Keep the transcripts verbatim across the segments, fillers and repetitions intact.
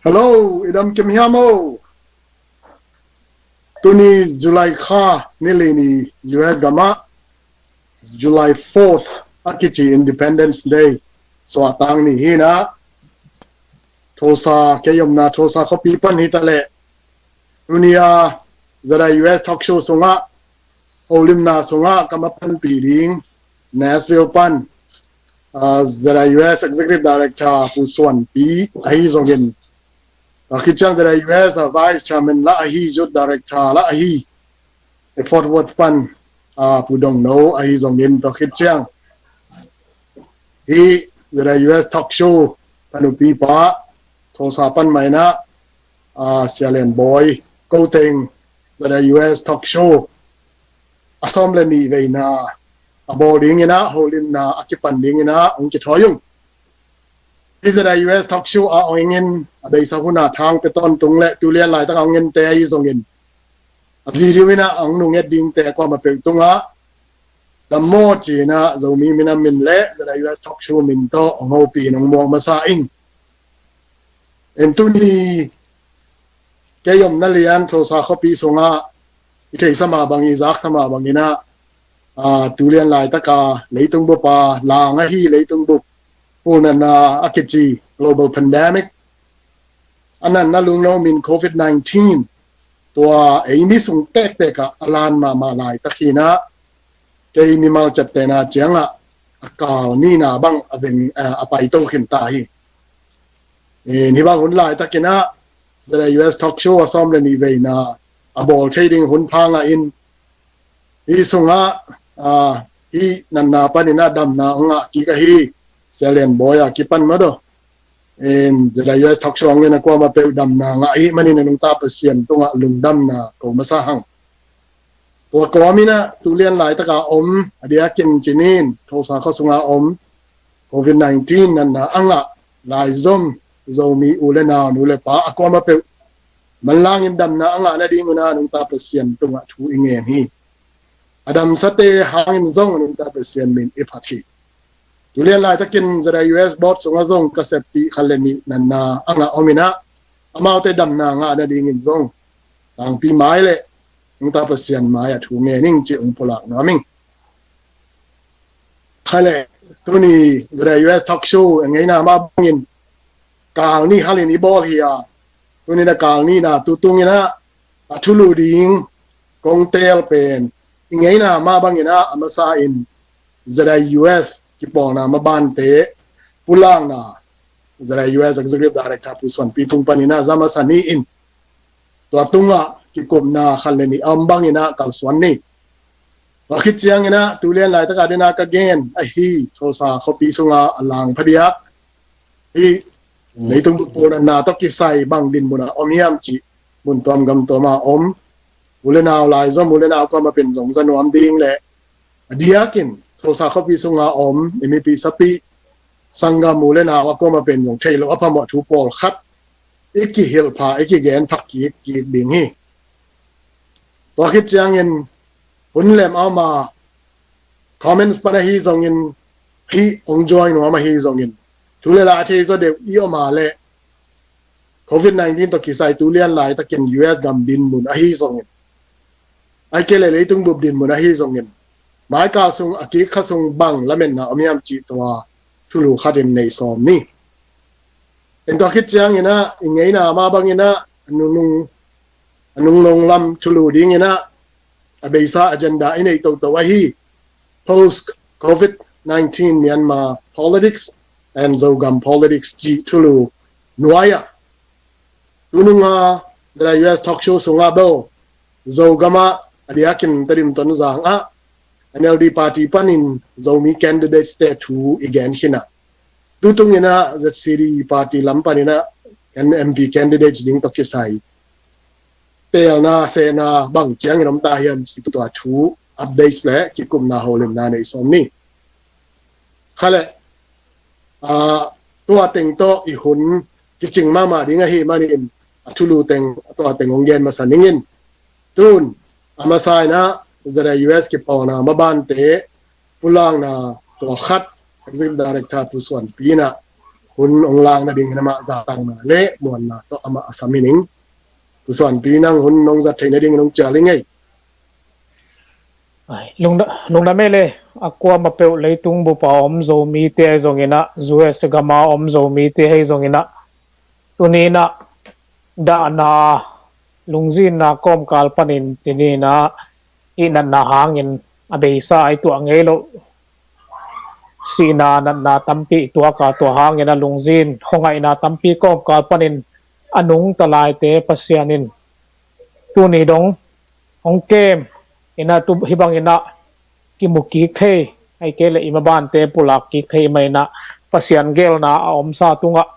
Hello, i dam kim hiam o? Tuni July kha ni li ni, U S gam ah July fourth a kici Independence Day suahtak ni hi a, Tulsa, kei omna Tulsa khuapi pan hi ta leh, tuni a Z I U S talk show sungah, holimna sungah ka ma panpih ding Nashville pan, ah, Z I U S Executive Director Pu Suan Pi ahi zongin, tua khit ciang Z I U S a Vice Chairman lah ahi, Youth Director lah ahi, Fort Worth pan, ah, Pu Dong No ahi zongin, tua khit ciang hih Z I U S talk show panupi pa, Tulsa pan mah in ah, ah, Sia Lian Bawi, ko teng Z I U S talk show a sawm le nih veina a bawl dingin ah, holimna a kipan dingin ah hong kithawi ung. Hih Z I U S talk show a ong in a beisa hun a thang pia tawntung le tulian laitak a ong ente ahi zongin, a video in ah a ong nunget dingte kuamah peuh tungah, dam maw ci-in ah Zomi minam min le Z I U S talk show min tawh hong hopih in hong muak masa ing. En, tuni kei omna lian Tulsa khuapi sungah i theihsa mah bang, i zaksa mah bangin ah, ah, tulian laitak a leitung bup a lang ahi, leitung bup pulnatna a kici global pandemic, a natna lungno min Covid nineteen, tua ei mi sung tektek ah a lan mahmah laitak hi a, kei mimal ciaptehna ciangah a kal nihna bang a veng, eh, a paito khin ta hi. Eh, hih bang hun laitakin ah Z I U S talk show a sawm le nih veina a bawl thei ding hun pha ngah in, hih sungah, ah, hih natna panin ah damna hong ngah kik ahi Sia Lian Bawi a kipan mah tawh, en, Z I U S talk show a ong in a kuamah peuh damna ngah ahih manin a nungta Pasian tungah lungdamna ko masa hang. Tua kawmin ah tulian laitak a om, a diakin ci ni in, Tulsa khua sunga om, Covid nineteen natna a ngah laizom Zomi u le nau, nu le pa a kuamah peuh manlangin damna a ngah nadingun ah nungta Pasian tungah thu i ngen hi. A damsate hangin zong a nungta Pasian min i phat hi. Tulian laitakin Z I U S board sungah zong ka seppih khat le nih natna a ngah om in ah, amaute damna ngah nadingin zong tangpi mai le nungta Pasian mai ah thu ngen ing ci-in hong pulak nuam ing. Kha le, tuni Z I U S talk show a ngeina mah bangin kal nih halin i bawl hi a, tuni in a kal nihna tu tungin ah a thulu ding kong teel pen, i ngeina mah bangin ah a masa in Z I U S kipawlna mabante pulakna, Z I U S Executive Director Pu Suan Pi tung panin ah za masa ni in, tua tungah kikupna khat le nih a om bangin ah kalsuan ni. Tua khit ciangin ah tulian laitak a dingin ah ka gen ahi Tulsa khuapi sunga a lang phadiak, hih leitung bup pulnatna tawh kisai bang dinmun ah om hiam cih mun tuam gam tuam a om u le nau laizom, u le nau kuamah pen zong za nuam ding le, a diakin Tulsa khuapi sunga om i mipih sapih sanggam u le nau a kuamah pen zong theih loh a phamawh thu pawlkhat i kihilh pha, i kigen phak kik kik ding hi. Tua khit ciangin hun lem a om a, comments pan ahi zongin, hih hong join nuam ahi zongin, thu le la a thei zaw deuh i om a leh, Covid nineteen tawh kisai tulian laitakin U S gam dinmun ahi zongin, ahih kei leh leitung bup dinmun ahi zongin, maikal sung a kik kha sung bang lametna om hiam cih tua thulu khatin nei sawm ni. En, tua khit ciangin ah i ngeina mah bangin ah a nunung, a nungnung lam thulu dingin ah a beisa agenda i neih toto ahi post Covid nineteen Myanmar politics and Zogam politics cih thulu nuai ah, tunung a Z I U S talk show sungah bel Zogam ah a diakin Tedim Tonzang ah N L D party panin Zomi candidates te thu i gen khin a, tu tungin ah Z C D party lam panin ah M P candidates ding tawh kisai teelna sehna bang ciangin om ta hiam cih tua thu updates le kikupna holimna nei sawm ni. Kha le, ah, tua teng tawh i hun kicing mahmah ding ahih manin a thulu teng, tua teng hong gen masa ning in. Tun a masa in ah Z I U S kipawlna mabante pulakna tua khat, Executive Director Pu Suan Pi in ah hun hong lak nadingin amah zahtakna le muanna tawh amah a sam hi ning. Pu Suanpi, nang hun hong zat theih nadingin hong cial hi ing ei. Lungdam ei le, a kuamah peuh leitung bup a om Zomite ahi zongin ah, U S gam a om Zomite ahi zongin ah, tuni in ah dahna lungzinna kawmkal panin ci ni in ah, i natna hangin a beisa i tuah ngei loh sihna natna tampi i tuak a, tua hangin a lungzin khuangaihna tampi kawmkal panin a nungta laite Pasian in tuni dong hong kem in ah, tu hih bangin ah kimu kik thei, ahih kei leh i mabante pulak kik thei mah in ah, Pasian geelna a omsa tungah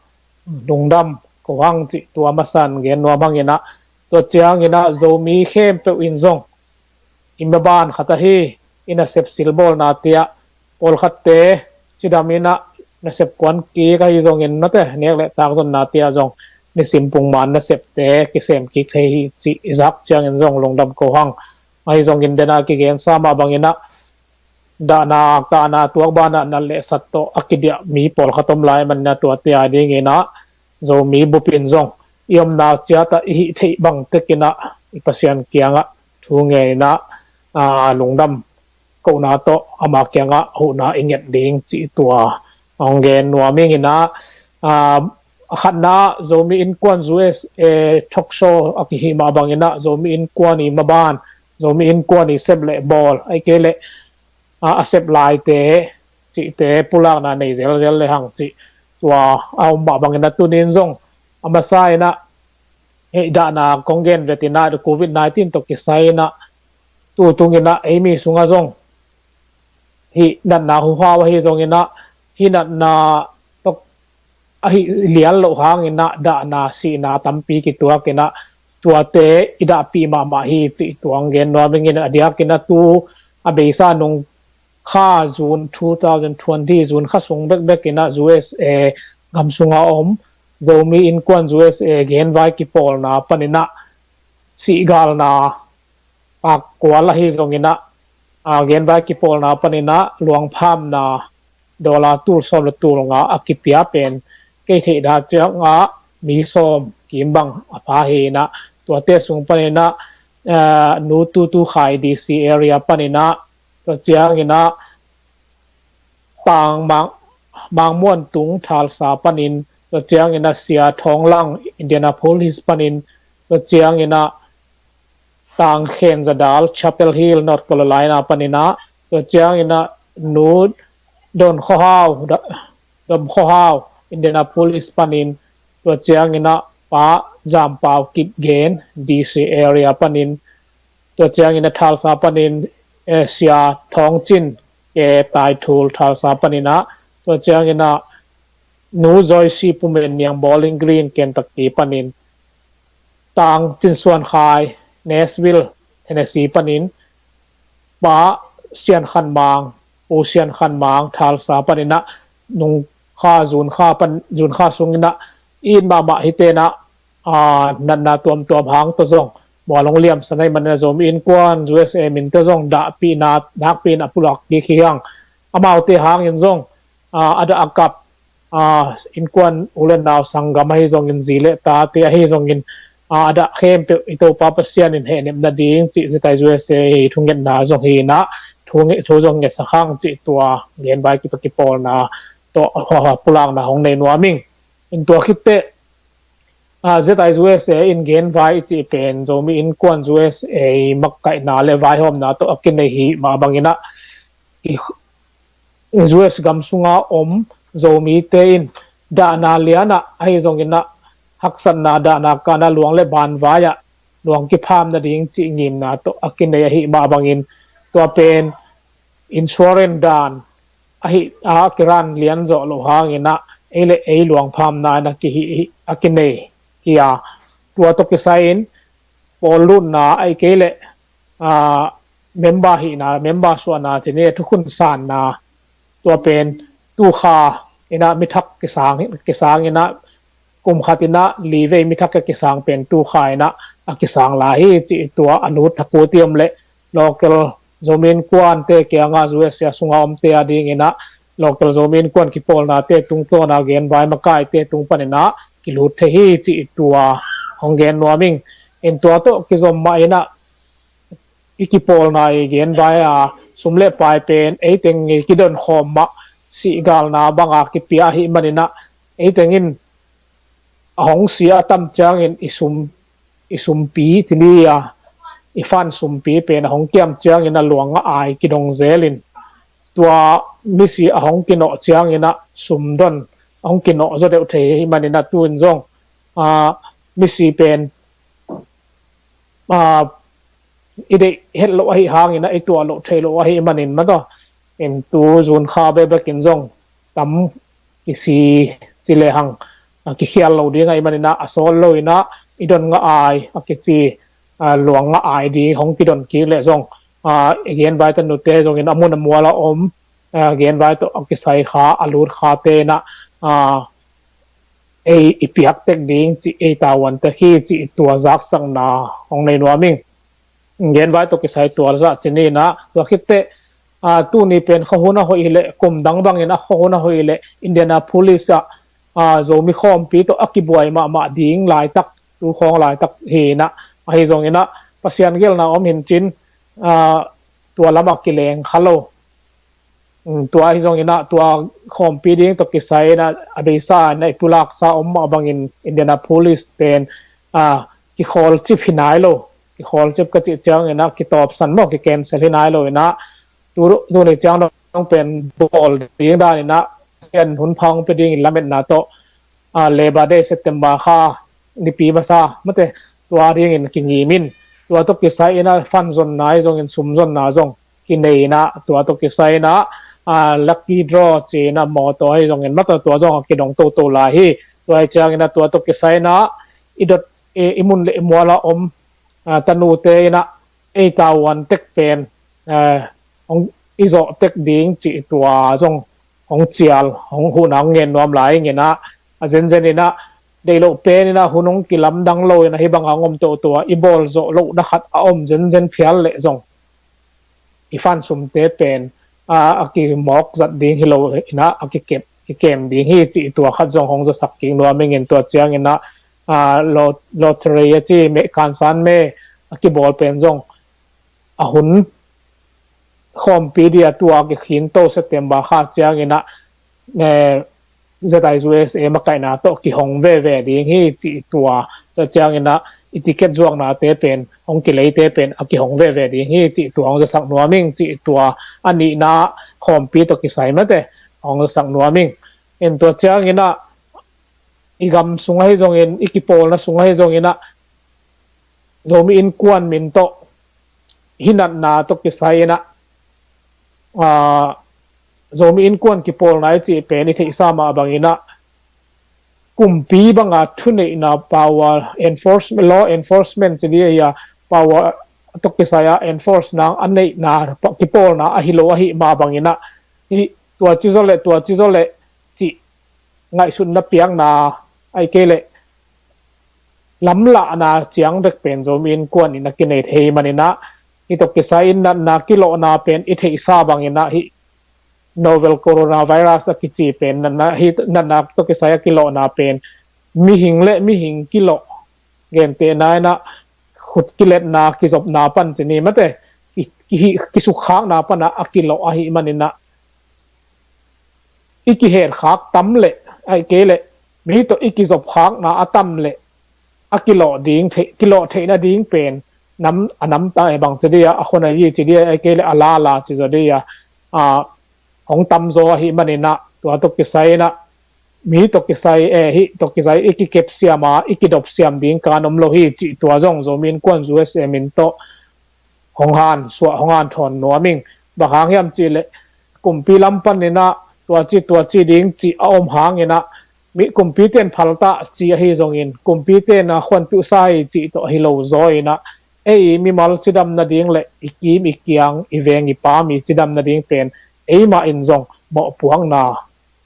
lungdam ko hang cih tua masa in gen nuam hang in ah, tua ciangin ah Zomi khempeuh in zong i maban khat ahi, i nasep silbawlnate ah, pawlkhatte cidam in ah nasep kuan kik ahi zongin, nate nek le tak zonnate ah zong nisim pungman nasepte kisem kik thei hi cih i zak ciangin zong lungdam ko hang. Ahi zongin, den a kigensa mah bangin ah dahna, dahna tuak banah nat le sat tawh a kidiah mi pawlkhat om lai manin ah, tuate a dingin ah Zomi bup in zong i omna ciat ah i hih theih bang tek in ah i Pasian kiangah thu ngen in ah, aa, lungdam kohna tawh ama kiangah huhna i nget ding cih tua hong gen nuam ing in ah, aa, a khatna, Zomi Innkuan U S A talk show a kihih mah bangin ah, Zomi Innkuan i maban, Zomi Innkuan i sep le bawl, ahih kei leh a, a sep laite cihte pulakna nei zelzel le hang cih tua a om mah bangin ah, tuni in zong a masa in ah, hih dahna kong gen vet in ah, Covid nineteen tawh kisai in ah, tu tung in ah ei mi sungah zong hih natna huhau ahi zongin ah, hih natna tawh ahi lian loh hangin ah dahna sihna tampi kituak in ah, tuate i dahpih mahmah hi cih tua hong gen nuam ing in, a diakin ah tu a beisa nung kha, June two thousand twenty, June kha sung bekbek in ah U S A gam sunga om Zomi Innkuan U S A genvai kipawlna panin ah sihgalna pakkual ahi zongin ah, aa, genvai kipawlna panin ah luangphamna dollar tul sawm le tul nga a kipia pen, kei theih dan ciangah mi sawm kim bang a pha hi in ah, tuate sung panin ah, aa, Nu Tutu Khai D C area panin ah, tua ciangin ah Tang Mang, Mang Muan Tung Tulsa panin, tua ciangin ah Sia Thawng Lang Indianapolis panin, tua ciangin ah Tang Khen Za Dal Chapel Hill, North Carolina panin ah, tua ciangin ah Nu Don Khaw Hau, Dom Khaw Hau Indianapolis panin, tua ciangin ah Pa Zam Pau Kip Gen D C area panin, tua ciangin ah Tulsa panin, eh, Sia Thawng Cin K Tai Thul Tulsa panin ah, tua ciangin ah Nu Joyce Pu Men Niang Bowling Green Kentucky panin, Tang Cin Suan Khai Nashville Tennessee panin, Pa Sian Khan Mang, Pu Sian Khan Mang Tulsa panin ah, nung kha, June kha pan, June kha sungin ah it mahmah hite in ah, aa, natna tuamtuam hang tawh zong mual hong liamsa na hih manin ah, Zomi Innkuan U S A min tawh zong dahpihna nakpi in a pulak kik hi hang. Amaute hangin zong, aa, a dah a kap, aa, innkuan u le nau sanggam ahi zongin, zi le tate ahi zongin, aa, a dah khempeuh i Topa Pasian in hehnem nading cih Z I U S A hi thungetna zong hi in ah, thu nge-, thu zong ngetsak hang cih tua genvai kipawlna tawh, aa, pulakna hong nei nuam ing. In tua khit teh, aa, Z I U S A in genvai i cih pen Zomi Innkuan U S A makaihna le vaihawmna tawh a kinei hi mah bangin ah, i, U S gam sunga om Zomite in dahna lian ah ahi zongin ah, haksatna dahna kan ah luang le banvai ah luang kipham nading cih ngimna tawh a kinei ahi mah bangin, tua pen insurance dan ahi a kiran lian zawh loh hangin ah, ei le ei luangphamna in a kihi, a kinei hi a, tua tawh kisai in pawl lutna ahih kei leh, aa, member hihna, member suahna ci ni, thukhun sanna, tua pen tu kha in ah mi thak kisang, kisang in ah, kum khat in ah li vei mi thak a kisang pen tu kha in ah a kisang lai hi cih tua a lut thak uh tiam le, local Zomi Innkuante kiangah U S A sunga omte a dingin ah local Zomi Innkuan kipawlnate tung, tua na genvai makaite tung panin ah kilut thei hi cih tua hong gen nuam ing. In tua tawh kizom mah in ah i kipawlna i genvai a sum le pai pen eiteng i kidon khawm mah sihgalna banga kipia ahih manin ah eiteng in a hong sia a tam ciangin i sum, i sumpi ci ni a, i fund sumpi pen a hong kiam ciangin a luang a ai kidong zel in, tua misi a hong kinawh ciangin ah sum don a hong kinawh zaw deuh thei ahih manin ah tu in zong, ah, misi pen, ah, i deih het loh ahih hangin ah i tuah loh theih loh ahih manin mah tawh in tu zun kha bekbek in zong tam kisi ci lehang, ah, kikhial lo ding ahih manin ah a sawt lo in ah i don ngah ai a kici, ah, luang ngah ai ding hong kidon kik leh zong, ah, i genvai tanute zongin a mun a mual a om, ah, genvai tawh a kisai kha a lut khate in ah, ah, ei i piak tek ding cih ei tavuan tek hi cih tua zaksakna hong nei nuam ing. Genvai tawh kisai tua zah ci ni in ah tua khit teh, ah, tuni pen khuahun a hoih hi leh kum dang bangin a khuahun a hoih hi leh Indianapolis ah, ah, Zomi khawmpi tawh a kibuai mahmah ding laitak, tu khawng laitak hi in ah, ahi zongin ah Pasian gelna om hi in cin, ah, tua lamah kileng kha lo. Um, tua ahi zongin ah tua khawmpi ding tawh kisai in ah a beisa in ah i pulaksa om mah bangin Indianapolis pen, ah, kikhawl cip hi nai lo. Kikhawl cip ka cih ciangin ah kitawpsan maw, kicancel hi nai lo in ah tu, tuni ciang dong pen bawl ding dan in ah Pasian hun pha hong pia dingin lametna tawh, ah, Labour Day September kha nipi masa mate tua dingin kingim in, tua tawh kisai in ah fund zonna ahi zongin sum zonna zong kinei in ah tua tawh kisai in ah, ah, lucky draw ci in ah mawtaw ahi zongin mate tua zong a kidong toto lai hi. Tua ahi ciangin ah tua tawh kisai in ah i dot, i, i mun le i mual a om, ah, tanute in ah ei tavuan tek pen, ah, hong i zawh tek ding cih tua zong hong cial, hong huhna hong ngen nuam lai ing in ah, a zenzen in ah deih loh pen in ah hun hong kilamdang lo in ah hih bang hong om toto a i bawl zawh lohna khat a om zenzen phial leh zong i fund sumte pen, ah, a kimawk zat ding hi lo in ah a kikep, kikem ding hi cih tua khat zong hong zasak kik nuam ing in tua ciangin ah, ah, lo-, lottery a ci meh kansan meh a kibawl pen zong a hun khawmpi dia tua kikhin to September kha ciangin ah, eh, Z I U S A makaihna tawh kihong veve ding hi cih tua, tua ciangin ah i ticket zuaknate pen hong kileite pen a kihong veve ding hi cih tua hong zasak nuam ing cih tua a nihna khawmpi tawh kisai mate hong zasak nuam ing. In tua ciangin ah i gam sung ahi zongin, i kipawlna sung ahi zongin ah Zomi Innkuan min tawh hi natna tawh kisai in ah, ah, Zomi Innkuan kipawlna i cih pen i theihsa mah bangin ah kumpi banga thuneihna power enforcement, law enforcement ci dih a, power tawh kisai a enforce nang a neihna pa-, kipawlna ahi lo ahih mah bangin ah hih tua ci zaw leh, tua ci zaw leh cih ngaihsutna piakna ahih kei leh lamlahna ciang bek pen Zomi Innkuan in a kinei thei manin ah hih tawh kisai in natna kilawhna pen i theihsa bangin ah hih novel coronavirus a kici pen natna, hih natna tawh kisai a kilawhna pen mihing le mihing kilawh, gentehna in ah khut kiletna, kizopna pan ci ni mate, ki, ki, kisukkhakna pan ah a kilawh ahih manin ah i kihetkhak tam leh ahih kei leh mi tawh i kizopkhakna a tam leh a kilawh ding thei, kilawh theihna ding pen nam, a namta e bang ci dih a, a khona yi ci dih a, ahih kei leh a lala ci zaw dih a, a, hong tam zaw ahih manin ah tua tawh kisai in ah mi tawh kisai, eh, hih tawh kisai i kikep siam a i kidop siam ding kan om lo hi cih tua zong Zomi Innkuan U S A min tawh hong han suah, hong han thawn nuam ing. Bang hang hiam cih leh kumpi lam panin ah tua ci, tua ci ding cih a om hangin ah mi kumpite in phaltah ci ahi zongin kumpite in a khuantuhsa hi cih tawh ahi lo zaw in ah ei mimal cidam nading le i kim i kiang, i veng i pam i cidam nading pen eimah in zong mawhpuakna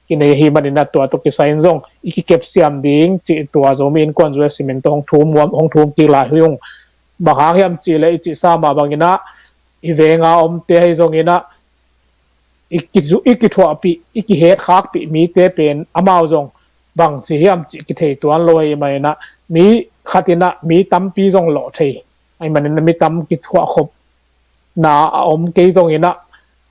kinei ahih manin ah tua tawh kisai in zong i kikep siam ding cih tua Zomi Innkuan U S A min tawh hong thum, hong thum kik lai hi ung. Bang hang hiam cih leh i cihsa mah bangin ah i venga omte ahi zongin ah i kithuahpih, i kihetkhakpih mite pen amau zong bangci hiam cih kithei tuan lo ahih maninah, mi khatinah mi tampi zong lawh thei ahih maninah, mi tam kithuahkhopna a om kei zonginah,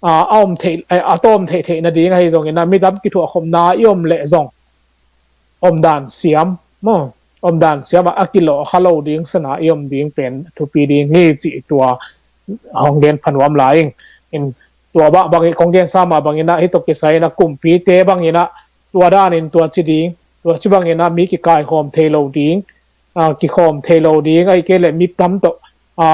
a, a om theih, a, a tawm theihtheih nading ahi zonginah, mi tam kithuahkhopna i om leh zong omdan siam maw, omdan siamah a kilawh kha lo ding sana i om ding pen thupi ding hi cih tua hong gen phanuam lai ing. In tua bah bangin kong gen sa mah banginah, hih tawh kisai inah kumpite banginah tua danin tua ci ding, tua ci banginah mi kikaikhawm thei lo ding, a, kikhawm thei lo ding, ahih kei leh mi tam tawh, a,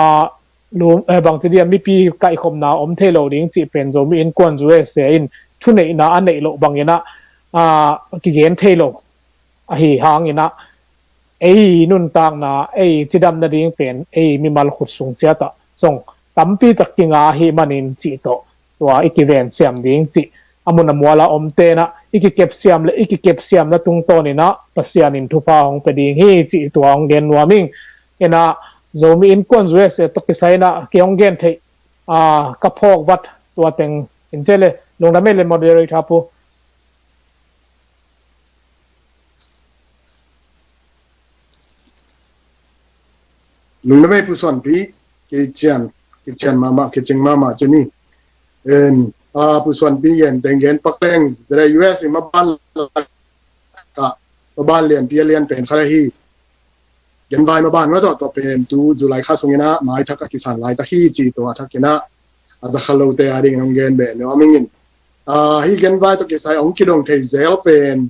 lum, eh, bangci dia mipi kaihkhopna om thei lo ding cih pen Zomi Innkuan U S A in thuneihna a neih loh banginah, a, kigen thei lo ahi hanginah, ei nuntakna, ei cidam nading pen ei mimal khut sung ciatah zong tampi tak kinga ahih manin cih tawh tua i kiven siam ding cih, a mun a muala om tenah i kikep siam le i kikep siamna tungtawninah Pasian in thupha hong pia ding hi cih tua hong gen nuam ing. Inah Zomi Innkuan U S A tawh kisai inah kei hong gen theih, a, ka phawk vat tua teng in cele, lungdam ei le moderator pu. Lungdam ei Pu Suanpi, kician, kician mahmah, kicing mahmah cini. En, a, Pu Suanpi gen teng gen pak leng, zera U S i maban ka, maban lianpi a lian pen khat ahi. Genvai maban maw tawh, tua pen tu July kha sunginah maithak a kisan laitak hi cih tua thakinah a za kha lote a dingin hong gen beh nuam ing in. A, hih genvai tawh kisai hong kidong thei zel pen,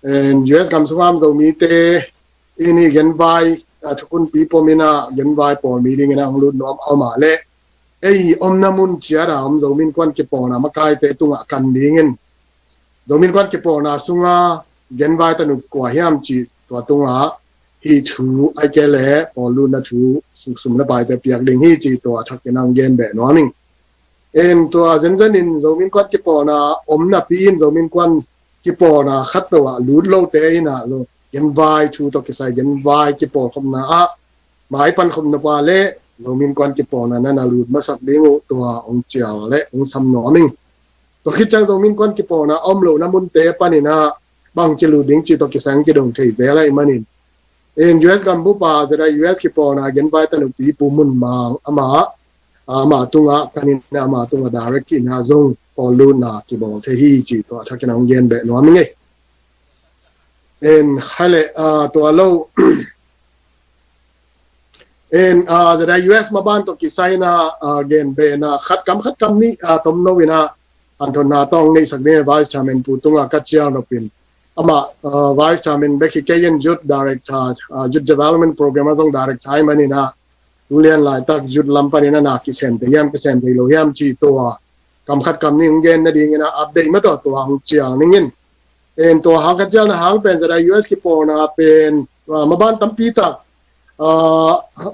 en, U S gam sungah om Zomite in hih genvai, a, thukunpi pom inah genvai pawl mi dinginah hong lut nuam a om a leh, ei omna mun ciatah om Zomi Innkuan kipawlna makaite tungah kan dingin Zomi Innkuan kipawlna sunga genvai tanu kua hiam cih tua tungah hih thu ahih kei leh pawl lutna thu suksum na paite piak ding hi cih tua thakin hong gen beh nuam ing. En, tua zenzen in Zomi Innkuan kipawlna om napi in Zomi Innkuan kipawlna khat peuh ah lut lote inah zong genvai thu tawh kisai genvai kipawlkhopna ah mai pankhopna pa le Zomi Innkuan kipawlna na na lut masak ding uh tua hong cial le hong sam nuam ing. Tua khit ciang Zomi Innkuan kipawlna a om lohna munte paninah bangci lut ding cih tawh kisai hong kidong thei zel ahih manin, en, U S gambup a zera U S kipawlna genvai tanupi Pu Mun Mang amah, amah tungah kan inah amah tungah direct inah zong pawl lutna kibawl thei hi cih tua thakin hong gen beh nuam ing ei. En, khai leh, a, tua lo. En, a, zera U S maban tawh kisai inah, a, gen beh inah khat kam khat kam nih, a, tomno inah hanthotna tawh hong neihsak ding Vice Chairman Pu tungah ka cial nopin, amah, a, Vice Chairman bek hi kei in Youth Director, a, Youth Development Program a zong Director ahih maninah tu lian laitak youth lam panin a na kisem thei hiam, kisem thei lo hiam cih tua kam khat kam nih hong gen nadingin a update mah tawh tua hong cial ning in. En, tua hang ka cialna hang pen zera U S kipawlna pen, a, maban tampi tak, a,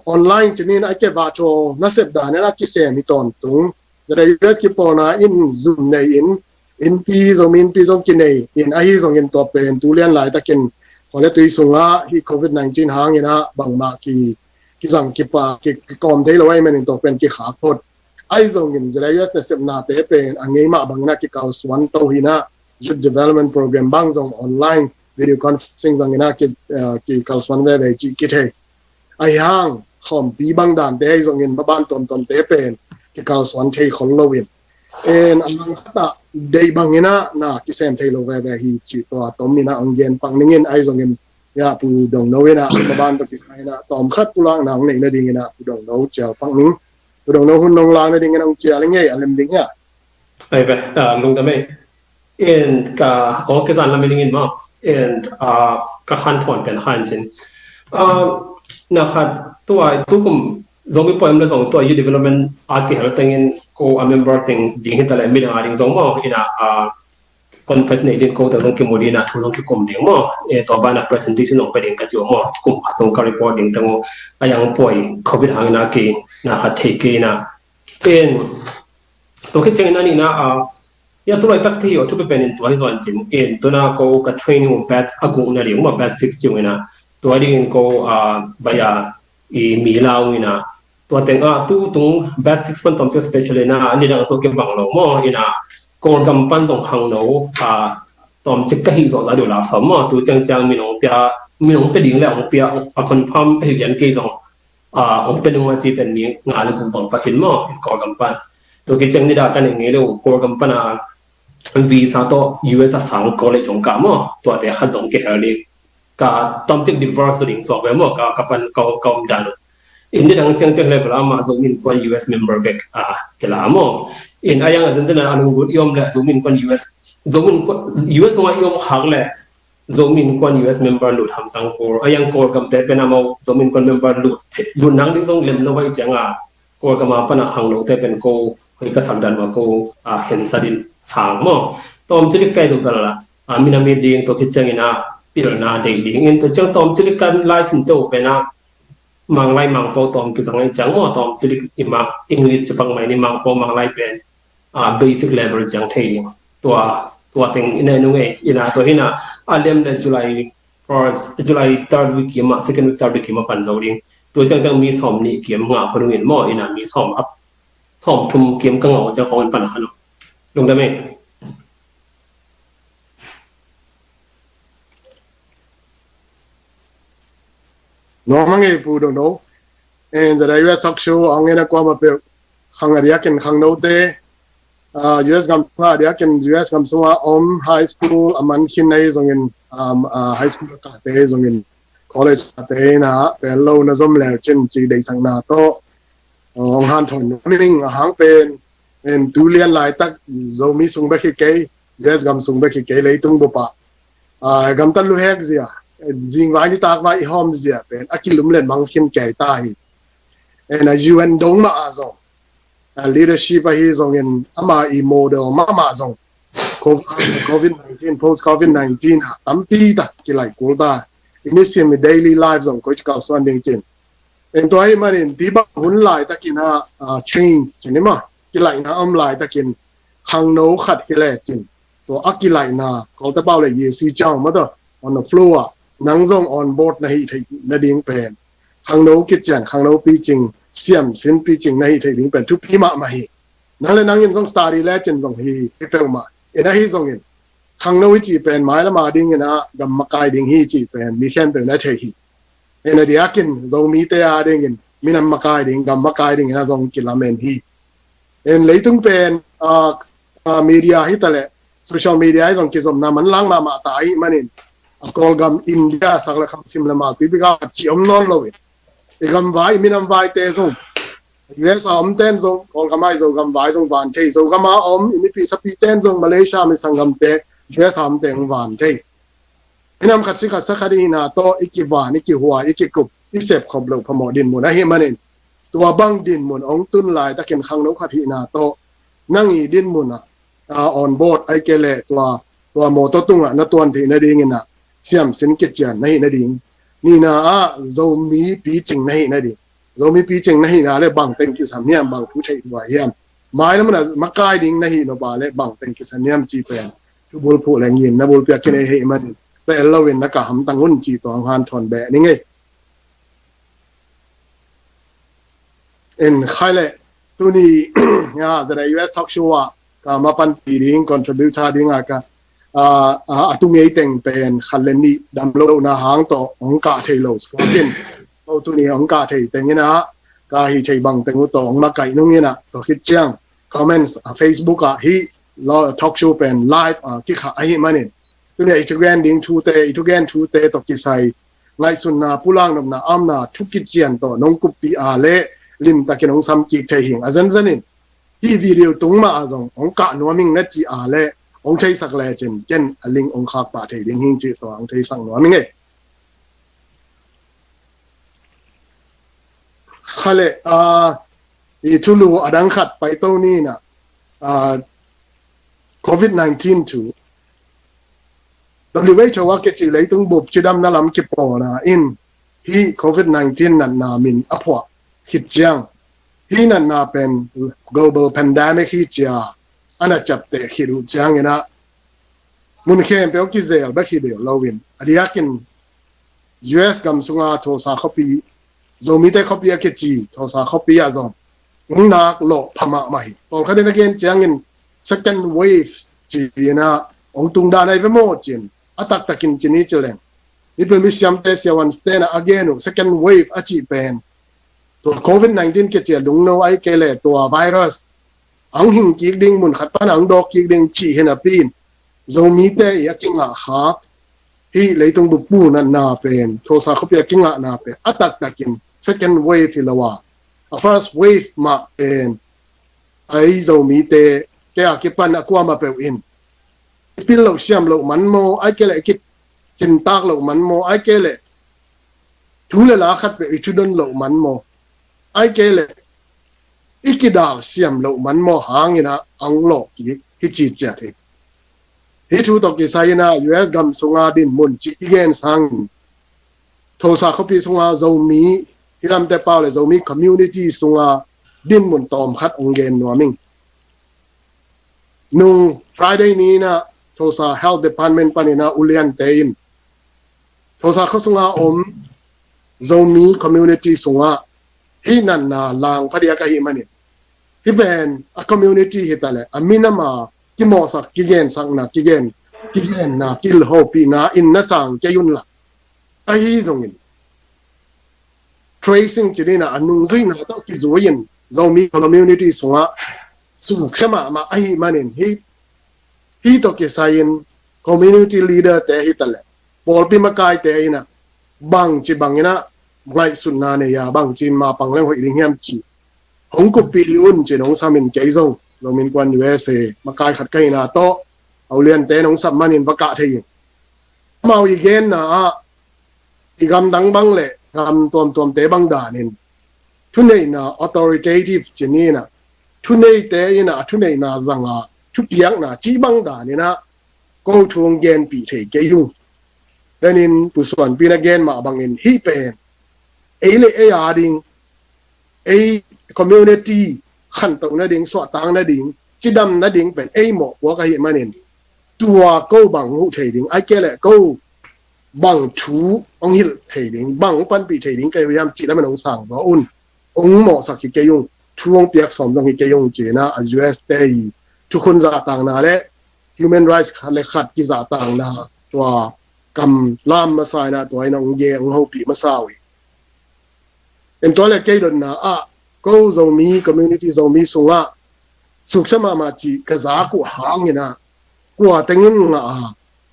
online cinin a kivah thaw nasep dan in a kisem hi tawntung. Zera U S kipawlna in zum nei in, innpi zong, innpi zong kinei in, ahi zongin tua pen tu lian laitakin khuale tui sungah hih covid nineteen hangin a bangmah ki, kizang kipa, ki, kikawm thei lo ahih manin tua pen kikhak phot. Ahi zongin zera U S nasepnate pen a ngei mah bangin a kikalsuan to hi in a, Youth Development Program bang zong online video conferencing zongin a ki, eh, kikalsuan veve cih kithei. Ahi hang khawmpi bang dante ahi zongin maban tuamtuamte pen kikalsuan thei khol lo in. En, a langkhat ah deih bangin a na kisem thei lo veve hi cih tua tom in a hong gen pak ning in, ahi zongin ya Pu Dongno in a maban tawh kisai in a tawmkhat pulakna hong neih nadingin a Pu Dongno cial pak ning. Pu Dongno hun nong lak nadingin hong cial ing ei, a lem ding hia? Ai ve, ah, lungdam ei. And ka, oh, ka zan lam i ning in maw. And, ah, ka khan thawn pen han cin. Ah, na khat tua, tu kum Zomi Poem le zong tua Youth Development a kihel tengin ko a member teng ding hi ta le midang a ding zong maw. In a, ah, conference nei ding ko te zong kimu ding in a thu zong kikum ding maw. Eh, tua ban a presentation zong pe ding ka ci uh maw. Kum khat zong ka report ding teng uh a yang poi covid hangin a ki na khat thei kei in a. In, tua khit ciangin a nihna, ah, ya tu laitak thei uh a thupi pen in tua hi zaw in cin. In, tu na ko ka training uh batch a gukna ding uh maw, batch six ci uh in a. Tua dingin ko, ah, baya i mi lau in a. Tua teng ah tu tung batch six pan tawm ciang special in a, nidang a tua kibang lo maw in a. Kawlgam pan zong khangno a tawmcik ka hih zawh zah deuh lak sawm maw, tu ciangciang min hong pia, min hong pia ding le hong pia a confirm ahi lian kei zong a hong pia nung a ci pen mi nga le guk bang pah khin maw, Kawlgam pan. Tu khit ciang nidang ka nei ngei lo Kawlgam pan a visa tawh U S a sang college hong kah maw, tuate khat zong kihel ding. Ka tawmcik divorce ding suak ve maw, ka, ka pan ka, ka om dan uh. In nidang ciangciang level ah amah Zomi Innkuan U S member bek a kila maw. In a yang a zenzen a lunglut i om le Zomi Innkuan U S, Zomi Innkuan U S zong a i om khak le Zomi Innkuan U S member lut hamtang Kawl. A yang Kawlgamte pen amau Zomi Innkuan member lut, lut nang ding zong lem lo vai ciang a Kawlgam a pan a khangnote pen ko hoi ka sak dan mah ko a khensa din sang maw. Tawmcik kai tu bel la a minam i ding tu khit ciangin a pilna dei ding in tu ciang tawmcik kan lai sin te uh pen a Manglai Mangpau tawm kizang ai ciang maw, tawmcik i mah English ci pak mai ni, Mangpau Manglai pen a basic level ciang thei ding. Tua, tua teng i ne nung ei, ina tua hina a lem le July first, July third week kim a, second week, third week kim a pan zo ding. Tua ciangciang mi sawm nih kim nga khonung in maw, ina mi sawm ap, sawm thum kim ka ngau ciang khong in pan a khano. Lungdam ei. Nuam a ngei Pu Dongdo. En, zada U S talk show a ngena kuama peuh khang a diakin khangnote, ah, U S gam sunga a diakin U S gam sunga om high school a man khin na hi zongin, um, ah, high school kate hi zongin college kate hi na pel lo na zom leu cin ci deihsakna tawh, ah, hong hanthawn nuam ing a hang pen, en, tu lian laitak Zomi sung bek hi kei, U S gam sung bek hi kei, leitung bup ah, ah, gamtat luhek zia, zingvai nitakvai i hawm zia pen a kilumlet mang khin kei ta hi. En, a U N dong mah a zong, a leadership ahi zongin ama i model mahmah zong, Covid nineteen, post Covid nineteen a tampi tak kilai kul ta. I nisim i daily life zong koi ci kau suan ding cin. En, tua hi manin ti bang hun laitakin a, ah, change cin i ma, kilaihna om laitakin khangno khat hi le cin, tua a kilaihna Kawlte pau le yesi ciang mah tawh on the floor ah nang zong on board na hih theih nading pen, khangno kician, khangno picing, siamsin picing na hih theih ding pen thupi mahmah hi. Nang le nangin zong study le cin zong hi, hi peuhmah. En, ahi zongin khangno i cih pen mailam a dingin a gam makai ding hi cih pen mi khempeuh na thei hi. En, a diakin Zomite a dingin minam makai ding, gam makai dingin a zong kilamen hi. En, leitung pen, ah, ah, media hi ta le social media hi zong kizomna manlang mahmah ta ahi manin, a Kawlgam India sak le kham sim le mal pi bika ci om nawn lo in, i gamvai, i minam vaite zong, U S a om ten zong, Kawlgam a i Zogam vai zong van thei, Zogam a om i nipi sapi ten zong, Malaysia mi sanggamte, U S a om ten van thei. Minam khat si khat sa khat i hina tawh i kivan, i kihua, i kikup, i sepkhop loh phamawh dinmun ahi manin, tua bang dinmun hong tun laitakin khangno khat hihna tawh nang i dinmun ah, ah, on board ai kei le tua, tua mawtaw tungah na tuan theih nadingin ah siamsin kician na hih nading. Nihna ah Zomi picing na hih nading. Zomi picing na hihna le bang teng kisam hiam, bang thu theih hua hiam. Mailam ah makai ding na hih nop a le bang teng kisam hiam cih pen thubulphuh le ngimna bulpi a kinei hih manin, pel loin na ka hamtang un cih tawh hong hanthawn beh ning ei. En, khai le, tuni, ya, zada U S talk show ah ka ma panpih ding, contributor ding a ka, ah, ah, a tu ngei teng pen khat le nih damlohna hang tawh hong kah thei lo suak in. Tuni hong kah thei teng in ah, ka hih theih bang teng uh tawh hong makaih nung in ah, tua khit ciang comments a Facebook ah hih talk show pen live a kikhah ahih manin, tuni a i thugen ding thute, i thugen thute tawh kisai ngaihsutna, pulak nopna, amna thu kician tawh nong kuppih a le limtakin hong samkik thei hing. A zenzen in hih video tung mah a zong hong kah nuam ing na cih a le hong theisak lecin ken a link hong khak pah thei ding hing cih tawh hong theisak nuam ing ei. Khale, ah, i thulu a dang khat paito ni na, ah, Covid nineteen thu. W H O a kici leitung bup cidamna lam kipawlna in hih Covid nineteen natna min a phuah khit ciang, hih natna pen global pandemic hi cia a na ciapteh khit uh ciangin ah, mun khempeuh kizel bek hi deuh loin, a diakin U S gam sunga Tulsa khuapi, Zomite khuapi a kici Tulsa khuapi ah zong hong nak lawh pha mahmah hi. Pawlkhat in a gen ciangin second wave ci-in ah hong tung dan ahi ve maw ci-in a taktakin ci ni ci leng, mipil misiamte siavuante in ah a gen uh second wave a cih pen tua covid nineteen kici a lungno ahih kei leh tua virus a hong hing kik ding, mun khat pan a hong dawk kik ding cih hi napi in Zomite i a kingah khak, hih leitung bup pu natna pen, Tulsa khuapi a kingahna pen a taktakin second wave hi lo a, a first wave mah pen ei Zomite, kei a kipan a kuamah peuh in i pil loh siam loh man maw, ahih kei leh i kicintak loh man maw, ahih kei leh thu le la khat peuh i thudon loh man maw, ahih kei leh i kidal siam loh man maw hangin ah a hong lawh kik hi ci ciat hi. Hih thu tawh kisai in ah U S gam sunga dinmun cih i gen sangin Tulsa khuapi sunga Zomi, hih lamte pau le Zomi community sunga dinmun tawm khat hong gen nuam ing. Nung Friday ni in ah Tulsa Health Department panin ah uliante in Tulsa khua sunga om Zomi community sungah hih natna lang phadiak ahih manin, hih pen a community hi ta leh a minam a kimawhsak, kigensakna, kigen, kigenna, kilhopihna in na sang kei un la, ahi zongin tracing ci ni in ah a nungzuihna tawh kizui in Zomi community sungah suksia mahmah ahih manin hih, hih tawh kisai in community leader te hi ta leh pawlpi makaite in ah bangci bangin ah ngaihsutna nei a, bangci in mapang leng hoih ding hiam cih hong kuppih dih un ci-in hong sam in, kei zong Zomi Innkuan U S A makai khat ka hihna tawh a uliante in hong sam manin va kah thei ing. Amau i genna ah i gamdang bang le gam tuamtuamte bang danin thuneihna authoritative ci ni in ah, thuneite in ah a thuneihna zang a thupiakna cih bang danin ah ko thu hong genpih thei kei ung. Tenin Pu Suanpi in a gen mah bangin hih pen ei le ei a ding, ei community khantoh nading, suahtak nading, cidam nading pen ei mawhpuak ahih manin tua ko bang huh thei ding, ahih kei leh ko bang thu hong hilh thei ding, bang hong panpih thei ding ka hi uh hiam cih lam in hong sang zaw un, hong mawhsak hi kei ung, thu hong piak sawm zong hi kei ung ci-in ah a U S te i thukhun zahtakna le human rights khat le khat kizahtakna tua kam lam masa in ah tua in ah hong gen, hong hopih masa uh hi. En tua le kei dotna ah ko Zomi community, Zomi sungah suksia mahmah cih ka zak uh hangin ah kua tengin ngah a,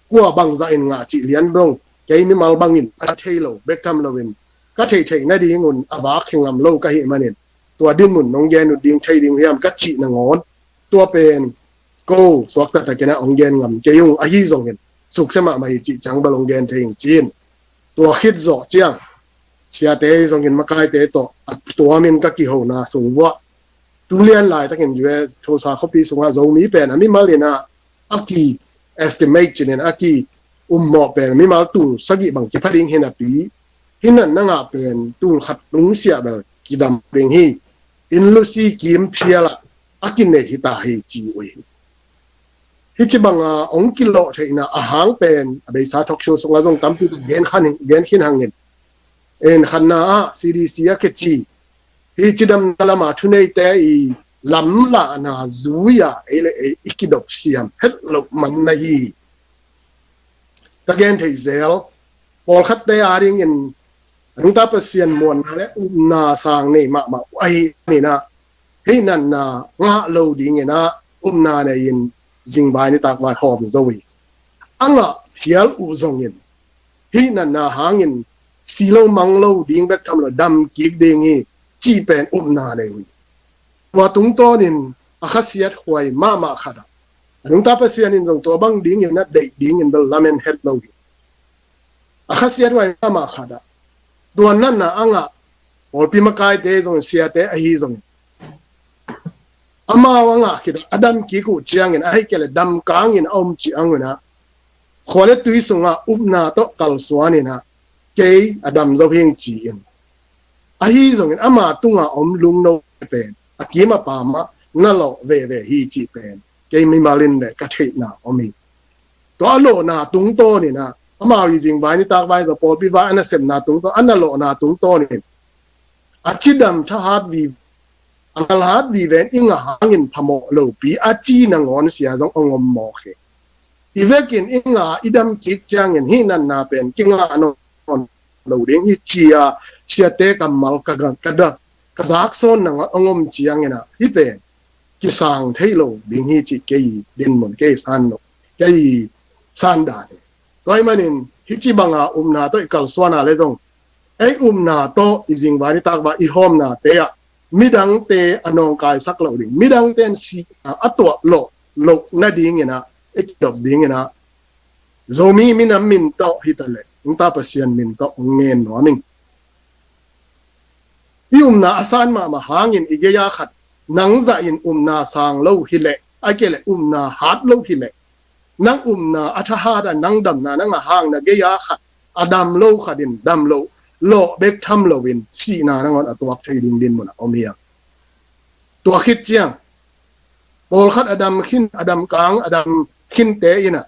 kua bangzah in ngah cih lian dong kei mimal bangin a thei lo bek tham loin ka theihtheih nadingun a vak hi ngam lo ka hih manin tua dinmun nong gen uh ding thei ding uh hiam ka cih nangawn tua pen ko suakta takin ah hong gen ngam kei ung, ahi zongin suksia mahmah hi cih ciang bel hong gen thei ing ci-in tua khit zawh ciang siate zongin makaite tawh a tuamin ka kihona sung vuah tu lian laitakin U S Tulsa khuapi sungah Zomi pen a mimal in ah a ki estimate ci ni in a ki ummawh pen mimal tul sagih bang kipha ding hi napi, hih natna ngah pen tul khat lungsiah bel kidam ding hi. Inn lusi kim phial ah a kinei hi ta hi ci uh hi. Hih ci banga hong kilawh theihna a hang pen a beisa talk show sungah zong tampi tak gen khin hangin, en khatna ah C D C a kici hih cidamna lama thuneite i lamlahna zui-a ei le ei i kidop siam het loh man na hi. Ka gen thei zel, pawlkhatte a dingin a nungta Pasian muanna le upna sang nei mahmah uh ahi manin ah hih natna ngah lo dingin ah upna nei-in zingvai nitak vai hawm zo hi. A ngah phial uh zongin hih natna hangin si lo mang lo ding bek tham lo, dam kik ding hi cih pen upna nei uh hi. Tua tungtawnin a khasiat huai mahmah khatah a nungta Pasian in zong tua bang dingin a deih dingin bel lamen het lo hi. A khasiat huai mahmah khatah tua natna a ngah pawlpi makaite zong, siate ahi zong, amau a ngah khit a dam kik uh ciangin ahih kei leh dam kangin a om cih ang un ah khua le tui sungah upna tawh kalsuanin ah kei a dam zo hing ci-in, ahi zongin ama tunga om lungno pen a kim a pam ah na lawh veve hi cih pen kei mimal in le ka theihna om hi. Tua a lawhna tungtawnin ah amau i zingvai nitak vai zong pawlpi vai a nasepna tungtawn a na lawhna tungtawnin a cidam thahat vive a ngalhat vive in i ngah hangin phamawh lopi a ci nangawn sia zong hong om mawk hi. I vekin i ngah i dam kik ciangin hih natna pen kingah nawn lo ding hi ci-a siate kammal ka ga ka da ka zak sawn nangawn hong om ciangin ah hih pen kisang thei lo ding hi cih kei dinmun, kei san lo, kei san dan hi. Tua ahih manin hih ci banga upna tawh i kalsuan a le zong ei upna tawh i zingvai nitak vai i hawmnate ah midangte a nawngkaisak loh ding, midangte in sihna a tuah loh loh nadingin ah i kidop dingin ah Zomi minam min tawh hi ta leh nungta Pasian min tawh hong ngen nuam ing. I upna a san mahmah hangin i gei-a khat nang zah in upna sang lo hi leh, a kei leh upna hat lo hi leh, nang upna a thahat a nang damna nang a hang na gei-a khat a dam lo khat in dam lo, lawh bek tham loin sihna nangawn a tuak thei ding dinmun ah om hi a. Tua khit ciang pawlkhat a dam khin, a dam kang, a dam khinte in ah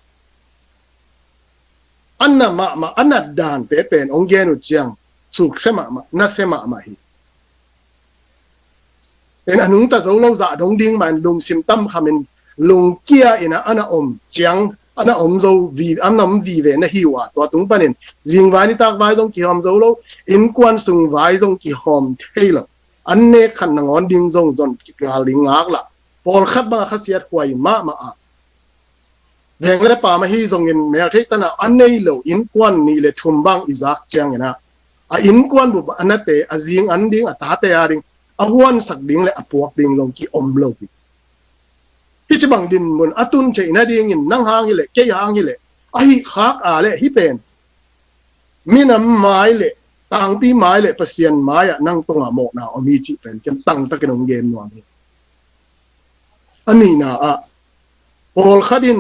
a na mahmah, a nat dante pen hong gen uh ciang sukse mahmah, nasia mahmah hi. En a nungta zo lo zah dong ding mah in lungsim tam khamin lungkia in ah a na om ciang, a na om zo vi, a na om vive na hi uh a, tua tung panin zingvai nitak vai zong kihawm zo lo, innkuan sung vai zong kihawm thei lo, an nek khat nangawn ding zong zon kipngal ding ngak lah. Pawlkhat bang a khasiat huai mahmah ah veng le pam ahi zongin meltheih tanah a nei lo innkuan nih le thum bang i zak ciangin ah a innkuan bup a nate a zing an ding, a tate a ding a huansak ding le a puak ding zong ki-om lo hi. Hih ci bang dinmun a tun theih nadingin nang hang hi leh, kei hang hi leh, a hih khak a leh hih pen minam mai le tangpi mai le Pasian mai ah nang tungah mawhna om hi cih pen ken tangtakin hong gen nuam hi. A nihna ah pawlkhat in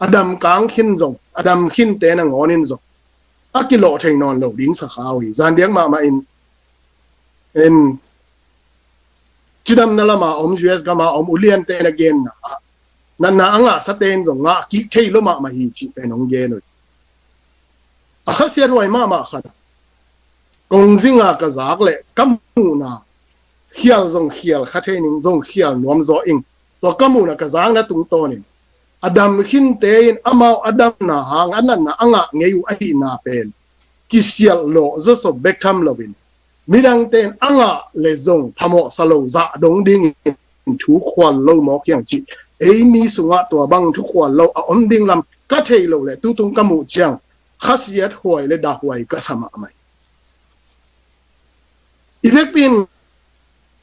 a dam kang khin zong, a dam khinte nangawn in zong a kilawh thei nawn lo ding sa kha uh hi. Zan diak mahmah in, in cidamna lama om, U S gama om uliante na genna ah natna a ngahsate in zong ngah kik thei lo mahmah hi cih pen hong gen uh hi. A khasiat huai mahmah khat ah kong zinga ka zak le ka muhna khial zong khial kha thei ning, zong khial nuam zaw ing. Tua ka muhna ka zakna tungtawnin a dam khinte in amau a damna hang a natna a ngah ngei uh ahihna pen kisialh lawh zawsop bek tham loin midangte in a ngah le zong phamawhsa lo zah dong dingin thu khual lo mawk hiang cih, ei mi sungah tua bang thu khual lo a om ding lam ka thei lo le tutung ka muh ciang khasiat huai le dahhuai ka sa mahmah hi. I vekpi in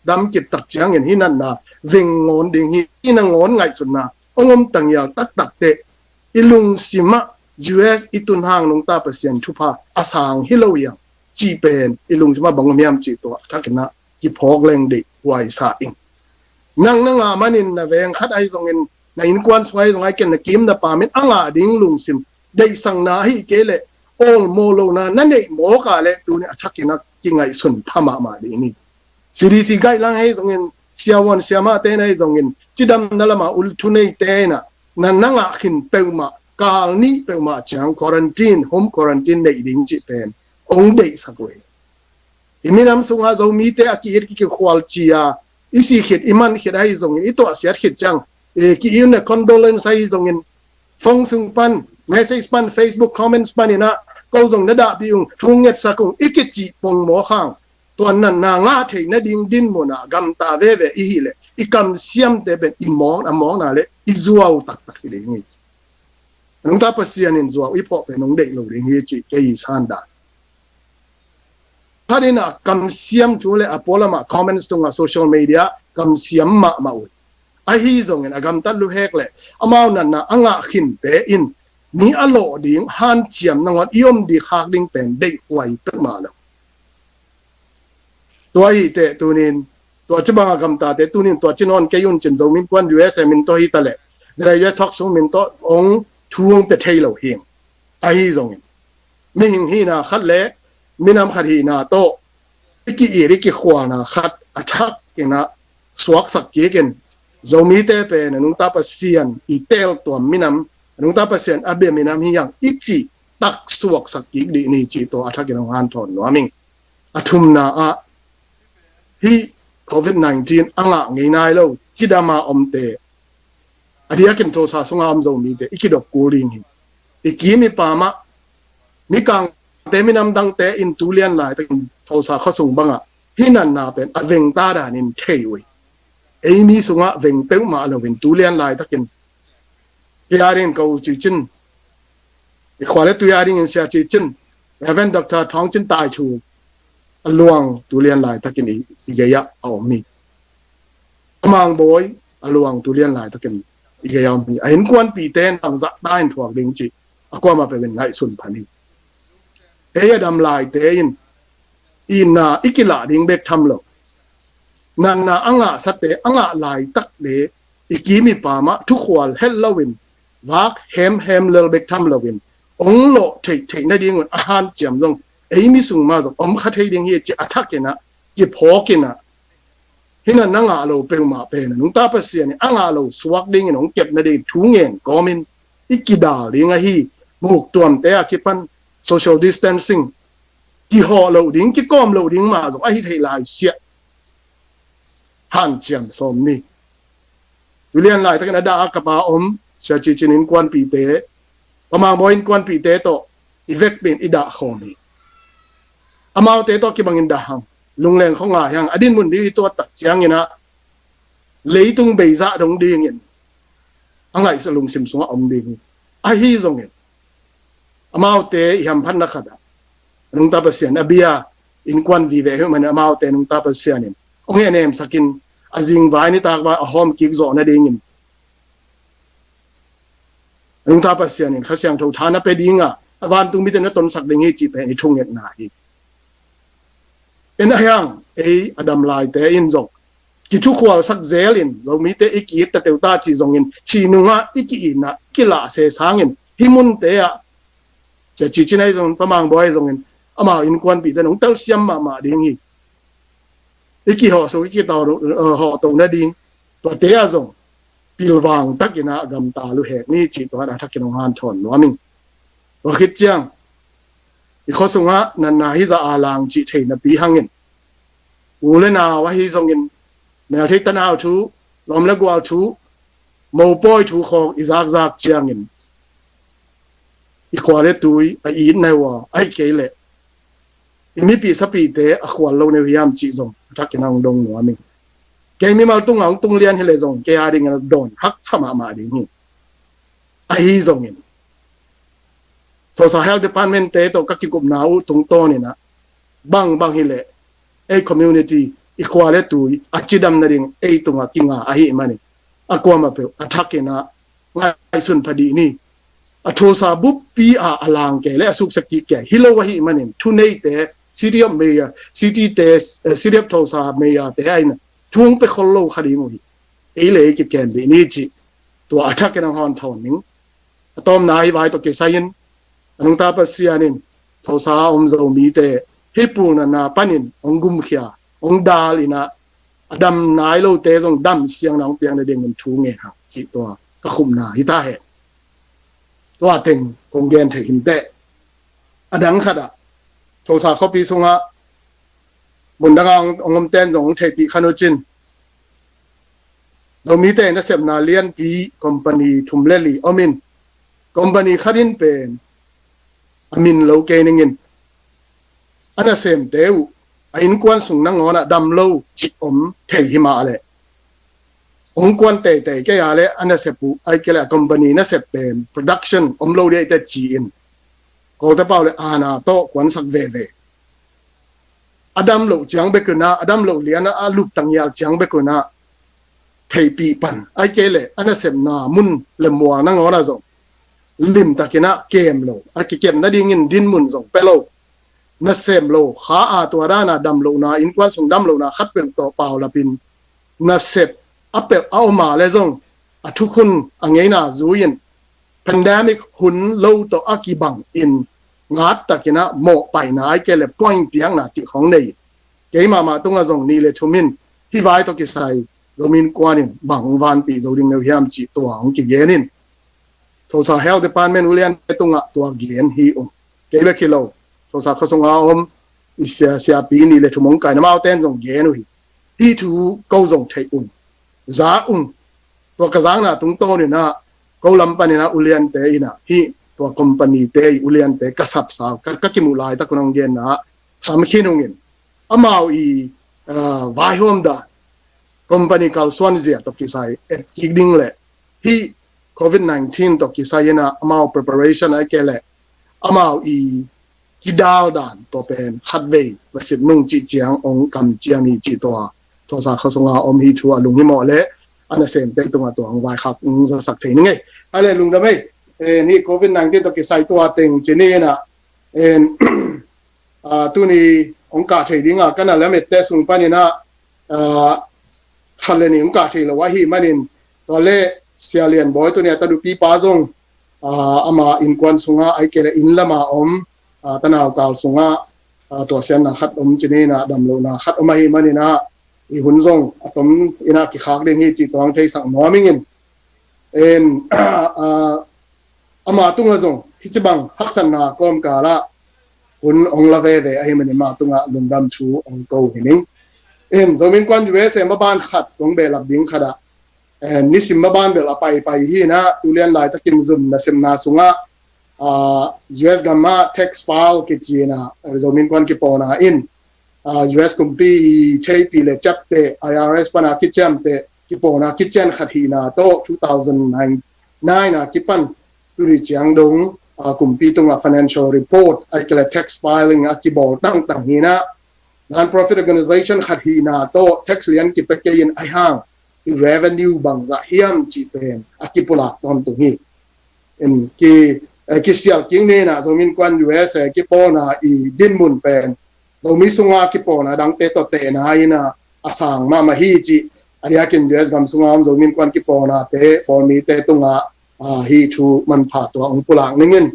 dam kip tak ciangin hih natna veng ngawn ding hi, i nangawn ngaihsutna hong om tangial taktak teh i lungsimah U S i tun hang nungta Pasian thupha a sang hi lo hiang cih pen i lungsimah bang om hiam cih tua thakin ah kiphawk leng deih huai sa ing. Nang na ngah manin na veng khat ahi zongin, na innkuan sung ahi zong ahi ken na kim na pamin a ngah ding lungsim deihsakna ahi kei leh awlmawh lohna na neih mawk a leh tuni a thakin a kingaihsun pha mahmah ding hi. C D C guideline ahi zongin, siavuan siamahte in ahi zongin, cidamna lama ul thuneite in ah na na ngah khin peuhmah, kal nih peuhmah ciang quarantine, home quarantine neih ding cih pen hong deihsak uh hi. I minam sungah Zomite a ki-it kikhual ci-a i sih khit, i man khit ahi zongin, i tuahsiat khit ciang, e, ki-it na condolence ahi zongin, phone sung pan, message pan, Facebook comments pan in ah ko zong na dahpih ung, thu ngetsak ung i kicih pongmawk hang, tua natna ngah theih nading dinmun ah gamta veve i hih leh i kamsiamte pen i mawk, a mawkna le i zuau taktak hi ding hi. Nungta Pasian in zuau i phawk pen hong deih lo ding hi cih kei i san dan. Phat in ah kamsiam thu le a pualam ah comments tungah social media kamsiam mahmah uh hi. Ahi zongin a gamtat luhek le amau natna a ngah khinte in mi a lawh ding hanciam nangawn i om ding khak ding pen deih huai peuhmah lo. Tua hi teh tunin tua ci banga gamtate tunin tua ci nawn kei un cin, Zomi Innkuan U S A min tawh hi ta leh, Z I U S Talk Show min tawh hong thu hong pia thei lo hing. Ahi zongin mihing hihna khat le minam khat hihna tawh i ki-it i kikhualna khat a thakin ah suaksak kik in, Zomite pen a nungta Pasian i teeltuam minam, a nungta Pasian a bia minam hi hiang i cih tak suaksak kik dih ni cih tua a thakin hong hanthawn nuam ing. A thumna ah hih covid nineteen a ngah ngei nai lo cidama omte, a diakin Tulsa sunga om Zomite i kidop kul ding hi. I kim i pamah mikangte minam dangte in tulian laitakin Tulsa khuasung bangah hih natna pen a vengta danin thei uh hi. Ei mi sungah veng peuhmah loin tulian laitakin kei a dingin ko Cicin, i khua le tui a dingin Sia Cicin, Reverend Doctor Thawng Cin Tai Thu a luang tulian laitakin i, i gei-ah a om hi. A Mang Bawi a luang tulian laitakin i gei-ah a om hi. A innkuanpite in bangzah ta in thuak ding cih a kuamah peuh in ngaihsun pha ni. Ei a dam laite in itna i kilah ding bek tham lo, natna a ngahsate a ngah laitakte i kim i pamah thukhual het loin vak hemhem lel bek tham loin ong lawh theihtheih nadingun a hanciam zong ei mi sung mah zong om kha thei ding hi ci a thakinah kiphawkinah hih natna ngah lo peuhmah pen a nungta Pasian in a ngah lo suak dingin hong kep nading thu ngen kawmin i kidal ding ahi. Muktuamte a kipan social distancing, kihawh loh ding, kikawm loh ding mah zong ahi theih lai siah hanciam sawm ni. Tulian laitakin a dah a kapa om Sia Cicin innkuanpite, Pa Mang Bawi innkuanpite tawh i vekpi in i dah khawm hi. Amaute tawh kibangin dah hang, lungleng khawngai hang, a dinmun ding i tuat tak cianginah leitung beizah dong dingin a ngaihsa lungsim sungah om ding hi. Ahi zongin amaute i hamphatna khatah a nungta Pasian a bia innkuan vive hi uh manin amaute nungta Pasian in hong hehnemsakin a zingvai nitakvai a hawm kik zawh nadingin a nungta Pasian in Kha Siangtho tha na pia dinga a vantung mite na tonsak ding hi cih pen i thungetna hi. En a hiang ei a dam laite in zong kithukhualsak zelin Zomite i ki-it ta teuta cih zongin sihnungah i ki-itna kilah se sangin hih munte ah Sia Cicin ahi zongin Pa Mang Bawi ahi zongin amau innkuanpite nong telsiam mahmah ding hi. I kihawhsuk i kitawh hawhtoh nading tuate ah zong pilvang takinah gamta luhek ni cih tua a thakin hong hanthawn nuam ing. Tua khit ciang i khuasungah natna hizah a lang cih thei napi hangin u le nau ahi zongin melthei tanau thu, lawm le gual thu, mopawi thu khawng i zakzak ciangin i khua le tui a itna uh a, ahi kei leh i mipi sapite a khual lo ne uh hiam cih zong a thakin a hong dong nuam ing. Kei mimal tungah hong tung lian hileh zong kei a dingin a dawn haksa mahmah ding hi. Ahi zongin Tulsa Health Department te tawh ka kikupna uh tungtawninah bangbang hileh ei community i khua le tui a cidam nading ei tungah kinga ahi manin a kuamah peuh a thakinah ngaihsun pha dih ni. A Tulsa buppi ah a lang kei le a suksak kik kei hi lo ahi manin thuneite City of Mayor, City te, eh, City of Tulsa Mayor te a in thu hong pia khol lo kha ding uh hi. Ei le ei kikem dih ni cih tua a thakin a hong hanthawn ning. A tawmna hi vai tawh kisai in a nungta Pasian in Tulsa a om Zomite hih pulnatna panin hong gumkhia hong dal inah a dam nai lote zong dam siangna hong piak nadingin thu ngen hang cih tua ka khupna hi ta hen. Tua teng kong gen thei hi inteh. A dang khatah Tulsa khuapi sungah mundangah hong, hong omten zong hong theihpih khan uh cin Zomite nasepna lianpi company thum le li om in company khat in pen a min lo kei ningin a nasemte uh a innkuan sung nangawnah dam lo cih om thei hi mah leh hong kuan teitei kei a le a nasep uh ahi kei le a company nasep pen production om lo dih ahi teh ci-in Kawlte pau le aana tawh kuansak veve. A dam loh ciang bek unah a dam loh lianah a luptang ial ciang bek unah theihpih pan ahi kei le a nasepna mun le mual nangawnah zong limtakinah kem lo a kikem nadingin dinmun zong pia lo. Nasem lo kha a tua dana dam lohna innkuan sung dam lohna khat peuh tawh paulapin nasep a pelh a om a le zong a thukhun a ngeina zui-in pandemic hun lo tawh a kibang in ngat takinah mawhpaihna ahi kei le point piakna cih khawng nei. Kei mahmah tungah zong nih le thum in hih vai tawh kisai Zomi Innkuan in bang hong vanpih zo ding no hiam cih tua hong kigen in Tulsa Health Department uliante tungah tua gen hi ung. Kei bek hi lo, Tulsa khuasung a om i sia, siapi nih le thum hong kaina amaute in zong gen uh hi. Hih thu ko zong theih un, za un. Tua ka zakna tungtawn in ah ko lam panin ah uliante in ah hih tua company te i uliante ka sapsau, ka, ka kimuh laitak un hong genna ah sam khin ung in, amau i, ah, vaihawm dan, company kalsuan zia tawh kisai et kik ding le hih covid nineteen tawh kisai in ah amau preparation ahih kei leh amau i kidal dan tua pen khatvei va sip nung cih ciang hong kamciam hi cih tua, tua sa kha sunga om hi thu a lunghimawh le a nasemte tungah tua hong vaikhak hong zasak thei ning ei. A le lungdam ei. Eh, hih covid nineteen tawh kisai tua teng ci ni in ah, en, ah, tuni hong kah thei ding a ka na lamette sung panin ah, ah, khat le nih hong kah thei lo ahih manin, tua le Sia Lian Bawi tuni a tadupipa zong, ah, ama innkuan sungah ahih kei leh inn lama om, ah, tanau kal sungah, ah, tuahsiatna khat om ci ni in ah, damlohna khat om ahih manin ah i hun zong a tom in ah kikhak ding hi cih tua hong theisak nuam ing in. En, ah, ama tungah zong hih ci bang haksatna kawmkal ah hun hong la veve ahih manin ama tungah lungdam thu hong ko hi ning. En, Zomi Innkuan U S A maban khat kong behlap ding khat ah, eh, nisim maban bel a paipai hi in ah, tulian laitakin Zoom nasepna sungah, ah, U S gam ah tax file kici in ah, Zomi Innkuan kipawlna in, ah, U S kumpi i theihpih le ciapteh, I R S pan a kiciamteh kipawlna kician khat hihna tawh two thousand nine a kipan tuni ciang dong, ah, kumpi tungah financial report ahih kei leh tax filing a kibawl tangtang hi in ah, non-profit organization khat hihna tawh tax lian kipia kei in ahih hang i revenue bangzah hiam cih pen a kipulak tawntung hi. En, ki, eh, kisial kik ni in ah Zomi Innkuan U S A kipawlna i dinmun pen Zomi sunga kipawlna dangte tawh tehna in ah a sang mahmah hi cih a diakin U S gam sunga om Zomi Innkuan kipawlnate, pawlmite tungah, ah, hih thu manpha tua hong pulak ning in.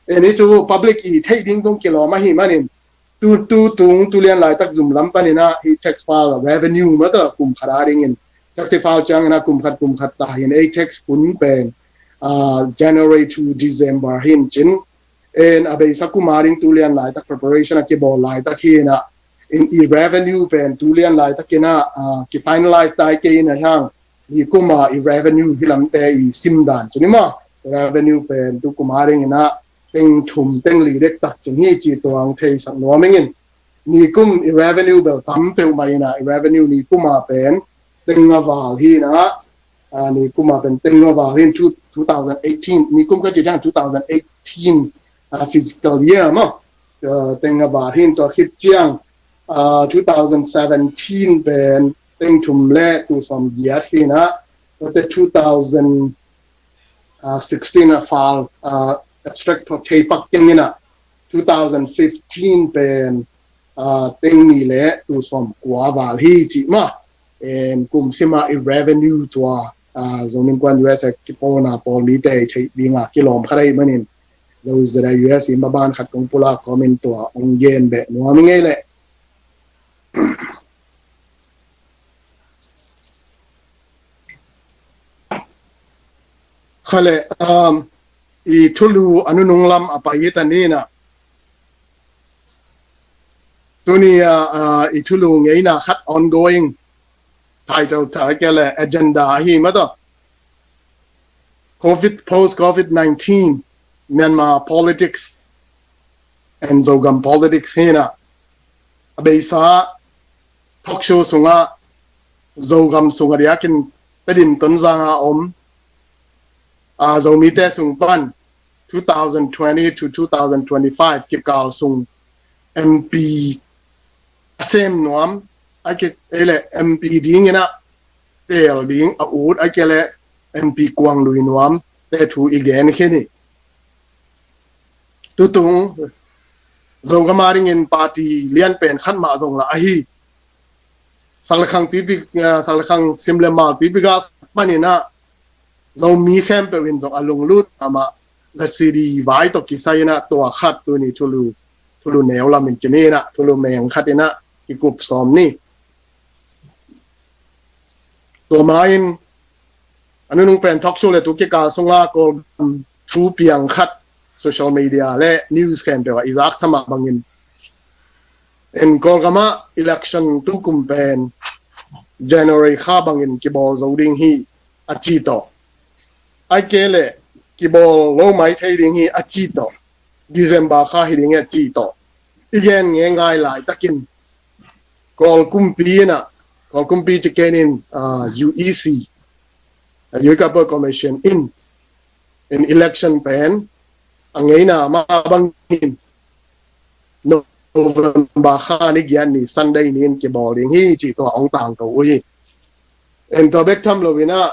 En, hih thu public i theih ding zong kilawm ahih manin, tu, tu tung, tulian laitak Zoom lam panin ah hih tax file revenue mah tawh kum khat a dingin tax file ciangin ah kum khat, kum khat ta hi in ei tax hun pen, ah, January to December hi in cin. En, a beisa kum a ding tulian laitak preparation a kibawl laitak hi in ah, en, i revenue pen tulian laitakin ah, ah, ki finalize ta hi kei in ahih hang, nikum a i revenue hih lamte i sim dan ci ni maw. Revenue pen tu kum a dingin ah teng thum, teng li dektak cin hi cih tua hong theisak nuam ing in. Nikum i revenue bel tam peuhmah in ah, i revenue nikum a pen teng nga val hi in ah, ah, nikum a pen teng nga val hi in, two, two thousand eighteen, nikum ka cih ciang two thousand eighteen, ah, fiscal year maw. Ah, teng nga val hi in, tua khit ciang, ah, two thousand seventeen pen teng thum le tul sawm giat hi in ah, tuate two thousand, ah, sixteen a file, ah, abstract thei pak keng in ah, two thousand fifteen pen, ah, teng nih le tul sawm kua val hi cih maw. En, kum sim a i revenue tua, ah, Zomi Innkuan U S A kipawlna pawlmite i theih ding a kilawm khat ahih manin, Zo Z I U S i maban khat kong pulak kawmin tua hong gen beh nuam ing ei leh. Kha le, um, i thulu a nunung lam a pai hi ta ni in ah, tuni a, ah, i thulu ngeina khat ongoing, title ta kei le agenda ahi mah tawh, covid, post covid nineteen, Myanmar politics and Zogam politics hi in ah, a beisa talk show sungah Zogam sung a diakin Tedim Tonzang a om, ah, Zomite sung pan two thousand twenty to two thousand twenty-five kikal sung M P a sem nuam, a ki, ei le M P ding in ah teel ding a ut, a ki le M P kuang lui nuam te thu i gen khin hi. Tutung Zogam a dingin party lian pen khat mah zong lah ahi, sak le khang tipi, ah, sak le khang sim le mal tipi gal panin ah Zomi khempeuh in zong a lunglut amah Z C D vai tawh kisai in ah tua khat tuni thulu, thulu neu lam in ci ni in ah, thulu meng khat in ah kikup sawm ni. Tua ma in a nunung pen talk show le tu kikal sunga Kawlgam thu piang khat social media le news khempeuh ah i zaksa mah bangin, en, Kawlgam ah election tu kum pen January kha bangin kibawl zo ding hi a ci tawh, ai ke le kibawl lo mai thei ding hi a ci tawh, December kha hi ding hi a ci tawh i gen nge ngai laitakin Kawl kumpi inah, Kawl kumpi ci kenin uh, U E C, Youth Cupboard Commission in in election pen a ngeina mah bangin November kha ni giat ni Sunday ni in kibawl ding hi ci tua ong tangko uh hi. En tua bek tham lo inah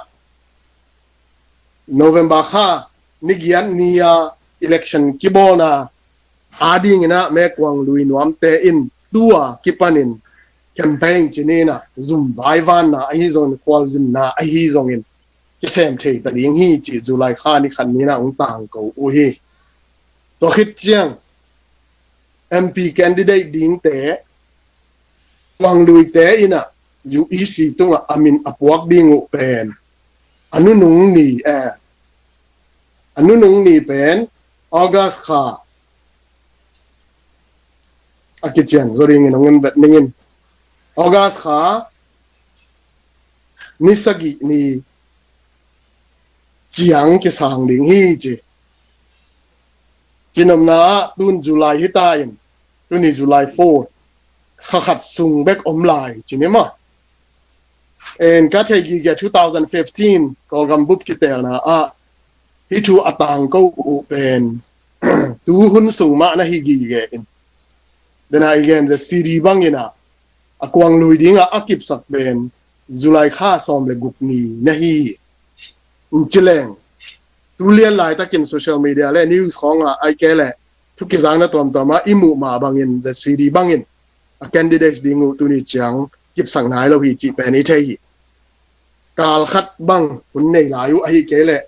November kha ni giat ni a election kibawlna a ding inah mekuang lui nuamte in tua kipanin campaign ci ni inah zum vaivanna ahi zongin khualzinna ahi zongin kisem thei ta ding hi ci July kha ni khat ni inah ong tangko uh hi. Tua khit ciang M P candidate dingte kuangluite inah U E C tungah a min a puak ding uh pen a nunung ni eh, a nunung ni pen August kha a kician zo dingin ong en vet ningin August kha ni sagih ni ciang kisang ding hi ci. Cinomna ah tun July hita in tuni July four kha khat sung bek om lai ci ni maw. En ka thei gige two thousand fifteen Kawlgam bup kitelna ah hi thu a tangko uh pen tu hun sung mah na hi gige in dena i gen ze C D bangin ah a kuang lui dingah a kipsak pen July kha sawm le guk ni na hi hi. Ci leng tu lian laitakin social media le news khawngah ai ke le thu kizangna tuamtuamah i muh mah bangin Z C D bangin a candidates ding uh tuni ciang kipsak nai lo hi cih pen i thei hi. Kal khat bang hun nei lai uh ahi kei leh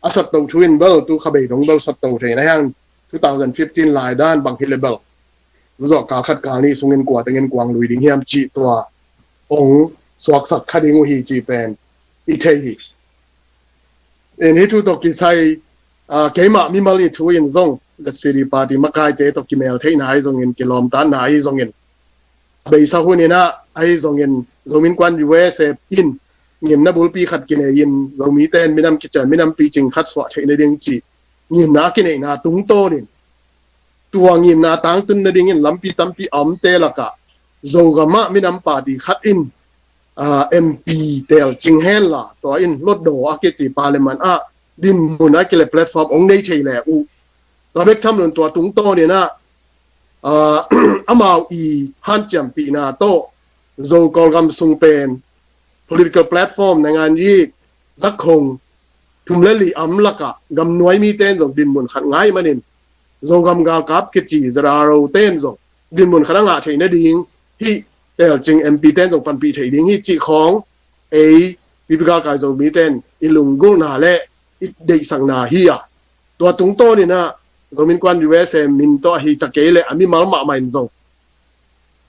a satto thu in bel tu kha bei dong bel satto thei na hiang two thousand fifteen lai dan bang hi le bel tu zawh kal khat kal nih sungin kua tengin kuang lui ding hiam cih tua ong suaksak kha ding uh hi cih pen i thei hi. En hi thu tawh kisai keimah mimal i thu in zong Z C D party makaite tawh kimel theihna ahi zongin kilawmtatna ahi zongin a beisa hun inah ahi zongin Zominnkuan U S A in ngimna bulpi khat kinei in Zomite in minam kician minam picing khat suah theih nading cih ngimna a kineihna tungtawnin tua ngimna a tangtun nadingin lampi tampi a omte lakah Zogam ah minam party khat in M P telcing henla tua in lotdaw a kici parliament ah dinmun a kile platform ong nei thei le uh. Tua bek tham lon tua tungtawn inah amau i hanciampihna tawh Zo Kawlgam sung pen political platform na ngan i zakhong thum le li am lakah gamnuai mite in zong dinmun khat ngai manin Zogam galkap kici Z R O te in zong dinmun khat a ngah theih nading hih telcing M P te in zong panpih theih ding hi cih khawng ei pipi galkai Zomite in i lunggulhna le i deihsakna hi a tua tungtawn inah Zominnkuan U S A min tawh ahi ta kei le a mimal mahmah in zong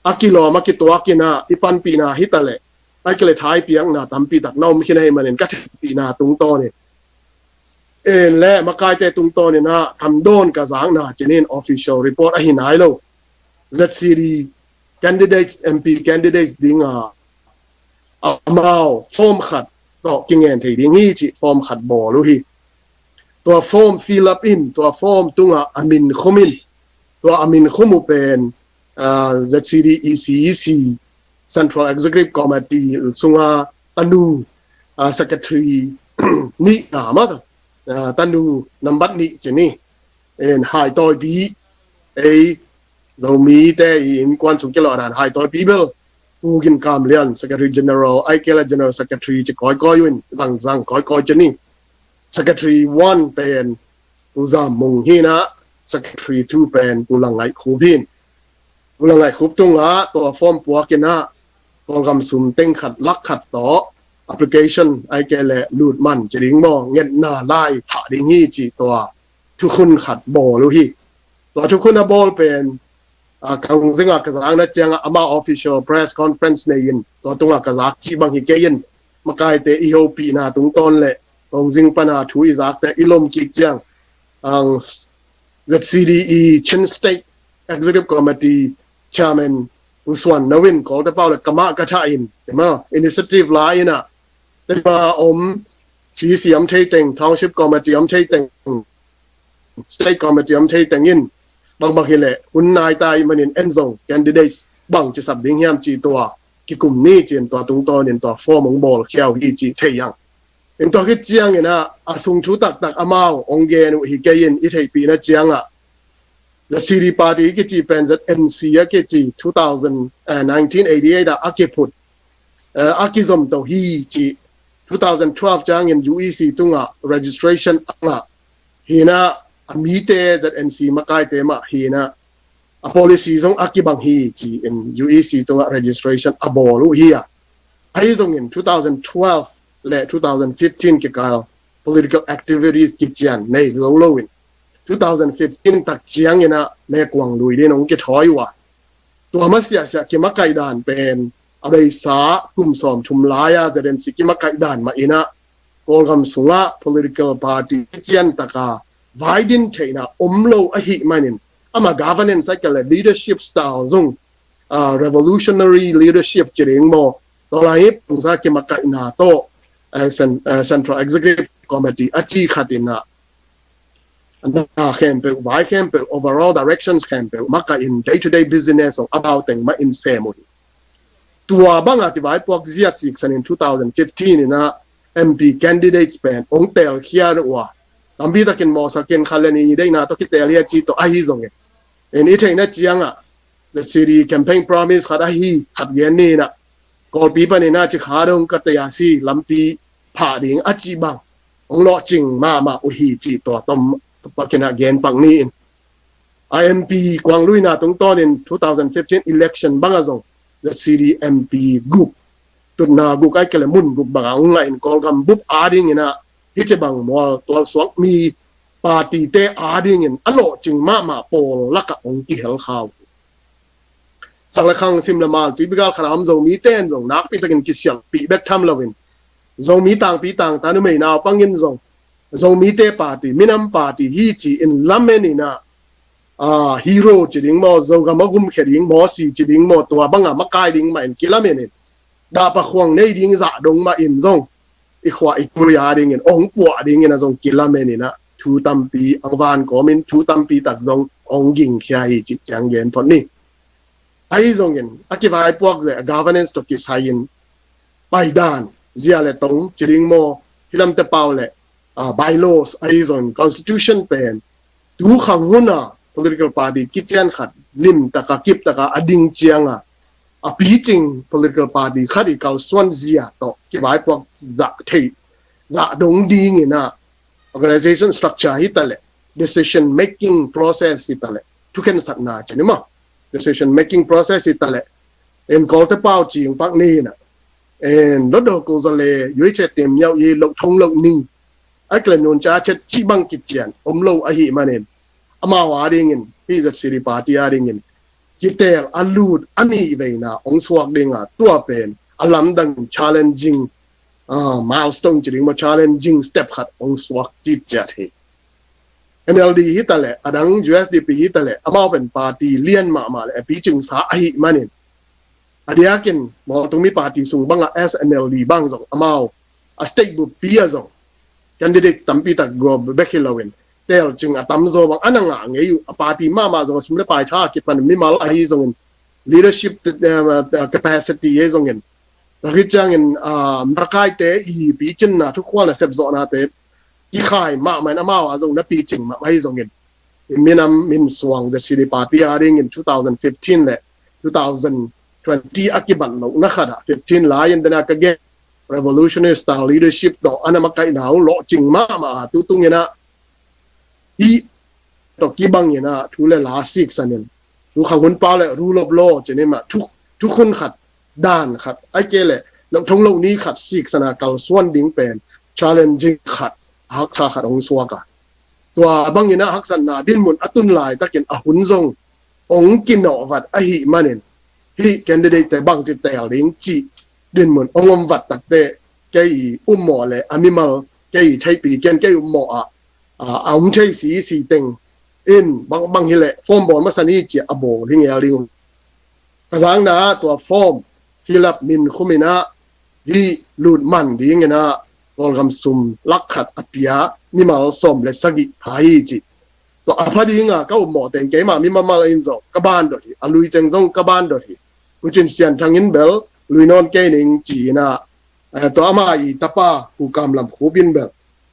a kilawm a kituak inah i panpihna hi ta le a kile thaipiakna tampi tak na om khin ahi manin ka theihpihna tungtawn in en le makaite tungtawn inah kam dawn ka zakna cinin official report ahi nai lo. Z C D candidates M P candidates dinga amau form khat tawh kingen thei ding hi cih form khat bawl uh hi. Tua form fill up in tua form tungah a min khum in tua a min khum uh pen Z C D E C E C Central Executive Committee sunga tanu secretary nih na ma tanu nambat nih cini en hai tawipi ei Zomite i innkuan sung kilawh dan hai tawipi bel Pu Gin Kam Lian Secretary General ai kela General Secretary ci kawikawi uh in zangzang kawikawi cini secretary one pen Pu Zam Mung hinah secretary two pen Pu Lang Ngaih Khup hin Pu Lang Ngaih Khup tungah tua form puak inah Kawlgam sum teng khat lak khat tawh application ai kele lut man ci ding maw ngetna lai thah ding hi cih tua thukhun khat bawl uh hi. Tua thukhun a bawl pen Kongzing a ka zakna ciangah ama official press conference nei in tua tungah ka zak cih bang hi kei in makaite i hopihna tungtawn le Kongzing pana thu i zakte i lom kik ciang ang Z C D E Chin State Executive Committee Chairman Pu Suan No in Kawlte pau le kamah ka thah in, tima initiative la in ah, tima om, C C om thei teng, Township Committee om thei teng, State Committee om thei teng in, bangbang hileh hun nai ta ih manin en zong candidates bang ci sap ding hiam ci tua kikum ni ci-in tua tungtawnin tua form hong bawl khia uh hi ci thei hiang. In tua khit ciangin ah a sung thu taktak amau hong gen uh hi kei in, i theihpihna ciangah ZCD party kici pen ZNC a kici two thousand, eh, nineteen eighty-eight ah a kiphut, eh, a kizom to hi ci, two thousand twelve ciangin U E C tungah registration a ngah hi in ah, a mite ZNC makaite mah hi in ah, a policy zong a kibang hi ci-in U E C tungah registration a bawl uh hi a. Ahi zongin two thousand twelve le two thousand fifteen kikal political activities kician nei zo loin, two thousand fifteen tak ciangin ah Mekuang lui din hong kithawi uh a. Tua masiahsiah kimakaih dan pen a beisa kum sawmthum lai-a ZNC kimakaih dan mah in ah Kawlgam sungah political party kician taka vaidin theihna om lo ahih manin, ama governance a kile leadership style zong, ah, revolutionary leadership ci ding maw, tua lai hi pungsa kimakaihna tawh, eh, cen-, eh, Central Executive Committee a ci khat in ah, na khempeuh, vai khempeuh, overall directions khempeuh makaih in day to day business of amau teng mah in sem uh hi. Tua banga tivaipuak zia siksan in two thousand fifteen in ah M P candidates pen hong telkhiat uh a, tampi takin mawhsakin khat le nih deihna tawh kitel hi a ci tawh ahi zongin, in i theihna ciangah ZCD campaign promise khat ahi khat gen ni in ah, Kawlpi panin ah Cikha dong ka tei a si lampi phah ding a cih bang hong lawhcing mahmah uh hi cih tua tom pakin ah gen pak ni in, a M P kuang luina tungtawnin two thousand fifteen election banga zong ZCD M P guk, tutna guk ai kele mun guk banga hong ngah in Kawlgam bup adingin ah hih ci bang mual tualsuak mi party te adingin a lawhcing mahmah pawl lakah hong kihel kha uh. Sang le khang, sim le mal, tuipi gal khat a om Zomite in zong nakpi takin kisialhpih bek tham loin, Zomi tangpi tangta numei naupang in zong Zomite party, minam party hi ci-in lamen in ah, ah, hero ci ding maw, Zogam a gumkhia ding, mawsi ci ding maw, tua banga makai ding mah in kilamen in, dahpa khuang nei ding zah dong mah in zong i khua i tui adingin hong puah dingin a zong kilamen in ah thu tampi hong van kawmin thu tampi tak zong hong gingkhia hi cih ciang gen phot ni. Ahi zongin a kivaipuak zia a governance tawh kisai-in paidan, zia le tong ci ding maw, hih lamte pau le, ah, bylaws ahi zongin constitution pen tu khang huna political party kician khat limtaka kiptaka a ding cianga a picing political party khat i kalsuan zia tawh kivaipuak zah theih, zah dong dingin ah organization structure hi taleh, decision making process hi taleh, thukhensatna ci ni maw, decision making process hi taleh, en Kawlte pau cing pak ni in ah, en lotdo ko za le yui che tem yau i lo thong lo ni, a kle nun cha chet ci bang kician om lo ahih manin, amau adingin, hih ZCD party adingin kitel a lut a nih veina hong suak dinga tua pen a lamdang challenging, ah, milestone ci ding maw, challenging step khat hong suak ciciat hi. NLD hi taleh, a dang USDP hi taleh, amau pen party lian mahmah le a picingsa ahih manin, a diakin mawtungmi party sung banga SNLD bang zong amau a state buppi ah zong candidate tampi tak gua bek hi loin, telcing a tamzaw bang a na ngah ngei uh, a party mahmah zong a sum le pai tha a kipan mimal ahi zongin, leadership, eh, capacity ahi zongin, tua khit ciangin, ah, makaite i picinna, thukhualna, sepzawhnate kikhai mahmah in amau a zong na picing mahmah ahi zongin, i minam minsuang ZCD party adingin two thousand fifteen le two thousand twenty a kibat lohna khat ah, fifteen lai-in dena ka gen revolutionary style leadership tawh a na makaihna uh lawhcing mahmah a, tu tungin ah hih tawh kibangin ah thu le la siksanin, tu khang hun pau le rule of law ci ni mah, thu, thukhun khat, dan khat, ai ke le lo thong lo ni khat siksana kalsuan ding pen challenging khat, haksa khat hong suak a. Tua bangin ah haksatna dinmun a tun laitakin a hun zong hong kinawh vat ahih manin, hih candidate te bangci tel ding cih dinmun hong om vat takteh, kei i upmawh le a mimal, kei i theihpi ken, kei upmawh ah, a, a um thei si, si teng in bang, bang hileh form bawl masa ni ci-a bawl hi ngel ding uh. Ka zakna ah tua form fill up min khumin ah hih lut man dingin ah Kawlgam sum lak khat a pia mimal sawm le sagih pha hi ci. Tua a pha dinga ka upmawh teng keimah mi mamal in zong ka ban dot hi, a lui teng zong ka ban dot hi. Pu Cin Sian Thang in bel lui nawn kei ning ci-in ah, eh, tua ama i tapa Pu Kam Lam Khup in bel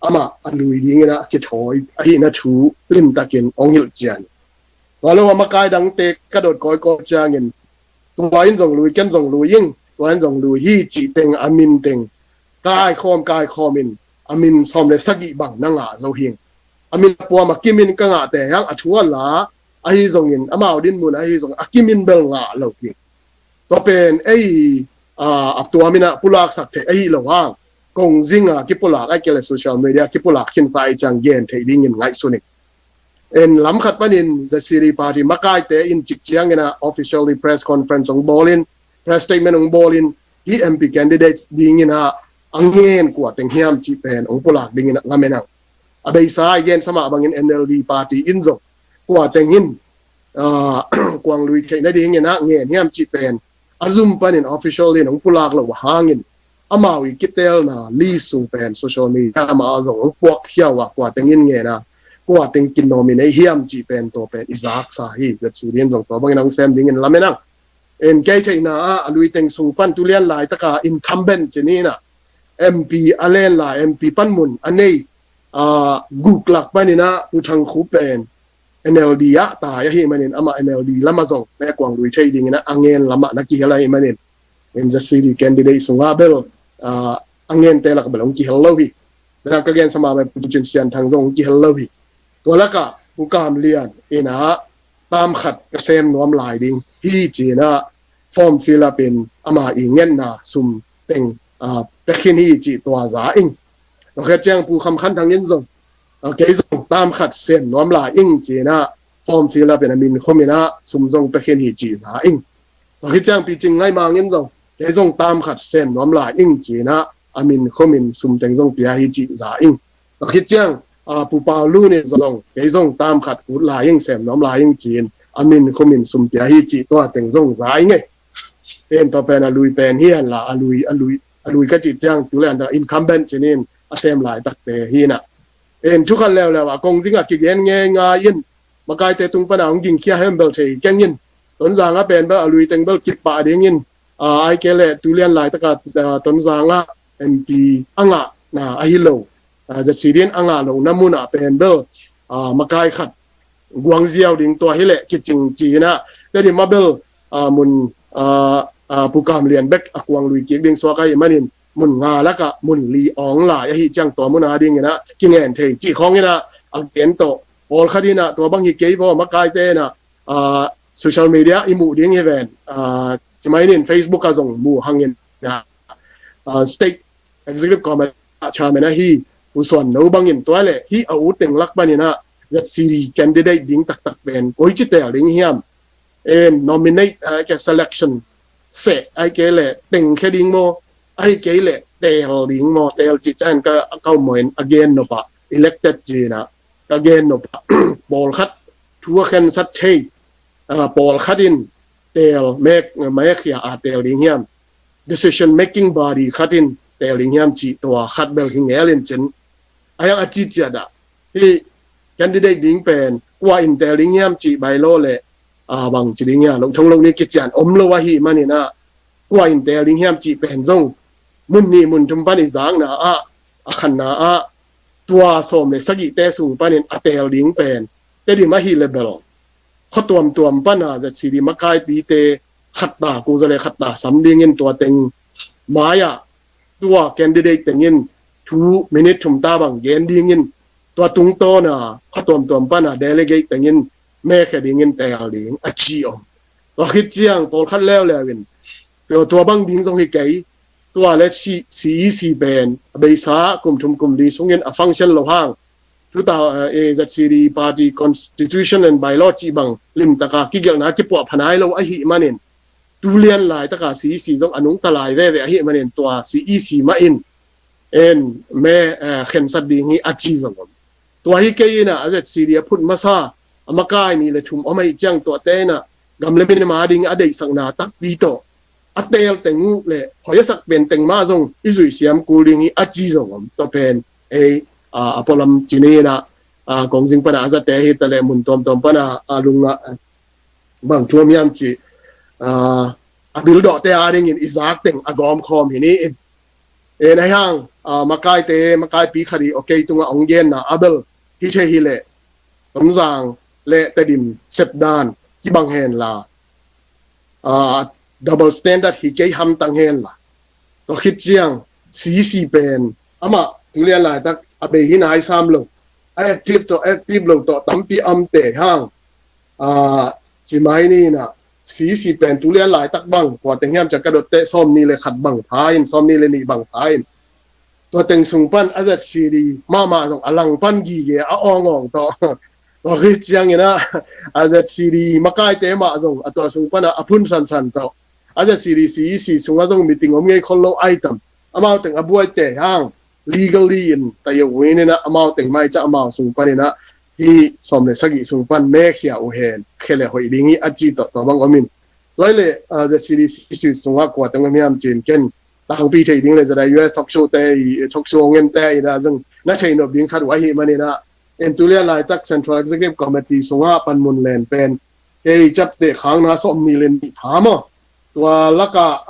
amah a lui dingin ah kithawi ahihna thu limtakin hong hilh cian. Tua lo a makai dangte ka dot kawikawi ciangin tua in zong lui, ken zong lui ing, tua in zong lui hi cih teng a min teng kaikhawm kaikhawm in a min sawm le sagih bang na ngah zo hing. A min a puam a kimin ka ngahte hiang a thu a la ahi zongin amau dinmun ahi zong a kimin bel ngah lo hi. Tua pen ei a tuamin ah pulaksak theih ahi lo hang kong zinga kipulak ai kele social media kipulak khinsa i ciang gen theih dingin ngaihsun ing. En lam khat panin Z C D party makaite in cik ciangin ah officially press conference hong bawlin, press statement hong bawlin, hih M P candidates dingin ah a ngen kua teng hiam cih pen hong pulak dingin ah lamen ang. A beisa i gen sama bangin N L D party in zong kua teng in ah kuang lui theih nadingin ah ngen hiam cih pen a zum panin official in hong pulak lo a hangin amau i kitelna li sung pen social media mah zong hong puak khia uh a kua teng in ngen a kua teng kinawm in ei hiam cih pen tua pen i zaksa hi. Z C D in zong tua bangin hong sem dingin lamen ang. En kei theihna ah a lui teng sung pan tulian laitaka incumbent ci-in ah M P a len lai M P panmun a nei ah, guk lak panin ah Pu Thang Khup pen N L D ah tai ahih manin amah N L D lamah zong mekuang lui thei dingin ah a ngen lamah na kihel ahih manin in Z C D candidate sungah bel ah, a ngente lak bel hong kihel lo hi. Dana ka gen sama pen Pu Cin Sian Thang zong hong kihel lo hi. Tua lakah Pu Kam Lian in ah tam khat ka sem nuam lai ding hi ci-in ah form fill up in ama i ngetna sum teng ah, pekhin hi cih tua za ing. Tua khit ciang Pu Kham Khan Thang in zong ah, kei zong tam khat sem nuam lai ing ci-in ah form fill up in a min khumin ah sum zong pekhin hi cih za ing. Tua khit ciang Pi Cing Ngai Mang in zong kei zong tam khat sem nuam lai ing ci-in ah a min khumin sum teng zong pia hi cih za ing. Tua khit ciang ah, Pu Pau Lun in zong kei zong tam khat ut lai ing sem nuam lai ing ci-in a min khumin sum pia hi cih tua teng zong za ing ei. En tua pen a lui pen hi an la a lui a lui a lui ka cih ciang tu le an ta incumbent ci-in a sem laitakte hi na. En thu khat leuleu a kong zingah kigen ngeingai in makaite tung pana hong gingkhia hem bel thei keng in Tonzang a pen bel a lui teng bel kipah dingin ah, ai kei leh tulian laitaka ah, Tonzang a M P a ngahna ahi lo ah, Z C D in a ngah lo na munah pen bel ah, makai khat guang ziau ding tua hileh kicing ci-in ah Tedim a bel ah, mun ah, ah, Pu Kam Lian bek a kuang lui kik ding suak ahih manin mun nga lakah mun li awng lai ahi ciang tua mun a dingin ah kingen thei cih khawngin ah a gen tawh pawlkhat in ah tua bang hi kei vaw makaite in ah ah, social media i muh ding hi ven ah, ci mai nin Facebook a zong muh hangin ah, ah, State Executive Committee ah chairman ahi Pu Suan No bangin tua le hi a ut teng lak panin ah Z C D candidate ding taktak pen koi ci tel ding hiam en nominate ah, ke selection se ai kei le teng khe ding maw ai kei le tel ding maw tel ci chan ka kau moin a gen no pa elected ci na ka gen no pa pawlkhat thu a khensat thei ah, pawlkhat in tel mek mek hia a tel ding hiam decision making body khat in tel ding hiam cih tua khat bel hi ngel in cin a yang a ci ciat ah hi candidate ding pen kua in tel ding hiam cih bai lo le ah, bang ci ding hiam lo thong lo ni kician om lo ahi manin ah kua in tel ding hiam cih pen zong mun ni mun thum pan i zakna ah a khanna ah tua sawm le sagihte sung panin a tel ding pen Tedim ahi le bel khuatuamtuam pana Z C D makaipite khatta kuza le khatta sam dingin tua teng mai-ah tua candidate tengin thu minute thum ta bang gen dingin tua tungtawna khuatuamtuam pana delegate tengin mekhe dingin tel ding a ci om. Tua khit ciang pawlkhat leuleu in tua, tua bang ding zong hi kei tua le C E C pen a beisa kum thum kum li sungin a function lo hang tuta eh, Z C D party constitution and bylaw cih bang limtaka kigelhna kipuah phanai lo ahi manin tulian laitaka C E C zong a nungta lai veve ahi manin tua C E C mah in en me eh, khensat ding hi a ci zong om. Tua hi kei inah a Z C D a phut masa a makai ni le thum om ahi ciang tuate inah gam le minim a ding a deihsakna takpi tawh a teel teng uh le hoi a sak pen teng mah zong i zuih siam kul ding hi a ci zong om. Tua pen ei a pualam ci ni in ah, kongzing pana a zate hi ta le mun tuamtuam pana a lung ah bang thuam hiam ci, a bil dawhte a dingin i zak teng a gawm khawm hi ni in. En ahi hang, makaite makaipi khat i okay tunga ong genna a bel hi thei hi leh Tonzang le Tedim sepdan kibang hen la, double standard hi kei hamtang hen la, tua khit ciang C C pen amah tulian laitak a bei hi nai sam lo, a active tawh active lo tawh tampi amte hang, ci mai ni in ah, C C pen tulian laitak bang kua teng hiam ciang ka dotte sawm ni le khat bang pha in, sawm ni le nih bang pha in, tua teng sung pan a Z C D mahmah zong a lang pan gige a awngawng tawh. Tua khit ciangin ah a Z C D makaite mah zong a tua sung pan ah a phun sansan tawh. A Z C D C E C sungah zong meeting om ngei khol lo ai tam. Amau teng a buaite hang legally in ta yo win in ah amau teng mai ca amau sung pan in ah hi sawm le sagih sung pan mekhia uh hen khe le hoih ding hi a ci tawh tua bang om in. Tua le Z C D C E C sungah kua teng om hiam cin ken tangpi thei ding le Z I U S talk show te i talk show ngen te i da zong na thei nop ding khat uh ahi man in ah, en tulian laitak Central Executive Committee sungah panmun len pen kei capte khangna sawm ni le nih pha maw. Tua lakah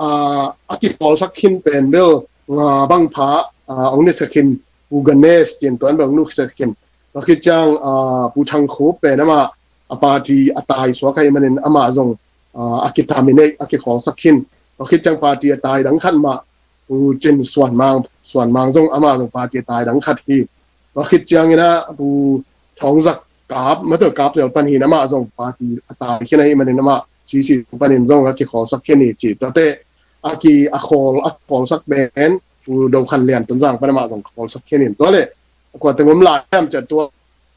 a kikhawlsak khin pen bel nga bang pha ong ne sak khin, Pu Ganesh cin tuan bang nuk sak khin. Tua khit ciang Pu Thang Khup pen amah a party a tai suak ahi manin amah zong a kitaminate a kikhawlsak khin. Tua khit ciang party a tai dang khat mah Pu Cin Suan Mang, Suan Mang zong amah zong party a tai dang khat hi. Tua khit ciangin ah Pu Thawng Zak Kap, Mato Kap tel pan hin amah zong party a tai khin ahi manin amah C C panin zong a kikhawlsak khin hi ci. Tuate a ki a khawl a khawlsak ben Pu Do Khan Lian Tonzang pan amah zong khawlsak khin in. Tua le kua teng om lai hiam ciah tua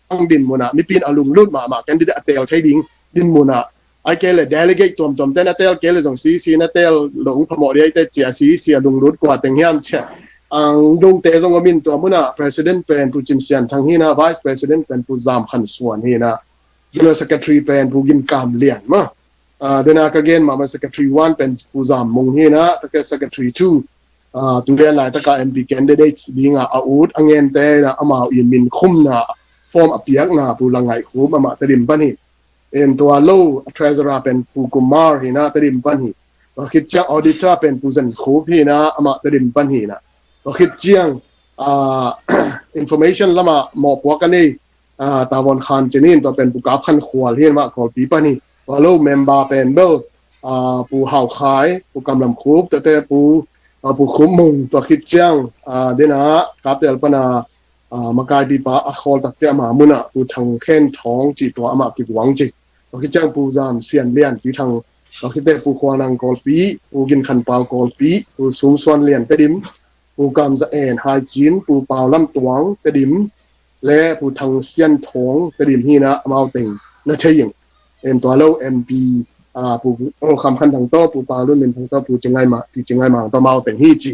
ang dinmun ah mipi in a lunglut mahmah candidate a teel thei ding dinmun ah ai kei le delegate tuamtuam ten a teel kei le zong C C na teel lo ung phamawh dih ai te cia C C a lunglut kua teng hiam cia. Ang dongte zong om in tua mun ah president pen Pu Cin Sian Thang hi in ah, vice president pen Pu Zam Khan Suan hi in ah, general secretary pen Pu Gin Kam Lian maw. Dena ka gen mahmah secretary one pen Pu Zam Mung hi in ah, tua khit secretary two tulian laitaka M P candidates dinga a ut a ngente in ah amau i min khumna form a piakna Pu Langaih Khup amah Tedim pan hi. En tua lo a treasurer pen Pu Kumar hi in ah Tedim pan hi. Tua khit ciang auditor pen Pu Zan Khup hi in ah amah Tedim pan hi in ah. Tua khit ciang information lama mawhpuak a nei Tavon Khan cin in tua pen Pu Kap Khan Khual hi in amah Kawlpi pan hi. Tua lo member pen bel Pu Hau Khai, Pu Kam Lam Khup, tuate Pu Pu Khup Mung, tua khit ciang dena kaptel pana makaipipa a khawl takte ama munah Pu Thang Khen Thawng cih tua amah kiguang cih. Tua khit ciang Pu Zam Sian Lian Pi Thang, tua khit te Pu Khual Nang Kawlpi, Pu Gin Khan Pau Kawlpi, Pu Sum Suan Lian Tedim, Pu Kam Za En Hai Cin, Pu Pau Lam Tuang Tedim, le Pu Thang Sian Thawng Tedim hi in ah amau teng na thei ing. En tua lo M P Pu Kham Khan Thang tawh, Pu Pau Lun Min Thang tawh, Pu Cing Ngai Ma, Pi Cing Ngai Mang tawh amau teng hi ci.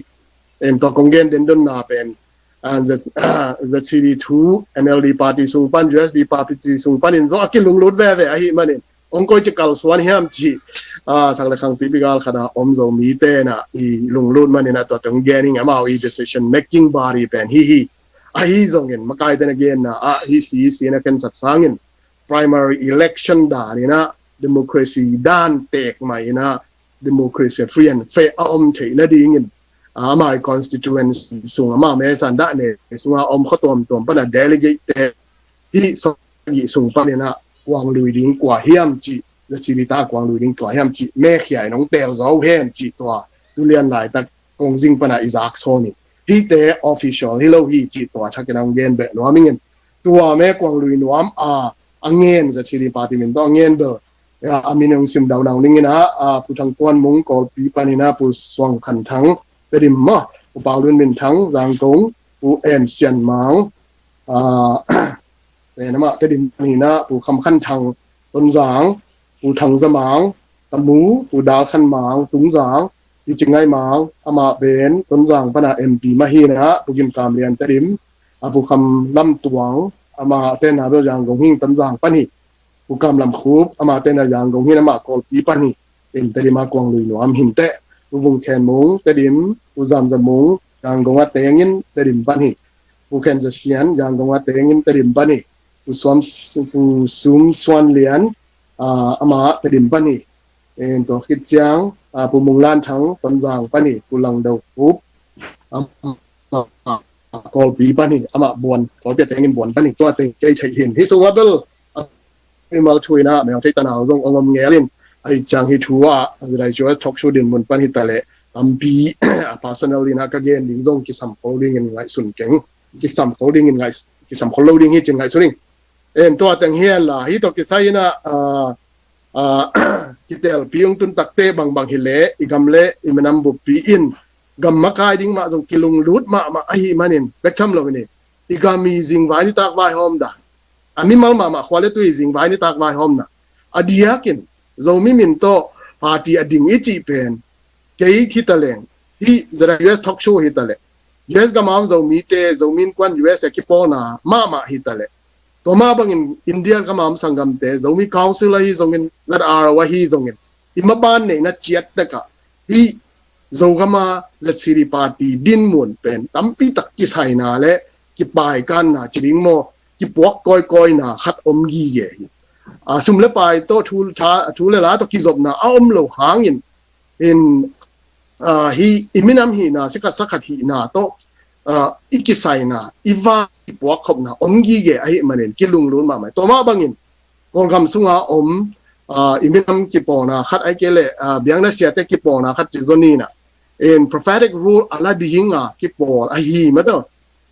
En tua kong gen den donna pen Z C D two N L D party sung pan, U S D party sung pan in zong a kilunglut veve ahi manin ong koi ci kalsuan hiam ci. Sak le khang tipi gal khata om zo mite na i lunglut manin a tua tong gen ing amau i decision making body pen hi hi. Ahi zongin makaite na genna ah hi si hi si na khensat sangin primary election dan in ah democracy dan tek mai in ah democracy free and fair a om theih nadingin amah i constituency sung amah mesan dah ne sunga om khuatuamtuam pana delegate te hi sawgi sung pan in ah kuang lui ding kua hiam ci, na ci dita kuang lui ding kua hiam ci mekhia in ong tel zo hen ci tua tulian laitak kongzing pana i zak sawn in. Hihte official hi lo hi ci tua thakin ang gen beh nuam ingin tua me kuang lui nuam a a ngen za ci ding party min tawh a ngen bel a min ong sim dau nau ning in ah Pu Thang Tuan Mung Kawlpi pan in ah Pu Suang Khan Thang Tedim maw, Pu Pau Lun Min Thang Zangkong, Pu En Sian Mang pen amah Tedim pan in ah Pu Kham Khan Thang Tonzang, Pu Thang Za Mang Tamu, Pu Dal Khan Mang Tungzang, Pi Cing Ngai Mang amah pen Tonzang pana M P mah hi in ah Pu Gin Kam Lian Tedim, a Pu Kham Lam Tuang amah ten a bel Zangkong hing Tonzang pan hi. Kam Lam Khup, amah tena Yangon hi in amah Kawlpi pan hi. In Tedim a Kuang Lui Nuam hi inteh. U Vung Khen Mung, Tedim, U Zam Za Mung, Yangon a tengin Tedim pan hi. U Khen Za Sian, Yangon a tengin Tedim pan hi. U Suam, U Sum Suan Lian, ah, amah Tedim pan hi. In tua khit ciang, ah, Pu Mung Lan Thang, Tonzang pan hi. Pu Lang Do Khup, amah Kawlpi pan hi, amah Buan, Kawlpi a tengin Buan pan hi, tua teng kei theih hi in. Hih sungah bel, a, mimal thu in a, mel thei tanau zong ong om ngel in, ahi ciang hih thu ah, a, Zidai Joel talk show din mun pan hi ta leh, tampi, a, personal in a, ka gen ding zong kisam khol dingin ngaihsun keng, kisam khol dingin ngai, kisam khol lo ding hi cin ngaihsun ing. En tua teng hi a la, hih tawh kisai in a, a, a, kitelpi ong tun takte bangbang hi leh, i gam le, i minam buppi in, gam makai ding mah zong kilunglut mahmah ahih manin, bek tham lo hi ni. I gam i zingvai nitak vaihawm dan, a mimal mahmah khua le tui zingvai nitak vaihawmna. A diakin, Zomi min tawh party a ding i cih pen, kei hi ta leng, hih Zidai U S talk show hi ta leh, U S gam a om Zomite, Zomi Innkuan U S a kipawlna mahmah hi ta leh, tua mah bangin India gam a om sanggamte, Zomi Council ahi zongin, Z R O ahi zongin, i maban neihna ciat takah, hih Zogam a Z C D party dinmun pen tampi tak kisaina le kipaikanna ci ding maw, kipuak kawikawina khat om gige hi. A, sum le pai tawh thu, tha, thu le la tawh kizopna a om lo hangin, in, a, hih i minam hihna, sikhat sakhat hihna tawh, a, i kisaina, i va i puakkhopna om gige ahih manin kilunglut mahmah. Tua mah bangin, Kawlgam sunga om, a, i minam kipawlna khat ahih kei leh, a, biakna siate kipawlna khat ci zong ni in a. In prophetic rule a la dinga kipawl ahi mah tawh,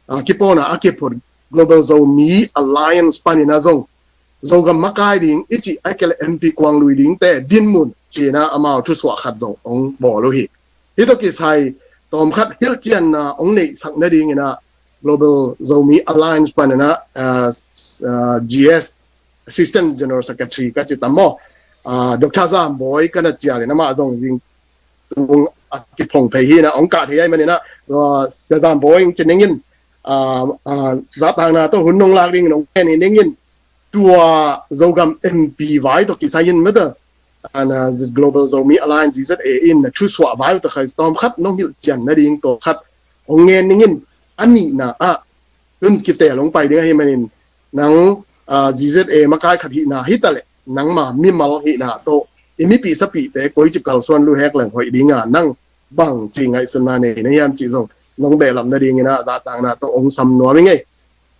a, kipawlna a kiphut Global Zomi Alliance panin a zong, Zogam makai ding i cih ahih kei leh M P kuang lui dingte dinmun ci in a amau thusuah khat zong ong bawl uh hi. Hih tawh kisai tawmkhat hilhcianna ong neihsak nadingin a Global Zomi Alliance panin a, a, s-, a, G S, Assistant General Secretary ka ci tam maw, a, Doctor Zam Bawi ka na cial in amah zong zing tung a kiphong phei hi in a ong kah thei ahih manin a, a, Sia Zam Bawi ong ci ning in, a, a, zahtakna tawh hun nong lak dingin ong ngen hi ning in, tua Zogam M P vai tawh kisai in mah tawh, a, na Global Zomi Alliance, G Z A in na thusuah vai uh tawh khat tawmkhat nong hilhcian nading tawh khat ong ngen ning in, a nihna ah tun kitel ong pai ding ahih manin nang, a, G Z A makai khat hihna hi ta leh nangma mimal hihna tawh i mipih sapihte koi cip kalsuan luhek leng hoih dinga nang bangci ngaihsutna nei na hiam cih zong nong behlap nadingin a zahtakna tawh ong sam nuam ing ei.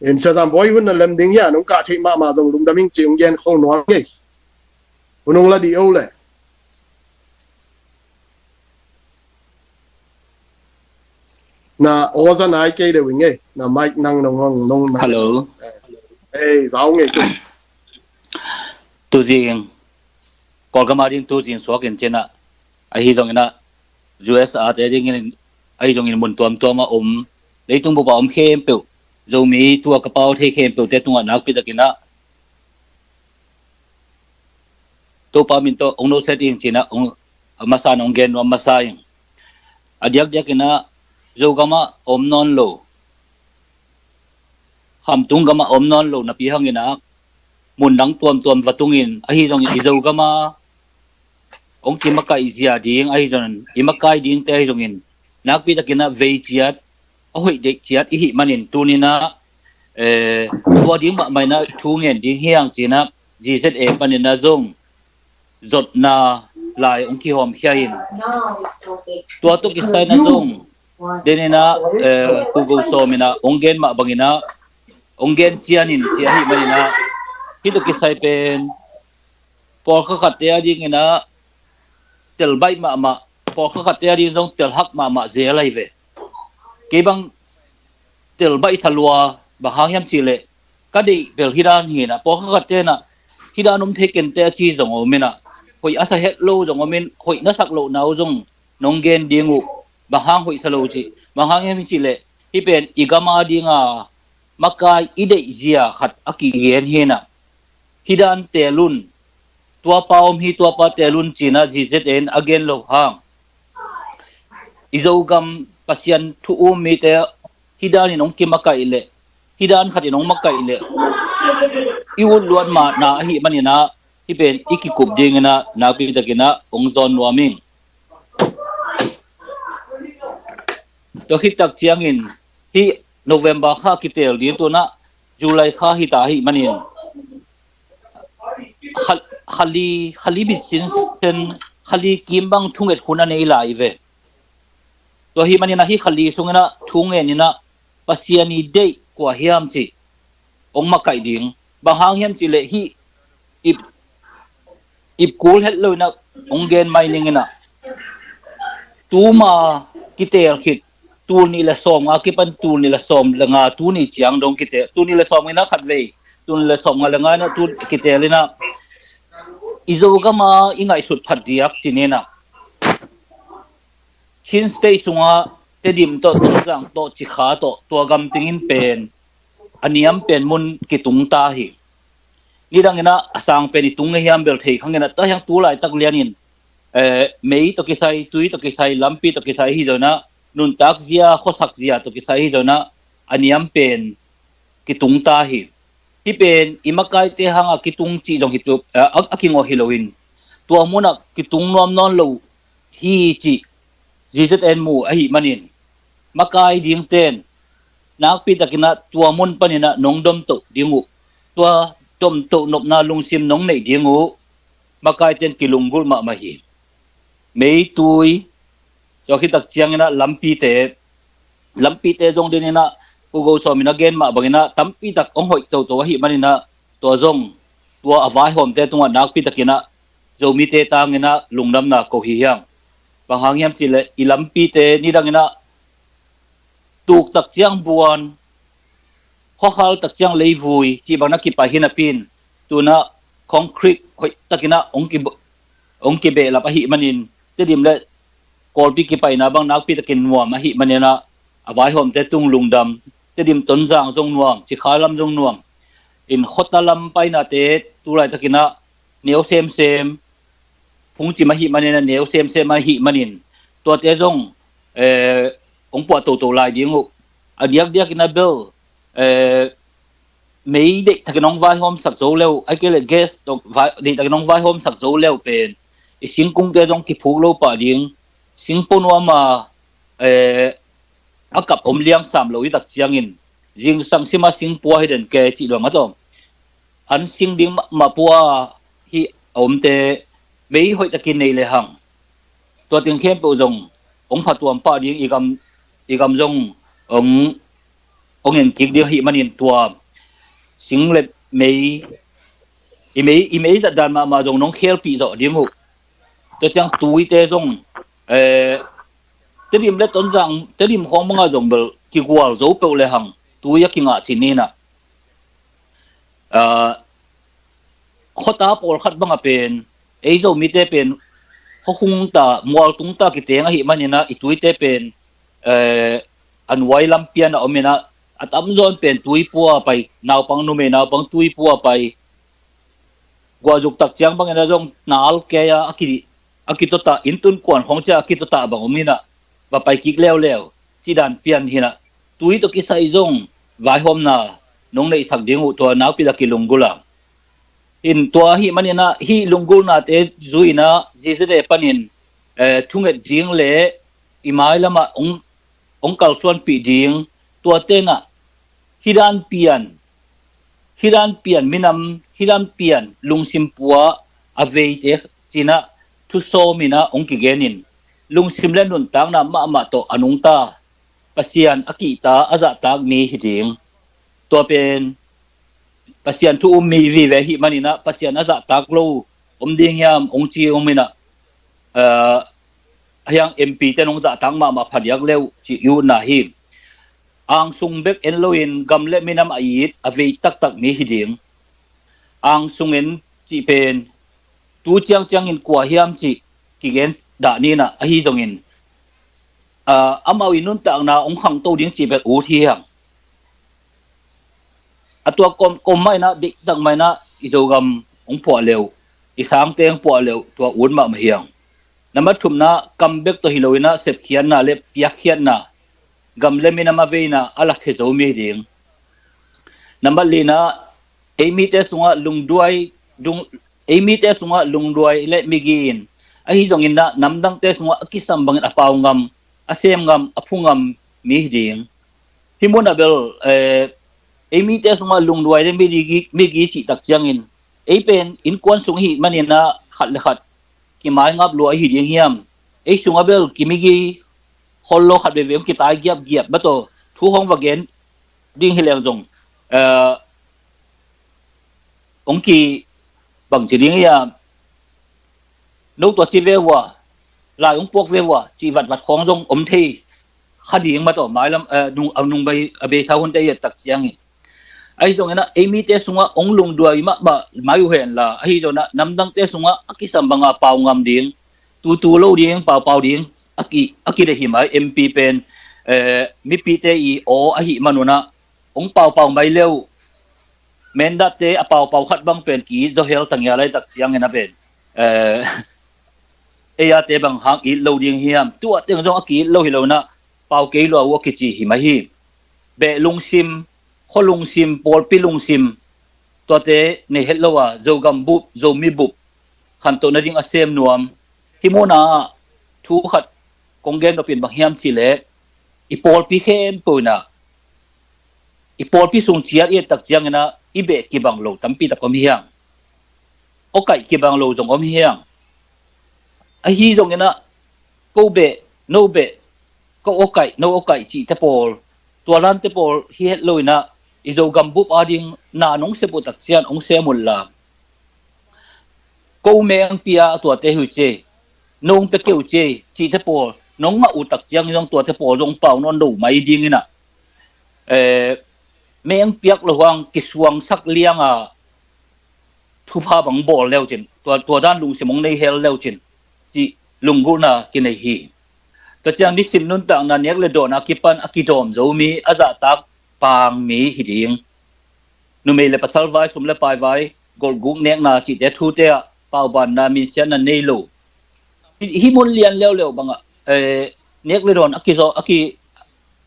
In Sia Zam Bawi hun na lem ding hi a, nong kah theih mahmah zong lungdam ing ci ong gen khol nuam ing ei. Hun ong la dih o leh. Na aw za nai kei deuh ing ei. Na mic nang nong hong nong nang. Hello. Ei, za ong ei tu. Tuzing. Kawlgam a ding tuzing suak in ci in a. Ahi zongin a U S A te dingin ahi zongin mun tuamtuam a om, leitung bup a om khempeuh, Zomi tua ka pau thei khempeuhte tungah nakpi takin a Topa min tawh ong noset ing ci in a ong, a masa in ong gen nuam masa ing. A diakdiakin a Zogam ah a om nawn lo, khamtung gam ah a om nawn lo napi hangin a mun dang tuamtuam va tungin ahi zongin i Zogam a ong kimakaih zia ding ahi zongin, i makai dingte ahi zongin, nakpi takin a vei ciat, a hoih deih ciat i hih manin tuni in a, eh, tua ding mahmah in a thu ngen ding hi hang ci in a G Z A panin a zong zotna lai ong kihawmkhia in. Tua tawh kisai in a zong den in a, eh, Pu Go Sawm in a ong gen mah bangin a ong gen cian in ci ahih manin a hih tawh kisai pen pawlkhat khatte a dingin a tel baih mahmah, pawlkhat khatte a ding zong tel hak mahmah zel ahi ve. Kei bang tel baih sa lua, bang hang hiam cih leh ka deih bel hih dan hi in a, pawlkhat khatte in a hih dan om thei kente a ci zong om in a, hoih a sa het lo zong om in, hoih na sak lohna uh zong nong gen ding uh, bang hang hoih sa lo cih, bang hang hiam cih leh hih pen i gam a dinga makai i deih zia khat a kigen hi in a, hih dan tel un, tuapa om hi, tuapa tel un ci in a G Z A in a gen lo hang, i Zogam Pasian thu um mite hih dan in ong kimakaih leh hih dan khat in hong makaih leh i ut luat mahna ahih manin ah, hih pen i kikup dingin ah nakpi takin ah hong zawn nuam ing. Tua khit tak ciangin hih November kha kiteel ding, tu-in ah July kha hi ta ahih manin kha, kha li, kha li bit sinsen, kha li kim bang thunget hun a nei lai ve. Tua ahih manin ah hih kha li sungin ah thu ngenin ah Pasian i deih kua hiam cih hong makaih ding. Bang hang hiam cih leh hih ip, ip kul het lo-in ah hong gen mai ning in ah, tuma kiteel khit, tul nih le sawmnga kipan tul nih le sawm le nga, tuni ciang dong kiteel, tul nih le sawmnga in ah khatvei, tul nih le sawmnga le nga in ah tu kiteel in ah, i Zogam a i ngaihsut phat diak ci-in ah, Chin State sungah Tedim tawh, Tonzang tawh, Cikha tawh, tua gam teng in pen a niam pen mun kitung ta hi. Nidangin ah a sang pen i tung ngei hiam bel thei kha ngei in ah, tua hi hang tu laitak lianin, eh, mei tawh kisai, tui tawh kisai, lampi tawh kisai ahi zongin ah, nuntak zia, khuasak zia tawh kisai ahi zongin ah, a niam pen kitung ta hi. Hih pen i makaite hang a kitung cih zong hi tu, a, a, a kingawh hi loin, tua mun ah kitung nuam nawn lo hi cih Z Z N mu ahih manin, makai dingte'n nakpi takin ah tua mun panin ah nong domtoh ding uh, tua domtoh nopna lungsim nong neih ding uh, makaite'n kilunggulh mahmah hi. Mei, tui, tua khit tak ciangin ah lampite, lampite zong den in ah, Pu Go Sawm in a gen mah bangin ah tampi tak hong hoih toto ahih manin ah, tua zong, tua a vaihawmte tungah nakpi takin ah Zomite tangin ah lungdamna ko hi hang. Bang hang hiam cih leh i lampite nidangin ah tuk tak ciang buan, khuakhal tak ciang leivui cih bang na kipai hi napi-in, tu-in ah concrete hoih takin ah hong ki, hong kibehlap ahih manin, Tedim le Kawlpi kipaina bang nakpi takin nuam ahih manin ah, a vaihawmte tung lungdam. Tedim, Tonzang zong nuam, Cikha lam zong nuam. In khuata lam painate tu laitakin ah neu semsem, phungcim ahih manin ah neu semsem ahih manin, tuate zong, eh, hong puah toto lai ding uh. A diakdiakin ah bel, eh, mei deih takin hong vaihawmsak zo le uh, ahih kei leh gas tawh vai, deih takin hong vaihawmsak zo le uh pen, i singkungte zong kiphuk lo pah ding, singpo nuam a, eh, a kap om liangsam lo hi tak ciangin, zingsang sim a singpua hi den ke cih lo mah tawh, an sing ding mah, mah pua hi a omte mei hoih takin nei le hang, tua teng khempeuh zong hong phatuam pah ding, i gam, i gam zong hong, hong en kik ding ahih manin, tua sing le mei, i mei, i mei zat dan mahmah zong nong khelpih zawh ding uh. Tua ciang tuite zong, eh, Tedim le Tonzang, Tedim khawng bangah zong bel kigual zo peuh le hang tui a kingah cih ni-in ah, ah, khuata pawlkhat bangah pen, ei Zomite pen khuahung ta, mualtung ta kiteng ahih manin ah, i tuite pen, eh, a nuai lam pian a om in ah, a tamzaw in pen tui pua pai, naupang numei naupang tui pua pai. Guahzuk tak ciang bangin ah zong nal kei a, a ki, a kitotah, inntun kuan khawng ciang a kitotah bang om in ah, va pai kik leuleu cih dan pian hi-in ah, tui tawh kisai zong vaihawmna nong neihsak ding uh, tua nakpi tak kilunggulh a. In tua ahih manin ah, hih lunggulhnate zui-in ah Z Z A panin, eh, thunget ding le i mailam ah hong, hong kalsuanpih ding, tuate in ah hih dan pian, hih dan pian minam, hih dan pian lungsim pua a veite ci-in ah thu sawm in ah hong kigen in, lungsim le nuntakna mahmah tawh a nungta, Pasian a kihta, a zahtak mi hi ding. Tua pen Pasian thu um mi vive ahih manin ah, Pasian a zahtak lo om ding hiam hong ci om in ah, eh, a hiang M P te'n hong zahtak mahmah phadiak le uh cih i utna hi. Angsung bek en loin gam le minam a it, a vei taktak mi hi ding. Angsung en cih pen tu ciangciangin kua hiam cih kigen dah ni-in ah, ahi zongin, ah, amau i nuntakna hong khangto ding cih bek ut hi hang. A tua kawm, kawm mah in ah, deihtak mah in ah i Zogam hong phuah le uh, i sangte hong phuah le uh, tua ut mahmah hi hang. Nambat thumna, kam bek tawh hi lo-in ah, sepkhiatna le piakkhiatna, gam le minam a veina a lakkhia zo mi hi ding. Nambat lina, ei mite sungah lungduai, dung, ei mite sungah lungduai le migi in, ahi zongin ah namdangte sungah a kisam bangin a pau ngam, a sem ngam, a phu ngam mi hi ding. Hih munah bel, eh, ei mite sungah lungduai le migi, migi cih tak ciangin, ei pen innkuan sung ahih manin ah khat le khat kimaingap lua ahi ding hiam? Ei sungah bel kimigi khol lo, khat veve hong kitai giapgiap mataw, thu hong va gen ding hi leng zong, eh, hong ki bangci ding hiam? No tua ci ve ua, lai hong puak ve ua, cih vatvat khawng zong om thei kha ding mataw, mailam, eh, nung, a nung bei, a beisa hunte i et tak ciangin. Ahi zongin ah ei mite sungah hong lungduai mahmah mai uh hen la, ahi zongin ah namdangte sungah a kisam banga pau ngam ding, tutu lo ding, paupau ding a ki, a kideih hi mai. M P pen, eh, mipite i aw ahih manun ah hong paupau mai leu, Mendatte a paupau khat bang pen ki-it zaw hel tangia laitak ciangin a pen, eh, ei ate bang hang it lo ding hiam? Tua teng zong a ki-it lo hi lo in ah pau kei lua uh a kici hi mai hi. Beh lungsim, khua lungsim, pawlpi lungsim, tuate nei het lo a, Zogam bup, Zomi bup khantoh nading a sem nuam. Hih munah thu khat kong gen nopin bang hiam cihleh, i pawlpi khempeuh in ah, i pawlpi sung ciat i et tak ciangin ah i beh kibang lo tampi tak om hi hang. Awkaih kibang lo zong om hi hang. Ahi zongin ah ko beh, no beh, ko awkaih, no awkaih cihte pawl, tua lante pawl hi het lo in ah, i Zogam bup ading na nong sep uh tak ciang hong sem un la, ko meng pia tuate hi uh ci, nong pia kei uh ci, cihte pawl nong ngah uh tak ciang zong tuate pawl zong pau nawn lo mai ding in ah, eh, meng piak lo hang kisuangsak lianga thupha bang bawl leu cin, tua, tua dan lungsim hong nei hel leu cin, cih lunggulhna kinei hi. Tua ciang nisim nuntakna nek le dawn a kipan a kidawm zo mi, a zahtak pang mi hi ding. Numei le pasal vai, sum le pai vai, golhguk nekna cihte thute ah paubanna, minsiatna nei lo. Hi, hih mun lian leuleu bangah, eh, nek le dawn a kizaw, a ki,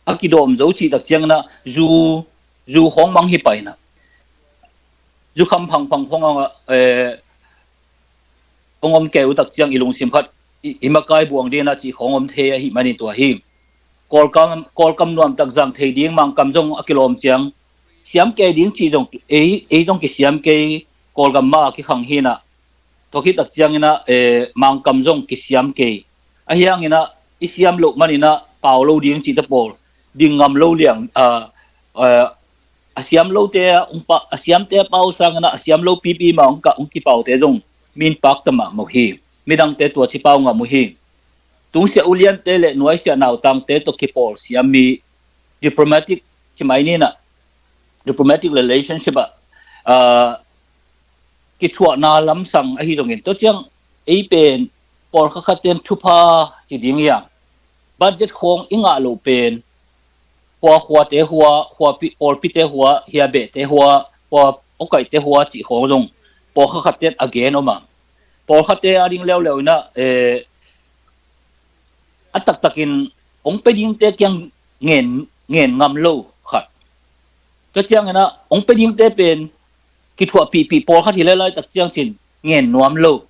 a kidawm zo cih tak ciangin ah zu, zu khawng mang hi pai in ah, zu kham phangphang khawng ah, eh, hong om kei uh tak ciang i lungsim khat, i, i makai buang ding in ah cih khawng om thei ahih manin tua hi. Kawlkam, Kawlkam nuamtak zang thei ding Mangkam zong a kilawm ciang, siam kei ding cih zong, ei, ei zong kisiam kei, Kawlgam mah a kikhang hi in ah, tua khit tak ciangin ah, eh, Mangkam zong kisiam kei. Ahi hangin ah i siam loh manin ah pau lo ding cihte pawl, ding ngam lo liang, ah, eh, a siam lote a, hong pa, a siamte a pau sangin ah a siam lo pipi mah hong ka, hong kipaute zong min pakta mahmah uh hi. Midangte tua ci pau ngam uh hi. Tungsiah uliante le nuaisiah nautangte tawh kipawl siam mi, diplomatic ci mai ni in ah, diplomatic relationship ah, ah, kithuahna lamsang ahi zongin, tua ciang ei pen pawlkhat khat ten thupha ci ding hiam, budget khawng i ngah loh pen, khua khuate hua, khuapi, pawlpite hua, hiabehte hua, khua awkaihte hua cih khawng zong pawlkhat khat ten a gen om a. Pawlkhatte ading leuleu in ah, eh, a taktakin hong pia dingte kiang ngen, ngen ngam lo khat. Tua ciangin ah hong pia dingte pen kithuahpihpih pawlkhat hi le laitak ciang cin ngen nuam lo.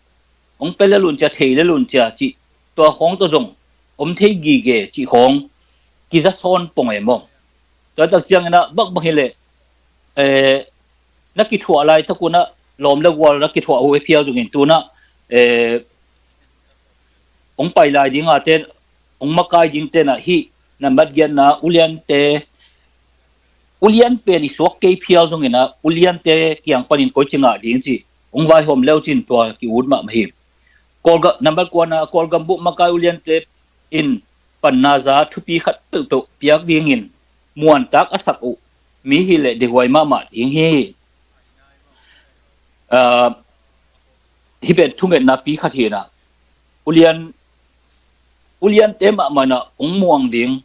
Hong pia le lun cia, thei le lun cia cih, tua khawng tawh zong om thei gige cih khawng kiza sawn pong e maw. Tua tak ciangin ah bang bang hi leh, eh, na kithuah laitak un ah lawm le gual na kithuah uh hi phial zongin tu in ah, eh, hong pai lai ding a ten, hong makai ding ten ah hih nambat giatna uliante, ulian pen i suak kei phial zongin ah uliante kiang panin koici ngah ding ci hong vaihawm leu cin tua ki-ut mahmah hi. Kawlga-, nambat kuana, Kawlgam bup makai uliante in panna za thupi khat peuhpeuh piak dingin muantak a sak uh mi hi leh deihhuai mahmah ding hi. Ah, hih pen thungetna pi khat hi in ah, ulian, uliante mahmah in ah hong muang ding,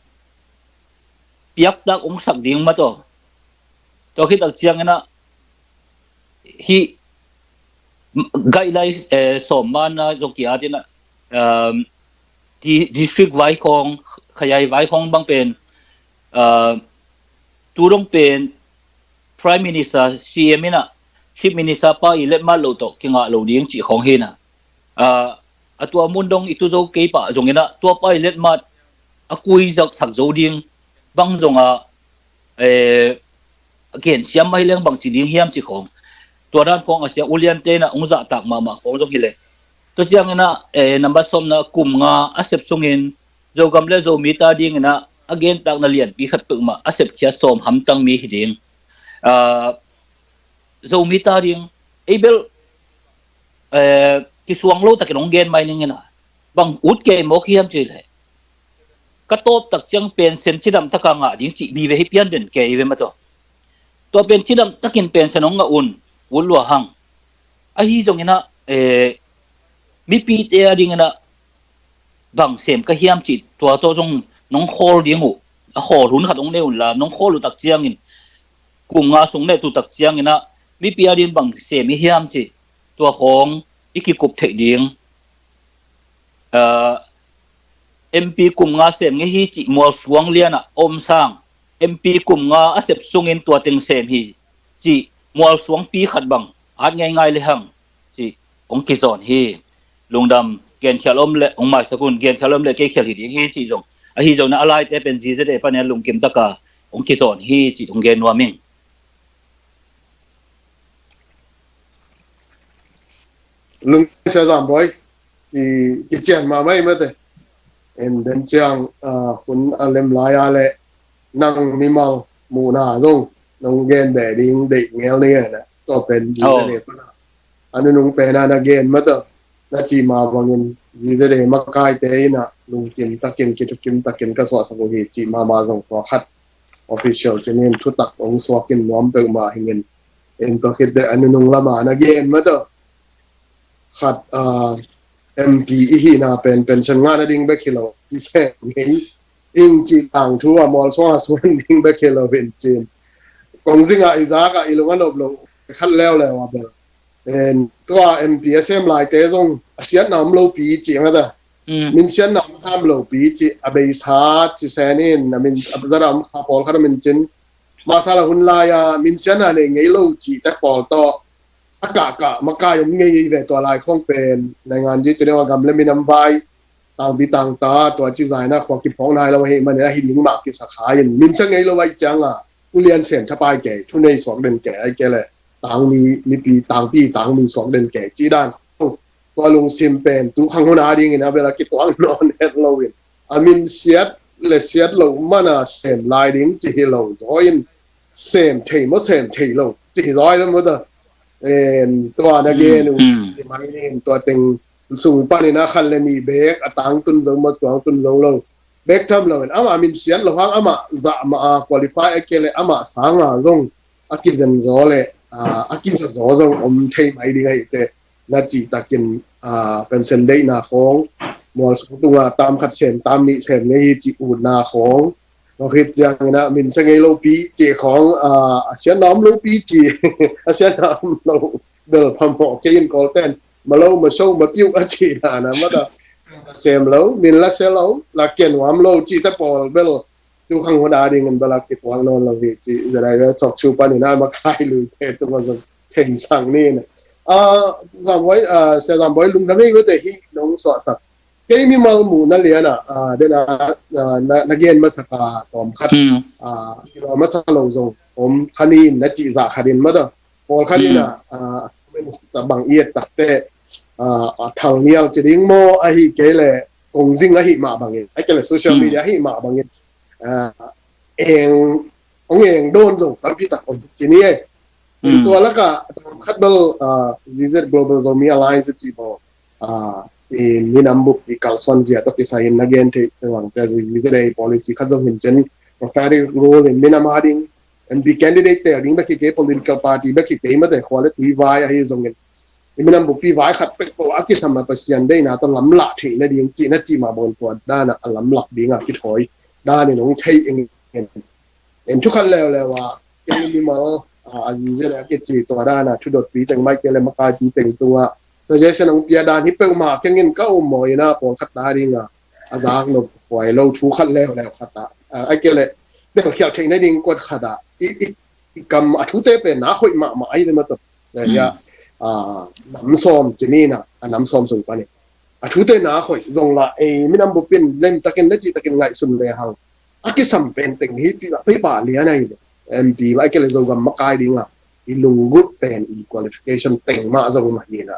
piaktak hong sak ding mah tawh. Tua khit tak ciangin ah hih guideline, eh, sawm man a zong ki-at in ah, um, di-, district vai khawng, khayai vai khawng bang pen, uh, tu dong pen Prime Minister, C M in ah Chief Minister pa i letmat loh tawh kingah lo ding cih khawng hi in ah, a tua mun dong i tu zo kei pah zong in ah tua pa i letmat a kui zak sak zo ding bang zong a, eh, a gen siam mai leng bang ci ding hiam cih khawng, tua dan khawng a sia uliante in ah hong zahtak mahmah khawng zong hi leh, tua ciang in ah, eh, number sawmna, kum nga a sep sungin Zogam le Zomi ta ding in ah a gentakna lianpi khat peuhmah a sepkhia sawm hamtang mi hi ding. Ah, Zomi ta ding, ei bel, eh, kisuang lo takin hong gen mai ning in ah, bang ut kei mawk hiam cih leh, ka tawp tak ciang pension cidam taka ngah ding cih mi ve hi pian den kei ve mah tawh. Tua pen cidam takin pension hong ngah un, ut lua hang. Ahi zong in ah, eh, mipite a ding in ah bang sem ka hiam cih tua tawh zong nong khawl ding uh, a khawl hun khat hong nei un la, nong khawl uh tak ciangin kum nga sung neh tu tak ciang in ah mipi a ding bang sem i hiam cih tua khawng i kikup theih ding. Ah, M P kum nga sem ngei hi cih mualsuang lian ah om sang, M P kum nga a sep sungin tua teng sem hi cih mualsuang pi khat bang at ngeingai le hang cih hong kizawn hi. Lungdam, genkhial om le hong maisak un, genkhial om le kei khial hi ding hi cih zong, ahi zong in ah a laite pen Z Z A panin lungkim taka hong kizawn hi cih hong gen nuam ing. Lungdam, Sia Zam Bawi, i, i cian mahmah i mate. En den ciang, ah, hun a lem lai a le nang mimal muhna zong nong gen beh ding deih ngel ni na. Tua pen ding na ne pana. A nunung pen a na gen mata. Na ci ma bangin Z Z A makaite in ah lungkim takin, kithukim takin ka suahsak uh hi ci mahmah zong tua khat official cinin thutak hong suakin nuam peuhmah hingin. En tua khit deh a nunung lama na gen mata. Khat, ah, M P i hihna pen pension ngah nading bek hi lo, i sem ngei ing cih tangthu a mualsuang a suan ding bek hi lo in cin. Kongzing ah i zak ah i lung a nop lo khat leuleu a bel. En, tua M P a sem laite zong a siatna om lo pi cih a ngata. Mm. Min siatna om sam lo pi cih a beisa ci senin, a min a zara om kha pawlkhat a min cin. Masa la hun lai a min siatna nei ngei lo cih te pawl tawh a kahkah makai om ngei ve tua lai khawng pen. Naingan ji ci deuh a gam le minam vai, tangpi tangta, tua ci zaina khua kiphawk nai lo ahi manin ahi ding mah kisa kha in. Min sa ngei lo ahi cianga ulian sem thapai kei, thunei suak den kei, ahi kei le tangmi, mipi tangpi tangmi suak den kei ci dan. Tua lungsim pen tu khang hun a dingin a bel a kituak nawn het lo in. A min siat le siat lo mana sem lai ding ci hi lo zaw in. Sem thei maw sem thei lo ci hi zaw in maw ta. En, tua na gen uh ci mai nin tua teng sung panin a khan le nih bek a tangtun zo maw tuangtun zo lo. Bek tham lo in amah min siat lo hang amah zah mah a qualify a kei le amah sanga zong a kizen zaw le, a, a kiza zaw zong om thei mai ding ahi te. Na cih takin, a, pension deihna khawng, mualsung tunga tam khat sem, tam nih sem ngei hi cih utna khawng, no khit ciangin a min sa ngei lo pi cih khawng, a, a siatna om lo pi cih, a siatna om lo bel phamawh kei in Kawlten, ma lo, ma so, ma piuh a cih dan a mata, sem lo, min la sia lo, la kia nuam lo cih te pawl bel, tu khang hun a dingin bel a kituak nawn lo hi cih, zedai le talk show panin a makai luite tungah zong thei sang ni na. A, Zam Bawi, a, Sia Zam Bawi lungdam ei vete hi nong suahsak. Kei mimal muhna lian a, a, den a, a, na, na gen masak a tawm khat, a, kilawm masa lo zong om kha ni na cih zah khat in mata. Pawl khat in a, a, comments bang i et takte, a, a thal nial ci ding maw ahi kei le kongzing ahi mah bangin, ahi kei le social media ahi mah bangin, a, eng, ong eng dawn zong tampi tak om ci ni e. Tua laka khat bel, a, Z Z Global Zomi Alliance ci baw, a, i minam bup i kalsuan zia tawh kisai in na gen thei teng bang cia Z Z A policy khat zong hin cen, prophetic rule in minam a ding, M P candidate tel ding bek hi kei, political party bek hi kei mate, khua le tui vai ahi zongin i minam bupi vai khat pek pawh a kisam a Pasian deihna tawh lamlah theih nading cihna cih mah bangin tua dana a lamlak dinga kithawi danin hong thei eng en. En thu khat leuleu a, kei mimal, a, a zize le a kici tua dana thudotpi teng mai kei le makaipi teng tunga suggestion hong pia dan hi peuhmah kengin ka um maw ina pawlkhat ta dinga a zak nop huai lo thu khat leuleu khat a, a, a kei le delkhialh theih nading kuat khat a i, i, i kam a thute pen na hoih mahmah ahi le mataw. Hia, nam sawm ci ni na, a nam sawm sung panin a thute na hoih zong la, ei minam bupin lemtakin le cihtakin ngaihsun le hang a kisam pen teng hi pi pah lian ahi le, M P mah a kile Zogam makai dinga i lunggulh pen i qualification teng mah zong mah hi na.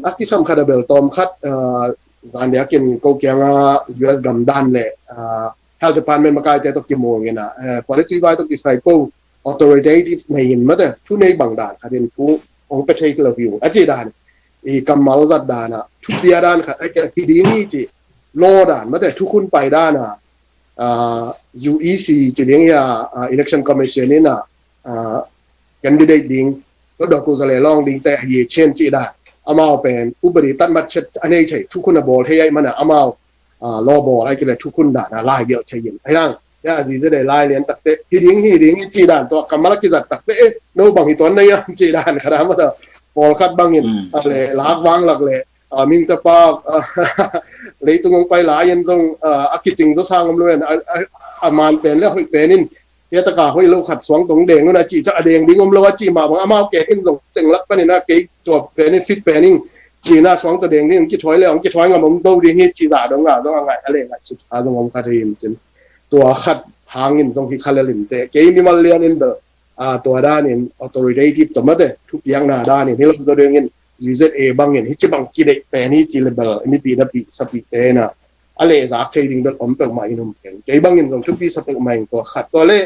A kisam khat a bel tawm khat, zan diakin ko kianga U S gam dan le health department makaite tawh kimuang ina, quality vai tawh kisai ko authoritative nei in mate, thu nei bang dan khat in thu hong pe thei lo hi ung a ci dan, i kammal zat dan a thupia dan khat a kia hi ding hi ci, law dan mate, thukhun pai dan a, U E C ci ding hi a, Election Commission in a candidate ding, Doctor Zale Long ding te a hi chian ci dan, amau pen upadi tatmat chet a nei thei, thukhun a bawl thei ai mana amau law bawl ai kile thukhun dan a lai gelh thei in ai lang. Ya, zize de lai lian takte hi ding hi ding i ci dan tua kammal a kizat takte, eh, no bang hi tuan na iam ci dan khat a mata, pawlkhat bangin a le lak vang lak le, mingtapa leitung hong pai lai in zong a kicing zo sang om lo in, a man pen le hoih pen in, hia taka hoih lo khat suang tong deng un a ci ca a deng ding om lo a ci mah bang amau kek in zong teng lak panin a kei tua pen in fit pen in ci na suang ta deng ding kithuai le hong kithuai ngam om do ding hi ci za dong a zong a ngai a le ngai suk a zong om khat hi in cin. Tua khat hangin zong hi kha le lim te kei mimal lian in bel tua danin authoritative tawh mate thupiakna danin hi lo zaw dingin, U Z A bangin hi ci bang kideih pen hi ci le bel mipi napi sapi te na a lehzak thei ding bel om peuhmah in om pen kei bangin zong thupi sa peuhmah in tua khat tua le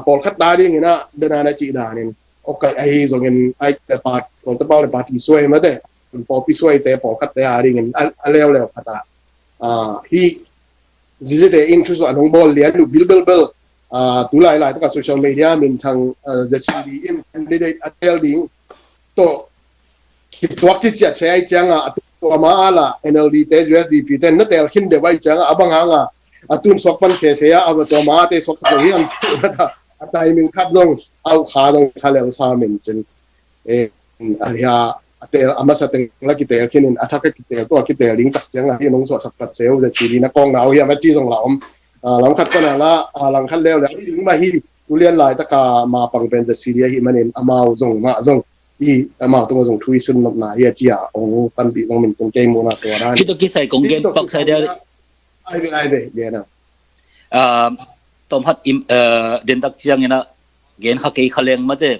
pawlkhat ta dingin a dana na cih danin okai ahi zongin ai le pat kong tapau le pat i suai mate pawlpi suai te pawlkhat te a dingin a leuleu khat a hi. Zizite in thusuah an hong bawl lian uh bilbelbel, tulai laitaka social media minthang Z C D in candidate a tel ding tawh kituak ciciat se ai cianga a tua ma ala N L D te U S D P te na tel khin deuh ai cianga a bang hanga a tun suak pan sese a a tua ma te suak sak lo hiam ci a timing khat zong au kha zong kha leu sa min cin. A hia a tel a masa teng la kitel khinin a thak a kitel tua kitel ding tak ciang a hi nong suahsak pat seu Z C D na kawng nau hiam a ci zong la om. Langkhat pana la langkhat leu le a hi ding mah hi. Tulian laitaka ma pang pen Z C D a hi manin amau zong mah zong i amau tungah zong thu i sun nopna hi a ci a ong panpih zong min tung kei muhna tua dan. Kito kisai kong gen pak sai dia. Ai ve ai ve dia na. Tom hat im den tak ciang ina gen kha kei kha leng mate.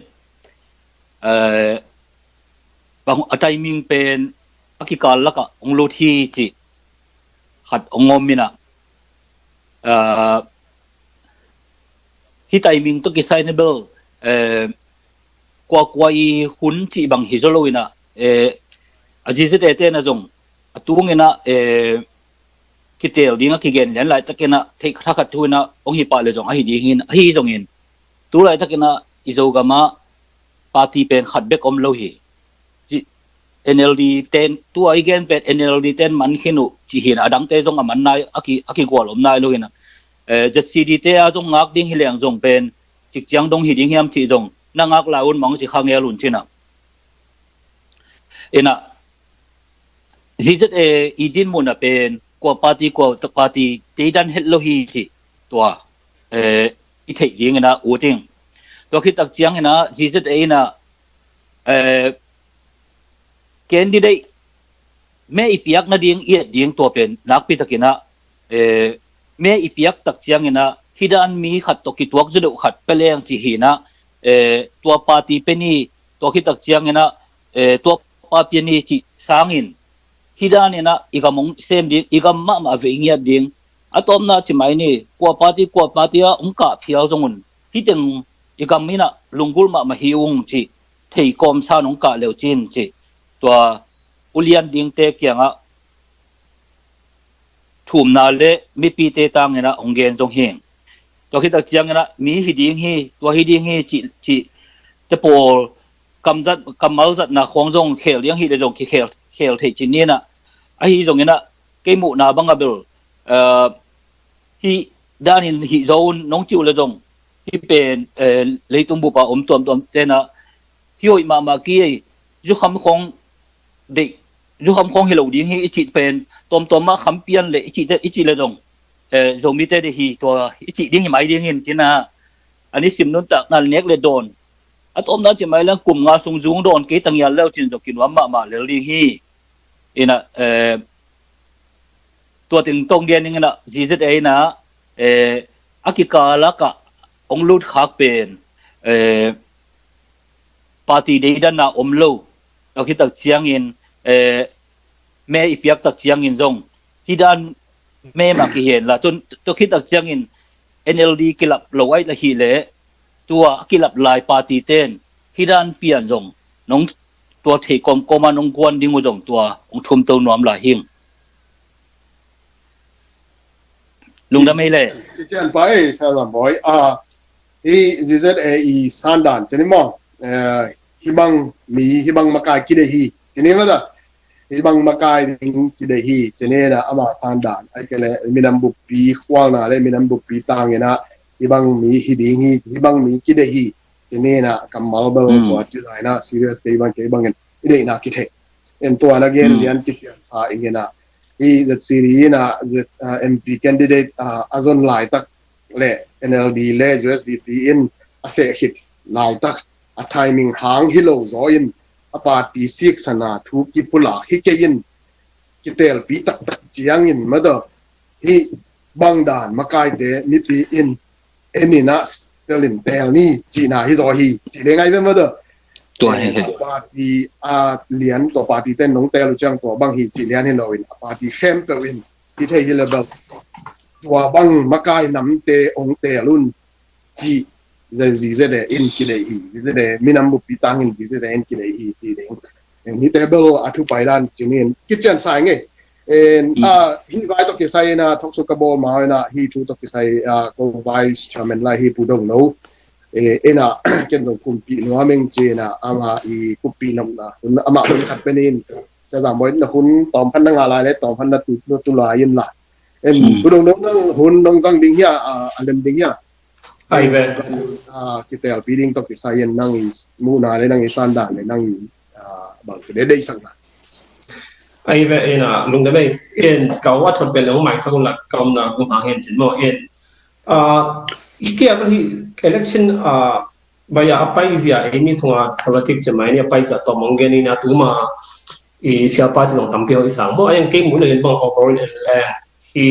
A timing pen a kikal lakah hong lut hi cih khat hong om inah, hih timing tawh kisai na bel kuakua i hun cih bang hi zaw lo inah, a G Z A te na zong a tung inah kitel ding a kigen lian laitakinah theih thakhat thu inah hong hi pah le zong ahi ding hin ahi zongin tu laitakinah i Zogam ah party pen khat bek om lo hi. N L D ten tua i gen pen N L D ten man khin uh cih hinah a dangte zong a man nai a kigual om nai lo hinah Z C D te a zong ngak ding hi leng zong pen cikciang dong hi ding hiam cih zong na ngak lai un mah hong ci kha ngel un cinah. Inah Z Z A i dinmun a pen kua party kua party teidan het lo hi cih tua i theih ding inah ut ing. Tua khit tak ciang inah Z Z A inah candidate me i piak nading i et ding tua pen nakpi takinah me i piak tak ciang inah hih dan mi khat tawh kituak zu deuh khat peleng cih hinah tua party pe ni tua khit tak ciang inah tua party pe ni cih sangin hih dan inah i gam hong sem ding i gam mahmah ve i ngiat ding a tawpna ci mai ni kua party kua party ah hong kah phial zong un hih teng i gam inah lunggulh mahmah hi ung cih thei kawm san hong kah leu cin cih tua ulian dingte kiangah thumna le mipite tanginah hong gen zong hi. Tua khit tak cianginah mi hi ding hi tua hi ding hi cih cih te pawl kamzat kammal zatna khawng zong khel ding hi le zong kikhel khel theih cin ninah ahi zonginah kei muhna banga bel hih danin hih zo un nong cih uh le zong hih pen leitung bupa om tuamtuam tenah hih hoih mahmah ki ei zukham khawng deih zukham khawng hi lo ding hi i cih pen tuamtuam mah kham pian le i cih le zong Zomite deih hi tua i cih ding hi mai ding hin cinah a nisim nuntak nal nek le dawn a tawpna ci mai lang kum nga sung zung dawn kei tangial leu cin zong kinuam mahmah lel ding hi. Ina, eh, tua teng tong gen ning ina Z Z A ina, eh, a kikal a ka ong lut khak pen, eh, party deidanna om lo a khitak ciangin, eh, me i piak tak ciangin zong hi dan me mah kihen la tun tua khitak ciangin N L D kilap lo ai la hi le tua a kilap lai party ten hi dan pian zong nong tua thei kawmkawm a nong guan ding uh zong tua ong thum to nuam lai hing. Lungdam ei le. I cian pa ei sa zam boy a i Z Z A i sandan cini maw, eh, hibang mi hibang makai kidei hi cini mada. Hibang makai ding kidei hi cini na ama sandan ai kele minam buppi khualna le minam buppi tangina hibang mi hi ding hi hibang mi kidei hi cini na kammal bel tua ci lai na serious kei bang kei bangin i deihna kithei. En tua na gen lian kician sa ingina i Z C D ina Z, uh, M P candidate, uh, a zon lai tak le N L D le U S D P in a seh khit lai tak a timing hang hi lo zaw in a party siksana thu kipulak hi kei in kitelpi taktak ciangin mada hi bangdan makaite mipi in en ina telin tel ni cina hi zaw hi ci le ngai ve mada. Tua hi he. Party a lian tua party ten nong tel uh ciang tua bang hi ci lian hi lo in a party khempeuh in hi thei hi le bel tua bang makai namte ong tel un ci Z Z A in kidei hi Z Z A minam buppi tangin Z Z A in kidei hi ci ding. Ni te bel a thu pai dan cinin kician sai nge. En a hi vai to kisai na thok su ka bol ma na hi thu to kisai a ko vice chairman lai hi pu dong no. E ena ken dong kumpi nuameng cina ama i kumpi nam na hun ama hun khat penin. Ca zam boy na hun tom phan na nga lai le tom phan na tu tu lai in la. En pu dong no nang hun dong zang ding hia a lem ding hia. Ai ve. Kitelpi ding to kisai in nang i muhna le nang i sandan le nang i bang tu de dei sang na. Ai ve ina lungdam ei in kau a thot bel leng mai sang la kau na kum hang hen cin maw in. Hi kia hi election baya a pai zia ei ni sunga politic cin mai ni a pai zia tawm ong gen ina tuma i siapa cin ong tampi ho i sang maw a yang kei mu le bang overall in leng hi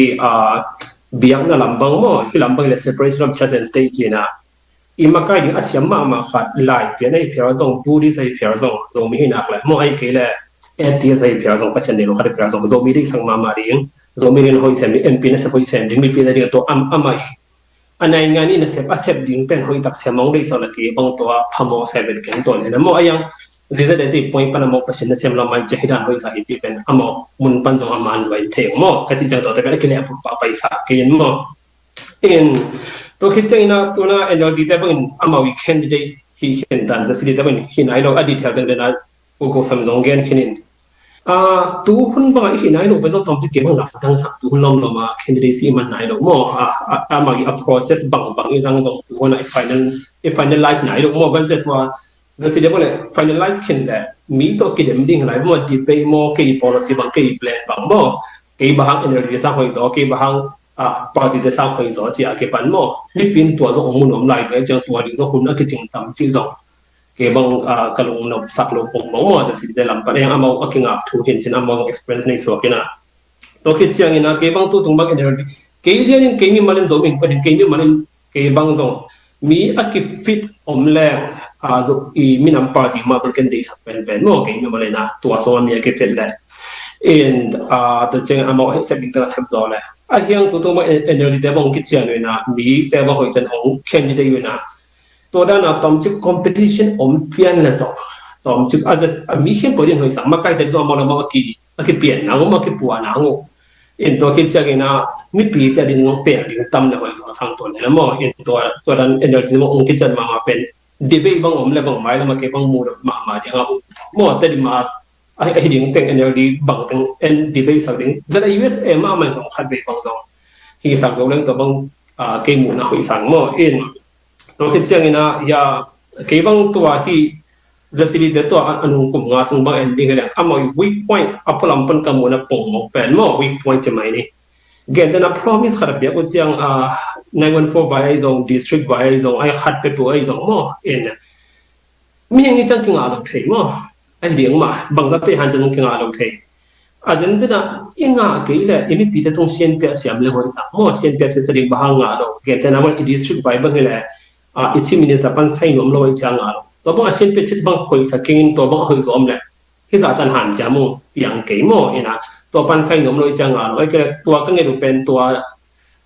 biakna lam bang maw hi lam bang le separation of church and state cina i makai ding a siam mahmah khat lai pian a i phiar zong Buddhist a i phiar zong Zomi hi nak le maw a i kei le atheist a i phiar zong Pasian nei lo khat i phiar zong Zomi ding sang mahmah ding Zomi ding hoih sem ding M P na sep hoih sem ding mipi na ding a tua am ama i a nai ngan i na sep a sep ding pen hoih tak sem mong dei sa la ki bang tua phamo seven ken tua le na maw a yang zizat dei ti point pan a maw Pasian na sem lo mai che hi dan hoih sa hi ci pen a maw mun pan zong a man vai thei maw ka ci chang tua te pen a ki le a put pa pai sa ke in maw. In tua khit ciangin a tuna N L D te bangin amau i candidate hi khen dan za sidi te bangin hi nai lo a detail den den a u ko sam zong gen khin in. A tu hun bang a i hi nai lo pen zong tom ci ke bang la tang sak tu hun lom lom a candidate si man nai lo maw a amau i a process bang bang i zang zong tu hun a i final i finalize nai lo maw ban ce tua Za si dia bole finalize khin le mi to kidem ding lai maw debate maw kei policy bang kei plan bang maw kei bahang N L D sa hoi zo kei bahang a party te sa hoi zo ci a ke pan maw mi pin tua zo ong mun om lai ve jang tua ding zo hun a kicing tam ci zo kei bang a ka lung nop sak lo pong bang maw za si dia lam pan eng amau a kingap thu hin cin amau zo experience nei suak ina. Tua khit ciangin a kei bang tu tung bang in kei lianin kei mi malin zo min pahin kei mi malin kei bang zong mi a kifit om leng a zo i minam party ma bel ken dei sak pen pen maw kei mi malin a tua song a mi a kifit leng in a tua ciang a mau a sep ding teng a sep zo leng a hiang tu tung bang N L D te bang kician uina mi te bang hoih ten ong candidate uina Tua dan a tomcik competition om pian le zong tomcik a zat a mi khem ko din hoi sang makai te zong a mawlamau a ki a kipian nang um a kipuan nang uh. In tua khit ciangin a mipi te a din zong pel ding tam le hoi zong a sang tua le maw in tua tua dan N L D zong ong kican mahmah pen debate bang om le bang mai lam a ke bang mu mahmah ding a um maw te di ma a hi ding teng N L D bang teng en debate sak ding zat a U S A mah mai zong khat vei bang zong hi sak zo leng tua bang kei muhna hoih sang maw in tua khit ciangin a ya kei bang tua hi zasili te tua a nung kum nga sung bang en ding hi leng amau weak point a pualam pan ka muhna pong mong pen maw weak point ci mai ni Gentehna promise khat a piak uh ciang, a, nine one four vai ahi zong, district vai ahi zong, a khat peuhpeuh ahi zong maw, in mihing i ciang kingah lo thei maw? A liang mah, bangzah tei hanciam zong kingah lo thei. A zenzen ah i ngah kei leh i mipite tung sianpiah siam leng hoih sa maw, sianpiah siasa ding bang hang ngah lo. Gentehna maw, i district vai bang hi leh, a, i chief minister pan sai nuam lo i ciang ngah lo. Tua bang a sianpiah cit bang hoih sa kingin tua bang a hoih zaw om leh hih zah tan hanciam uh piang kei maw, ina tua pan sai nuam lo i ciang ngah lo. Ai ke tua ka nget uh pen tua,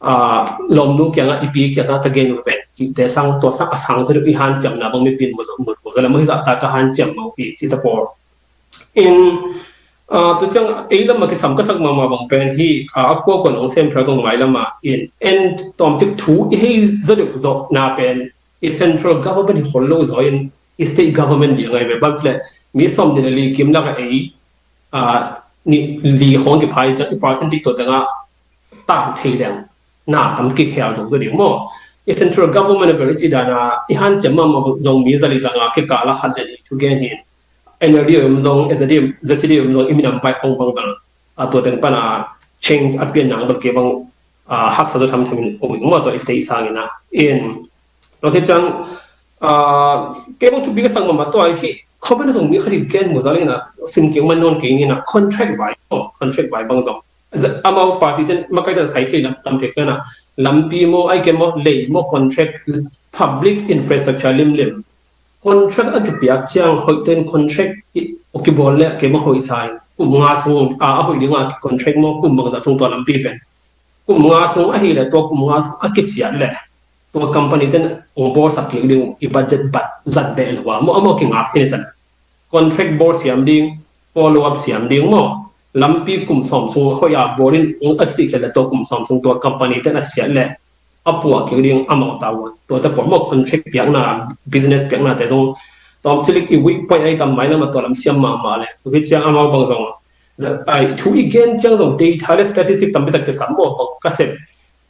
a, lawmnu kiangah, i pi kiangah ka gen uh pen cihte sang, tua sang a sang tua i hanciamna bang mipi in mu zo, mu zo leh maw, hih zah ta ka hanciam mawk hi cihte pawl. In, a, tu ciang ei lamah kisam ka sak mahmah bang pen hi, a, a kuakua nong sem phial zong mailamah in, en tawmcik thu i hei zaw deuh zawhna pen i central government hi khol lo zaw in i state government liang ahi ve. Bang cileh mi sawm nih le li kim lakah ei, a, nih li khawng kiphai ciang i percentage tua tengah tang thei leng na tam kikhial zo zaw ding maw? I central government a bel i cih dan a i hanciam mahmah zong mi zali zanga kikal a khat le nih thu gen hi. NLD om zong, ZCD om zong, i minam vai khong bang bel a tua teng pana change a pian nang bel kei bang, a, haksa zaw thamtham in om ing maw, tua i state sangin a. In tua khit ciang, a, kei bang thupi ka sak mahmah tua hi. Comment zong mi khat i gen mu zal in a, sim kik man nawn kei in a, contract vai maw, contract vai bang zong amau party ten makaite sai thei lam tam thei kena, lampi maw, ai ke maw, lei maw, contract, public infrastructure limlim. Contract a kipiak ciang hoih ten contract i, a kibawl leh kei maw hoih sa in. Kum nga sung a, a hoih ding a ki contract maw, kum bangzah sung tua lampi pen. Kum nga sung ahih leh tua kum nga sung a kisiat leh tua company ten ong bawlsak kik ding uh, i budget bat zat beh lo a maw, a maw kingap hi ni tan. Contract bawl siam ding, follow up siam ding maw? Lampi kum sawm sung hoih a bawl in, a kici khel leh tua kum sawm sung tua company ten a siat leh a puah kik ding amau ta uh. Tua te pawl maw contract piakna, business piakna te zong tawm cilik i weak point ahi tam mailam a tua lam siam mahmah leh. Tua hi ciang amau bang zong, ai, thu i gen ciang zong data le statistic tampi tak kisam maw, bang ka sep.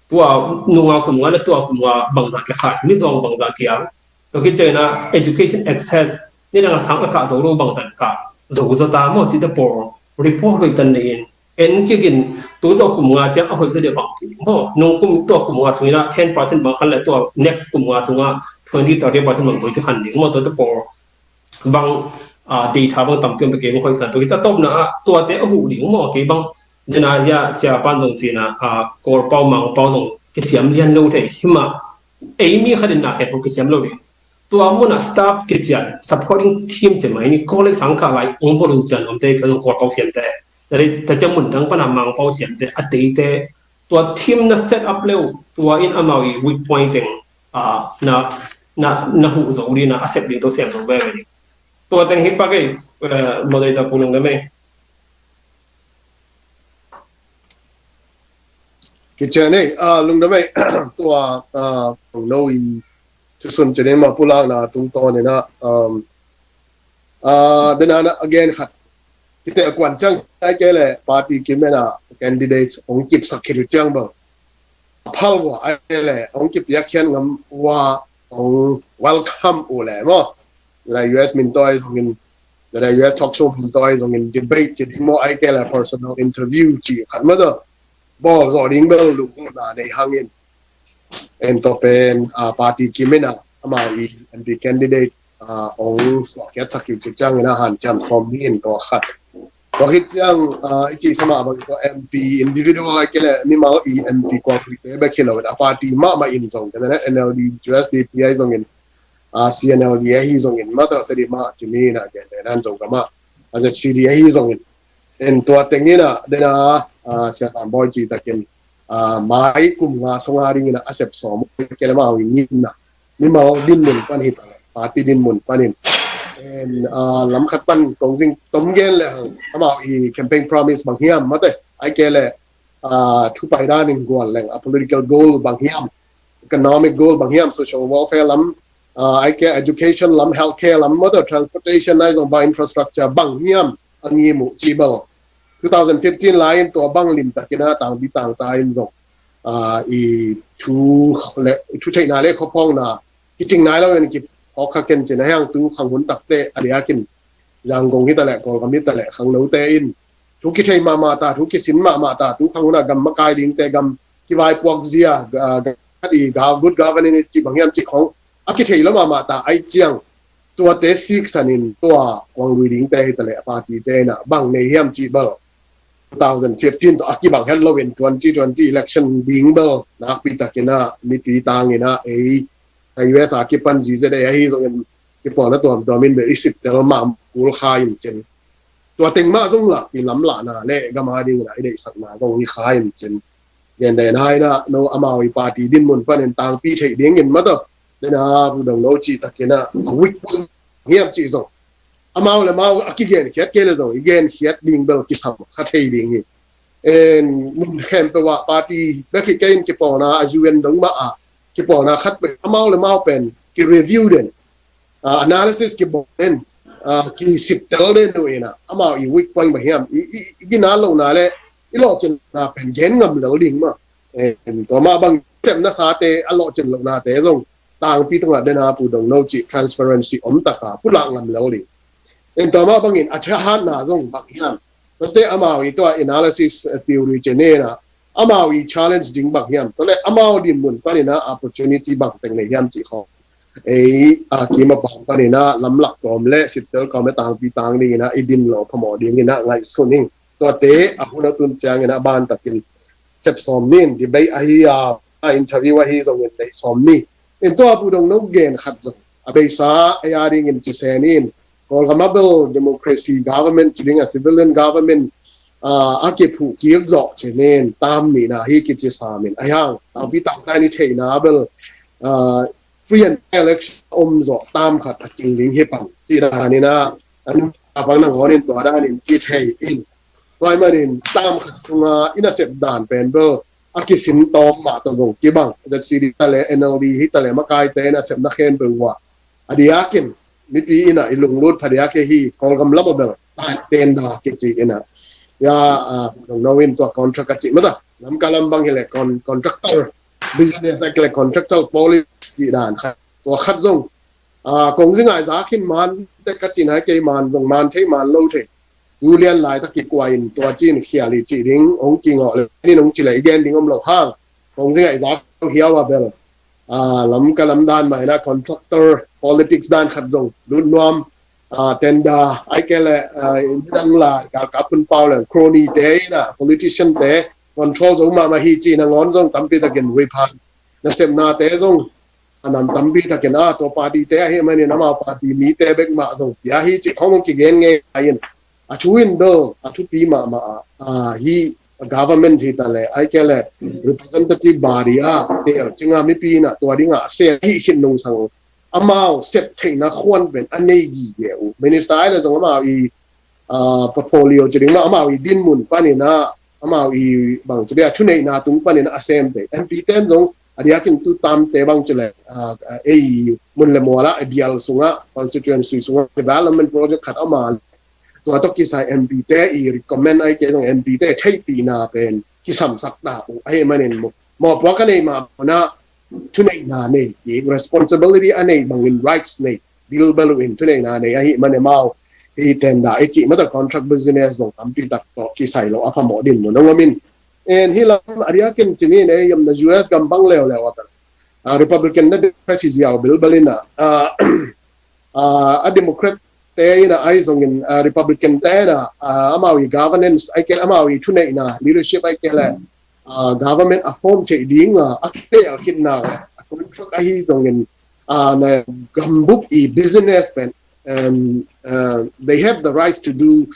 Tua nunga kum nga le tua kum nga bangzah kikhai, mizawng bangzah kiang. Tua khit ciangin a education access, nidang a sang a kah zo lo bangzah kah zo zaw ta maw, cihte pawl report hoih tan nei in. En kik in, tu zaw kum nga ciang a hoih zaw dia bang ci ding maw. Nung kum, tua kum nga sungin a ten percent bang khan le tua next kum nga sungah twenty, thirty percent bang hoih ci khan ding maw, tuate pawl bang, a, data bang tampi om ta kei bang hoih san. Tua khit ciang a tawpna ah tuate a huh ding maw, kei bang dena hia sia pan zong cina, a, Kawlpau Mangpau zong kisiam lian lo thei hi mah. Ei mi khat in na khe pau kisiam lo ding. Tua mun a staff kician, supporting team ci mai ni, college sang kah lai ong volunteer nuamte ka zong Kawlpau siamte. Tua dei ta ciang mun dang pana Mangpau siamte, a teite. Tua team na set up leu, tua in amau i weak point teng, a, na, na, na huh zo ding, na a sep ding tawh sem zo veve ding. Tua teng hi pak ei, eh, moderator Pu Lungdam ei. Kician ei, ah, Lungdam ei, tua, ah, Pu Lungdam ei, thusun cinin ma pulakna tungtawn ina, um, ah, dena na again khat. Kite kuan ciang ai ke le party kimen a candidates ong kipsak khit uh ciang bang. Phal uh ai ke le ong kipiak khian ngam uh a ong welcome uh le maw. Dena U S min tawi zongin, dena U S talk show min tawi zongin debate ci ding maw ai ke le personal interview ci khat maw tua. Bawl zawh ding bel lungna nei hangin. En tua pen, ah, party kimin a amau i M P candidate, ah, ong suahkhiatsak uh cih ciangin a hanciam sawm ni in tua khat. Tua khit ciang, ah, i cih sa mah bang tua M P individual a kei le mimal i M P kuang kuite bek hi lo in a party mahmah in zong, kei le N L D, U S D P ahi zongin, ah, C N L D ahi zongin, mah tua tadi mah cimi na kei le nan zong ka mah, a Z C D ahi zongin. En tua tengin a, dena, ah, Sia Sam Bawi cih takin, ah, mai kum nga sunga dingin a sep sawm, kei le amau i ngimna. Mimal dinmun pan hi ta le, party dinmun panin. En, ah, lam khat pan kong zing tom gen le hang, amau i campaign promise bang hiam, mate, ai ke le, ah, thu pai danin gual leng, a political goal bang hiam, economic goal bang hiam, social welfare lam, ah, ai ke education lam, healthcare lam, mate, transportation, ai zong bang infrastructure bang hiam, a ngim uh ci bang. Two thousand fifteen lai in tua bang lim takin a tangbi tangta in zong, ah, i thu le, i thu theihna le khuaphawngna, kicing nai lo in kiphawk kha ken cin a hiang tu khang hun takte a diakin Yangon hi ta le, Kawlgam hi ta le, khangnote in, thu kithei mahmah ta, thu kisin mahmah ta, tu khang hun a gam makai dingte, gam kivaipuak zia, ah, gam khat i ga-, good governance cih bang hiam cih khong a kithei lo mahmah ta ahih ciang, tuate siksan in tua kuang lui dingte hi ta leh a party te in ah bang nei hiam cih bel two thousand fifteen tawh a kibang het lo in twenty twenty election ding bel nakpi takin ah mipi tang in ah ei, a U S a kipan G Z A ahi zongin kipawlna tuamtuam in bel i sittel mah kul kha in cin. Tua teng mah zong lah i lamlahna le gam a ding in ah i deihsakna zong hi kha in cin. Gentehna in ah no amau i party dinmun panin tangpi theih dingin mataw, den a Pu Dongno cih takin ah a weak point hiam cih zong amau le mau a kigenkhiat kei le zong i genkhiat ding bel kisam kha thei ding hi. En, mun khempeuh ah party bek hi kei in kipawlna a U N dong mah ah kipawlna khat peuh amau le mau pen ki-review den, ah, analysis kibawl den, ah, kisittel den uh in ah amau i weak point bang hiam, i, i, i gina lohna le i lawhcinna pen gen ngam lel ding mah. En, tua mah bang sepna sate a lawhcin lohnate zong tangpi tungah den a Pu Dongno cih transparency om taka pulak ngam lel ding. En, tua mah bangin a thahatna zong bang hiam, tuate amau i tua analysis, eh, theory cih in ah amau i challenge ding bang hiam, tua le amau dinmun panin ah opportunity bang teng nei hiam cih khong ei a kim a pang panin ah lamlak kawm le sittel kawm le tangpi tang ding in ah i din lo phamawh ding in ah ngaihsun ing. Tuate a hun a tun ciangin a ban takin sep sawm ni in, debate ahi a, a interview ahi zongin nei sawm ni. In tua Pu Dongno gen khat zong a beisa ei a dingin ci se ni in, Kawlgam a bel democracy government ci ding a civilian government, ah, a kiphuh kik zawh ci ni in tam nihna hi kici sam in, ahi hang tangpi tangta in i theihna bel, ah, free and fair election om zawh tam khat a cing ding hi pan cih dan in ah a nuntak bang nangawn in tua dan in kithei in. Tua ahih manin tam khat sunga i nasep dan pen bel a kisin tawm mah tawh zong kibang, Z C D ta le N L D hi ta le makaite i nasepna khempeuh uh ah a diakin mipi in ah i lunglut phadiak hi hi. Kawlgam lam a bel tender kici in ah, ya, ah, Pu Dongno in tua contract a cih mata, Lamka lam bang hi le con-, contractor business a kile contractor politics cih dan khat, tua khat zong, ah, kong zi ngaihzak in man te ka cih nai kei, man zong man thei man lo thei. Tu lian laitak kikuain tua cin khial i cih ding hong kingawh le nin hong ci le i gen ding om lo hang. Kong zi ngaihzak hiau a bel, ah, Lamka lam dan mah in ah contractor politics dan khat zong lut nuam, ah, tender ai ke le, ah, midang lai galkap hun pau le crony te in ah politician te control zo mahmah hi cih nangawn zong tampi takin reply. Nasepnate zong a nam tampi takin ah tua party te ahih manin amau party mite bek mah zong pia hi cih khong zong kigen ngei in, a thu in bel a thupi mahmah ah, ah, hi government hi ta le ai ke le representative body ah tel cinga mipi in ah tua ding ah a sem hi khin nungsang amau sep theihna khuan pen a nei gige uh. Minister ai le zong amau i, ah, portfolio ci ding mah amau i dinmun panin ah amau i bang ci dia thuneihna tung panin ah a sem te. M P ten zong a diakin tu tamte bang ci le, ah, ah, ei mun le mual ah, ei bial sungah, constituency sungah development project khat a om a le tua tawh kisai M P te i recommend ai ke zong M P te theihpihna pen kisamsak ta uh. Ahih manin mawh, mawhpuak a nei mah mun ah thuneihna nei kik, responsibility a nei bangin rights nei bilbel uh in thuneihna nei ahih manin amau i tender i cih mata contract business zong tampi tak tawh kisai lo a phamawh dinmun hong om in. En, hi lam a diakin ci ni in ei yamna U S gam bang leuleu a bel, ah, Republican na Democrat hi ziau bilbel in ah, ah, ah, a Democrat te in ah ai zongin, ah, Republican te in ah, ah, amau i governance ai ke le amau i thuneihna leadership ai ke le, ah, government a form theih ding ah a kitel khitna a contract ahi zongin, ah, na gambup i business pen, um, uh, they have the right to do,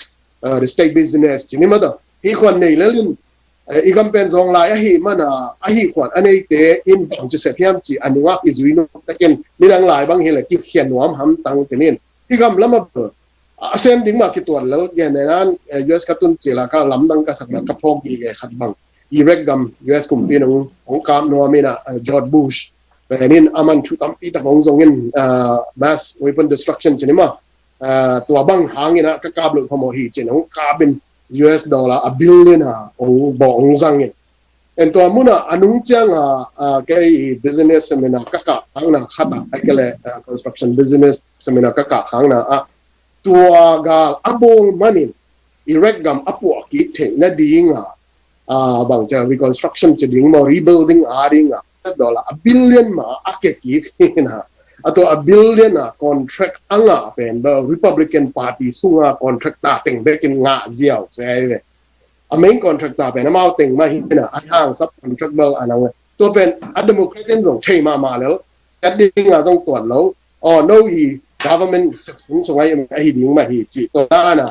uh, the state business ci ni mata. Hi khuan nei lel in, eh, i gam pen zong lai ahih mana, ahih khuan a neite in bang ci sep hiam ci a nungak i zui nuam takin midang lai bang hi le kikhian nuam hamtang ci ni in. Hi gam lam a bel a sem ding mah kituat lel gen ne nan, eh, U S ka tun cil a ka lamdang ka sakna ka phawk gige khat bang, Iraq gam U S kumpi in hong, hong kap nuam in ah, eh, George Bush pen in aman thu tampi tak hong zong in, ah, mass weapon destruction ci ni mah, ah, tua bang hang in ah ka kap loh phamawh hi ci in hong kap in U S dollar a billion a hong bawh hong zang in. En, tua mun ah a nung ciang ah, ah, kei business seminar ka kah khakna khat ah, ai ke le, ah, construction business seminar ka kah khakna ah tua gal a bawl manin Iraq gam a puah kik theih nadinga, ah, bang cia reconstruction ci ding maw, rebuilding a dinga, dollar a billion mah a kia kik hi na. A tua a billion a contract a ngah pen bel Republican Party sunga contractor teng bekin ngah ziau se hi ve. A main contractor pen amau teng mah hi na, a hang sub contract bel a nang. Tua pen a Democrat in zong thei mahmah lel, kat dinga zong tuan lo. Aw, no i government sep sung sung ai ahi ding mah hi ci tua na,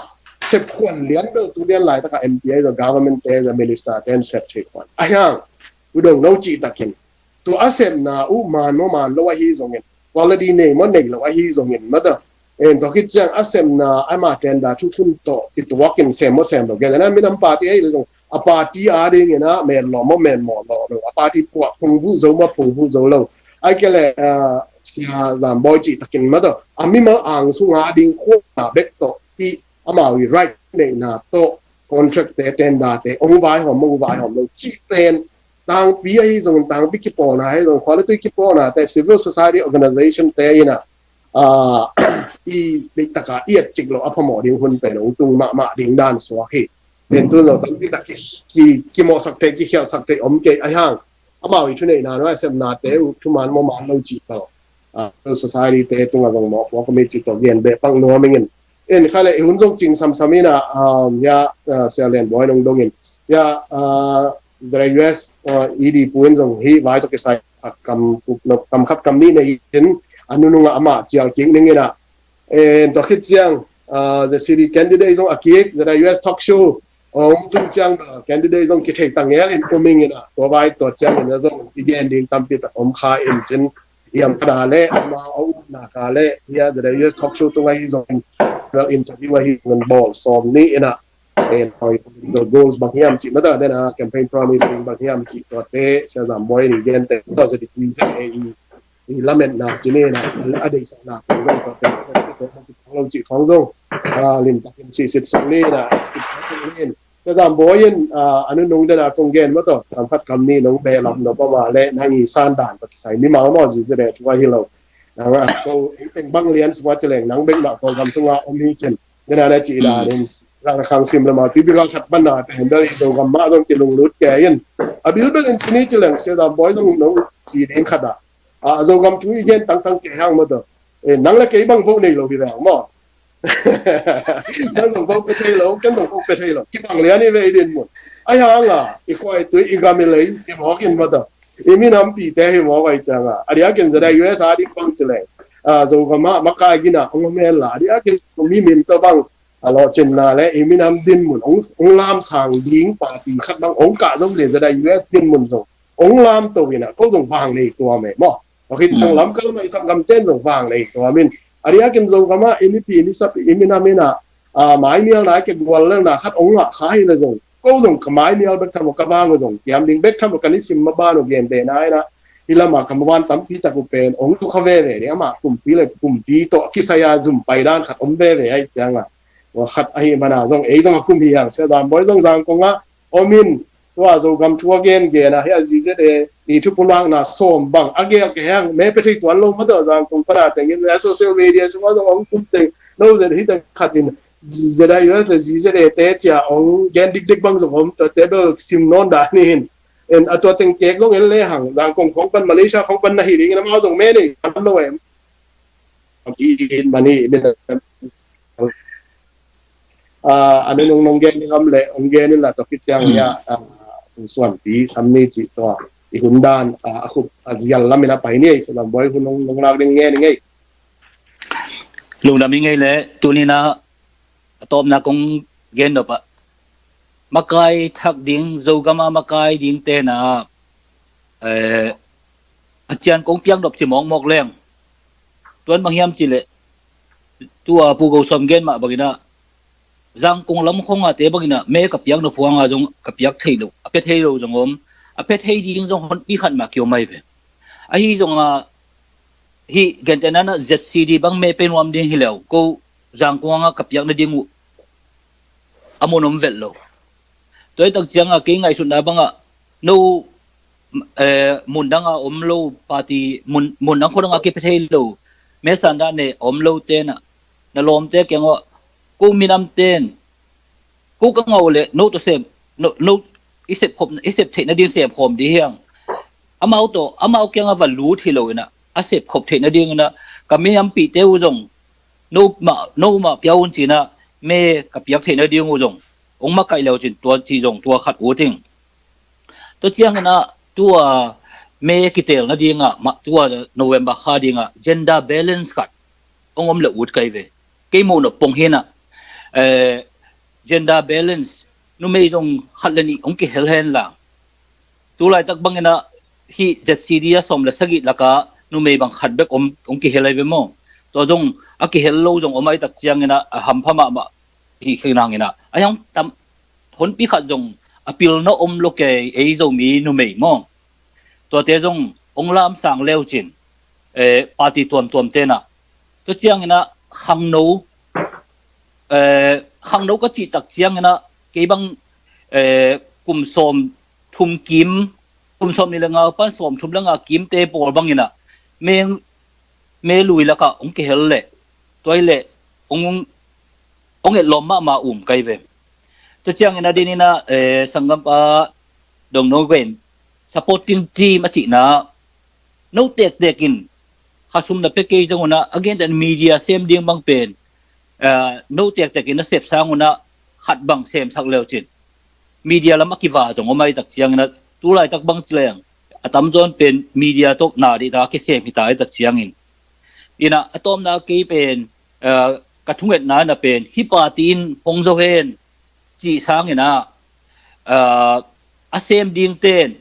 sep khuan lian bel tu lian laitaka M P a zong government te zong minister te sep thei khuan. A hang, u dong no ci takin. Tua a sepna uh man maw man lo ahi zongin, quality nei maw nei lo ahi zongin mata. En tua khit ciang a sepna ama tender thukhun tawh kituakin sem maw sem lo. Gen na minam party ahi lo zong a party a dingin a men lawh maw men mawh lawh lo. A party puah phungvuh zo maw phungvuh zo lo. Ai ke le, ah, Sia Zam Bawi cih takin mata. A mimal ang sunga ding khuana bek tawh i amau i right neihna tawh contract te tender te ong vaihawm maw ong vaihawm lo cih pen tangpi ahi zongin, tangpi kipawlna ahi zongin, khualtui kipawlna te, civil society organization te ina, ah, i deihtaka i etcik lo a phamawh ding hun pen ong tung mahmah ding dan suak hi. Pen tun lo tampi tak ki, ki, kimawhsak thei, kikhialhsak thei om kei a hang. Amau i thuneihna nua, a sepna te uh thuman mawh man lo cih tawh, ah, society te tunga zong mawh puak om hi cih tawh gen beh pak nuam ing in. En kha le i hun zong cing samsam ina, ah, ya, ah, Sia Lian Bawi nong dongin. Ya, ah, Z I U S, ah, E D pu in zong hih vai tawh kisai khat kam, kam khat kam nih nei in a nununga amah cial kik ning ina. En tua khit ciang, ah, Z C D candidate zong a kik, Z I U S talk show ong tung ciang, ah, candidate zong kithei tangel in um ing ina. Tua vai tua ciang ina zong i gen ding tampi tak om kha in cin. Iam kana le, ama a upna ka le, ia, Z I U S talk show tunga hi zong, well, interview ahi zong bawl sawm ni ina. En, hoi, the goals bang hiam cih mata, then, ah, campaign promise ding bang hiam cih tuate, Sia Zam Bawi in gen te, tawh sa di ci sa e i, i lametna, kine na, a deihsakna, kong zong, tuate, tuate, tuate, tuate, kong zong, ah, lim takin sisit sung ni na, sit sung ni. Sia Zam Bawi in, ah, a nunung dena kong gen mata, kam khat kam ni nong behlap nop a mah le, nang i san dan, pa kisai, mimal maw zi zede, tua hi lo. Nang a, ko, teng bang lian sung a ci leng, nang bek mah, ko gam sunga om hi cin. Dena le ci dan in, zang na khang sim le ma, typical khat pan na, te hen bel i Zogam mah zong kilunglut kei in. A bilbel in ci ni ci leng, Sia Zam Bawi zong nong ci ding khat a. A, Zogam thu i gen tangtang kei hang mata. Eh, nang le kei bang vote nei lo hi leng maw. Nang zong vote pe thei lo, ken zong vote pe thei lo. Kibang lian i ve i dinmun. Ai hang a, i khuaitui, i gam i lei, i mawk in mata. I minampi te hi mawk ai ciang a. A diakin Z I U S a dik bang ci leng. A, Zogam a makai gina, ong om hen la. A diakin mi min tawh bang a lawhcinna le i minam dinmun ong, ong lamsang ding party khat bang ong kah zong le Z I U S dinmun zong ong lamto ina, ko zong vang nei tuam e maw. Tua khit tang lam kal mah i sanggam cen zong vang nei tuam in. A diakin Zogam a i nipi nisap i minam ina, a, mainialna i kigual lelna khat ong ngah kha hi le zong, ko zong ka mainial bek tham uh, ka vang uh zong kiam ding bek tham uh, ka nisim maban uh gen dehna ina. Hi lama ka maban tampi tak uh pen ong thu kha veve ding, ama kumpi le kumpi tawh kisai a zum pai dan khat om veve ai ciang a. Tua khat ahi mana zong, ei zong a kum hi hang, Sia Zam Bawi zong Zangkong a om in, tua Zogam thu a gen gen a, hi a Z Z A i thupulakna sawm bang a gel kei hang, me pe thei tuan lo mata, Zangkong pana teng in, a social media sung a zong ong kum teng, no Z hi teng khat in, Z I U S le Z Z A te cia ong gen dikdik bang zong om, tua te bel sim nawn dan in. En a tua teng kek zong en le hang, Zangkong khong pan, Malaysia khong pan na hi ding in, amau zong me nei tuan lo em. Ki in mani, min, ah, a nunung nong gen ding om le, ong gen in la tua khit ciang ia, ah, suan ti, sam ni ci tua, i hun dan, ah, a khup, a zial lam in a pai ni, Sia Zam Bawi hun nong, nong lak ding ngen ngei. Lungdam i ngei le, tuni na, a tawpna kong gen nop a. Makai thak ding, Zogam a makai ding te na, eh, a cian kong piak nop ci mawkmawk leng. Tuan bang hiam ci le, tua Pu Go Sawm gen mah bang ina, Zangkong lam khong a te bang ina, me ka piak nop huang a zong ka piak thei lo, a pe thei lo zong om, a pe thei ding zong honpi khat mah kiom ai ve. Ahi zong a, hi gentehna na Z C D bang me pe nuam ding hi leu, ko Zangkong a ka piak na ding uh a mun om vet lo. Tua i tak ciang a kei ngaihsutna bang a, no, eh, mun dang a om lo party, mun, mun dang khuadang a kipe thei lo, me san dan ne om lo te na, na lawmte kiang a, ko minam ten, ko ka ngah uh leh no tawh sem, no, no, i sep khop, i sep theih nading sem khawm ding hi hang. Amau tawh, amau kiangah va lut hi lo in ah, a sep khop theih nading in ah, ka me ampihte uh zong no mah, no mah pia un ci-in ah, me ka piak theih nading uh zong hong makaih le uh cin, tua ci zong tua khat ut ing. Tua ciangin ah tua me kiteel nading ah, mah tua November kha ding ah gender balance khat hong om le ut kai ve. Kei muh nop pong hi in ah, eh, gender balance, numei zong khat le nih hong kihel hen la. Tu laitak bangin ah hih Z C D a sawm le sagih lakah numei bang khat bek om, hong kihel ahi ve maw. Tua zong a kihel lo zong om ahih tak ciangin ah a hampha mahmah hi khin hangin ah, a hiang tam, honpi khat zong a pilna om lo kei, ei Zomi numei maw. Tuate zong hong lamsang le uh cin, eh, party tuamtuam ten ah. Tua ciangin ah khangno, eh, khangno ka cih tak ciangin ah kei bang, eh, kum sawm thum kim, kum sawm nih le nga pan sawm thum le nga kimte pawl bangin ah me, me lui lakah hong kihel leh, tua hi leh hong, hong etlawm mahmah um kai ve. Tua ciangin a din in ah, eh, sanggampa Dong No Ven, supporting team a cihna, no tektek in kha sum na pia kei zong un ah, a gentehna media sem ding bang pen, eh, no tektek in a sep sang un ah, khat bang semsak le uh cin. Media lam a kiva zong om ahih tak ciangin ah, tu laitak bang ci leng a tamzaw in pen media tawh na dih ta kisem hi ta ahih tak ciangin. In ah a tawpna kei pen, eh, ka thungetna in ah pen hih party in hong zo hen cih sangin ah, eh, a sem dingten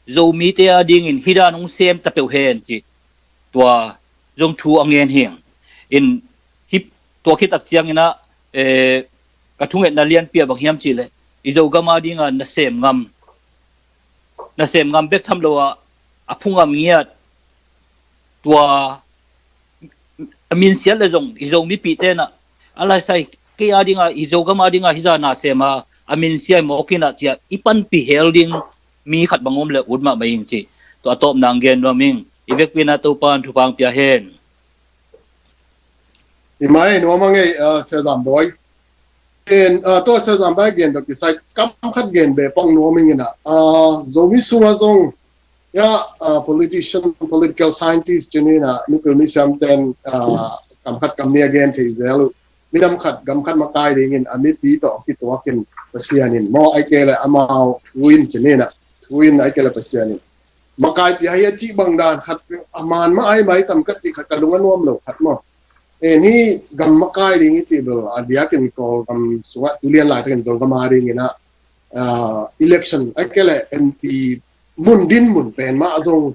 Zomite a dingin hih dan hong sem ta peuh hen cih tua zong thu a ngen hi ing. In hih tua khit tak ciangin ah, eh, ka thungetna lianpi ah bang hiam cih leh, i Zogam a ding ah nasem ngam, nasem ngam bek tham lo ah a phungam ngiat, tua a minsiat le zong i Zomipihte in ah, a laisai kei a ding ah, i Zogam a ding ah hih zah nasem a, a minsia hi mawk in ah ci-a i panpih hel ding mi khat bang om le ut mahmah ing cih tua a tawpna hong gen nuam ing. I vekpi in ah Topa'n thupha hong pia hen. Hi mah e, nuam a ngei, ah, Sia Zam Bawi. En, ah, tua Sia Zam Bawi gen tawh kisai kam khat gen be pong nuam ing in ah, ah, Zomi sungah zong, ya, ah, politician, political scientist ci-in ah, mipil misiamten, ah, kam khat kam nih a gen thei zel uh. Minam khat, gam khat makai dingin a mipi tawh kituakin Pasian in maw, ahih kei leh amau thu in ci-in ah, thu in ahih kei leh Pasian in makai pia hi a cih bang dan khat, a man mah ai mai tam khat cih khat ka lung a nuam lo khat maw. En, hih gam makai ding i cih bel a diakin Kawlgam sungah tu lian laitakin Zogam a dingin ah, ah, election ahih kei leh M P mun dinmun pen mah zong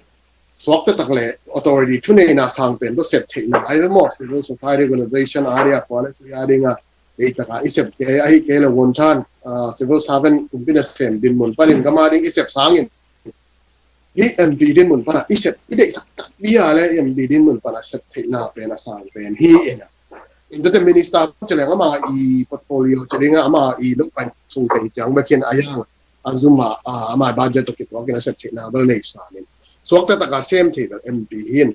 suak taktak le authority thuneihna sang pen tawh sep theihna ahi ve maw, civil society organization a ding a, khua le tui a ding a, ei tak a i sep kei, ahih kei leh won't han, ah, civil servant kumpi nasem dinmun panin gam a ding i sep sangin hih M P dinmun pan a i sep, i deihsak takpi a le M P dinmun pan a sep theihna pen a sang pen hi in ah. In tua teh minister ci leng ama i portfolio ci ding a, ama i loh pai sung teng ciang bek hi in a, a yang a zum a, a, ama i budget tawh kituakin a sep theihna bel nei sam in. Suak taktak a sem thei bel M P hi in.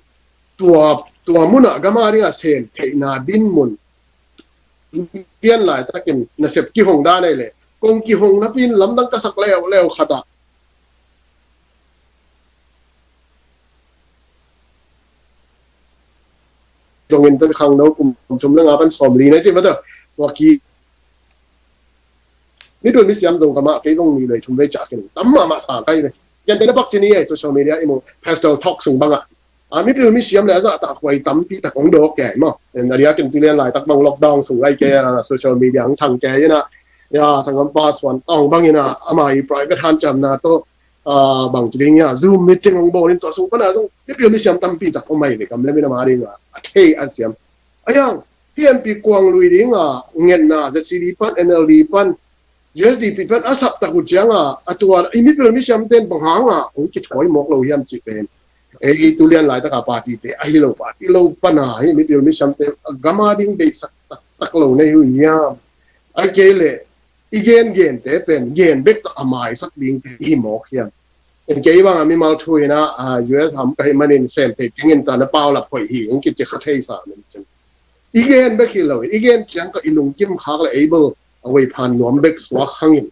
Tua, tua mun ah gam a ding a sem theihna dinmun pian laitakin nasep kihong dan ahih leh, kong kihong napi in lamdang ka sak leuleu khat ah zongin tua khangno kum thum le nga pan sawmli na ci mah tawh, tua ki mipil misiam Zogam ah kei zong nih le thum vei ciah khin tam mahmah sa kai ve. Gentehna bek ci ni e, social media i mu, Pastor Talk sung bang ah, a, mipil misiam le a zahtakhuai tampi tak hong dawk kei maw. En, a diakin tu lian laitak bang lockdown sung lai kei a, social media hong thang kei in ah, ya, sanggampa Suan Tawng bang in ah, ama i private hanciamna tawh, a, bang ci ding a, Zoom meeting hong bawl in tua sung pan a zong mipil misiam tampi tak hong mai ve, gam le minam a ding a, a thei a siam. A yang, hih M P kuang lui ding a ngetna Z C D pan, N L D pan, U S D P pan a sap tak uh ciang a, a tua i mipil misiamten bang hang a hong kithawi mawk lo hiam cih pen, ei tu lian laitak a party te ahi lo, party lo pan a hih mipil misiamte gam a ding deihsak taktak lo na hi uh hiam? Ahih kei leh i gengente pen gen bek tawh a maisak dingte i hi mawk hiam? En, kei bang a mimal thu in ah, a, U S ham ka hih manin sem thei dingin tua na paulap hoih hi hong kici kha thei sam in cin. I gen bek hi lo in, i gen ciang tawh i lungkim khak le ei bel a vei phan nuam bek suak hangin,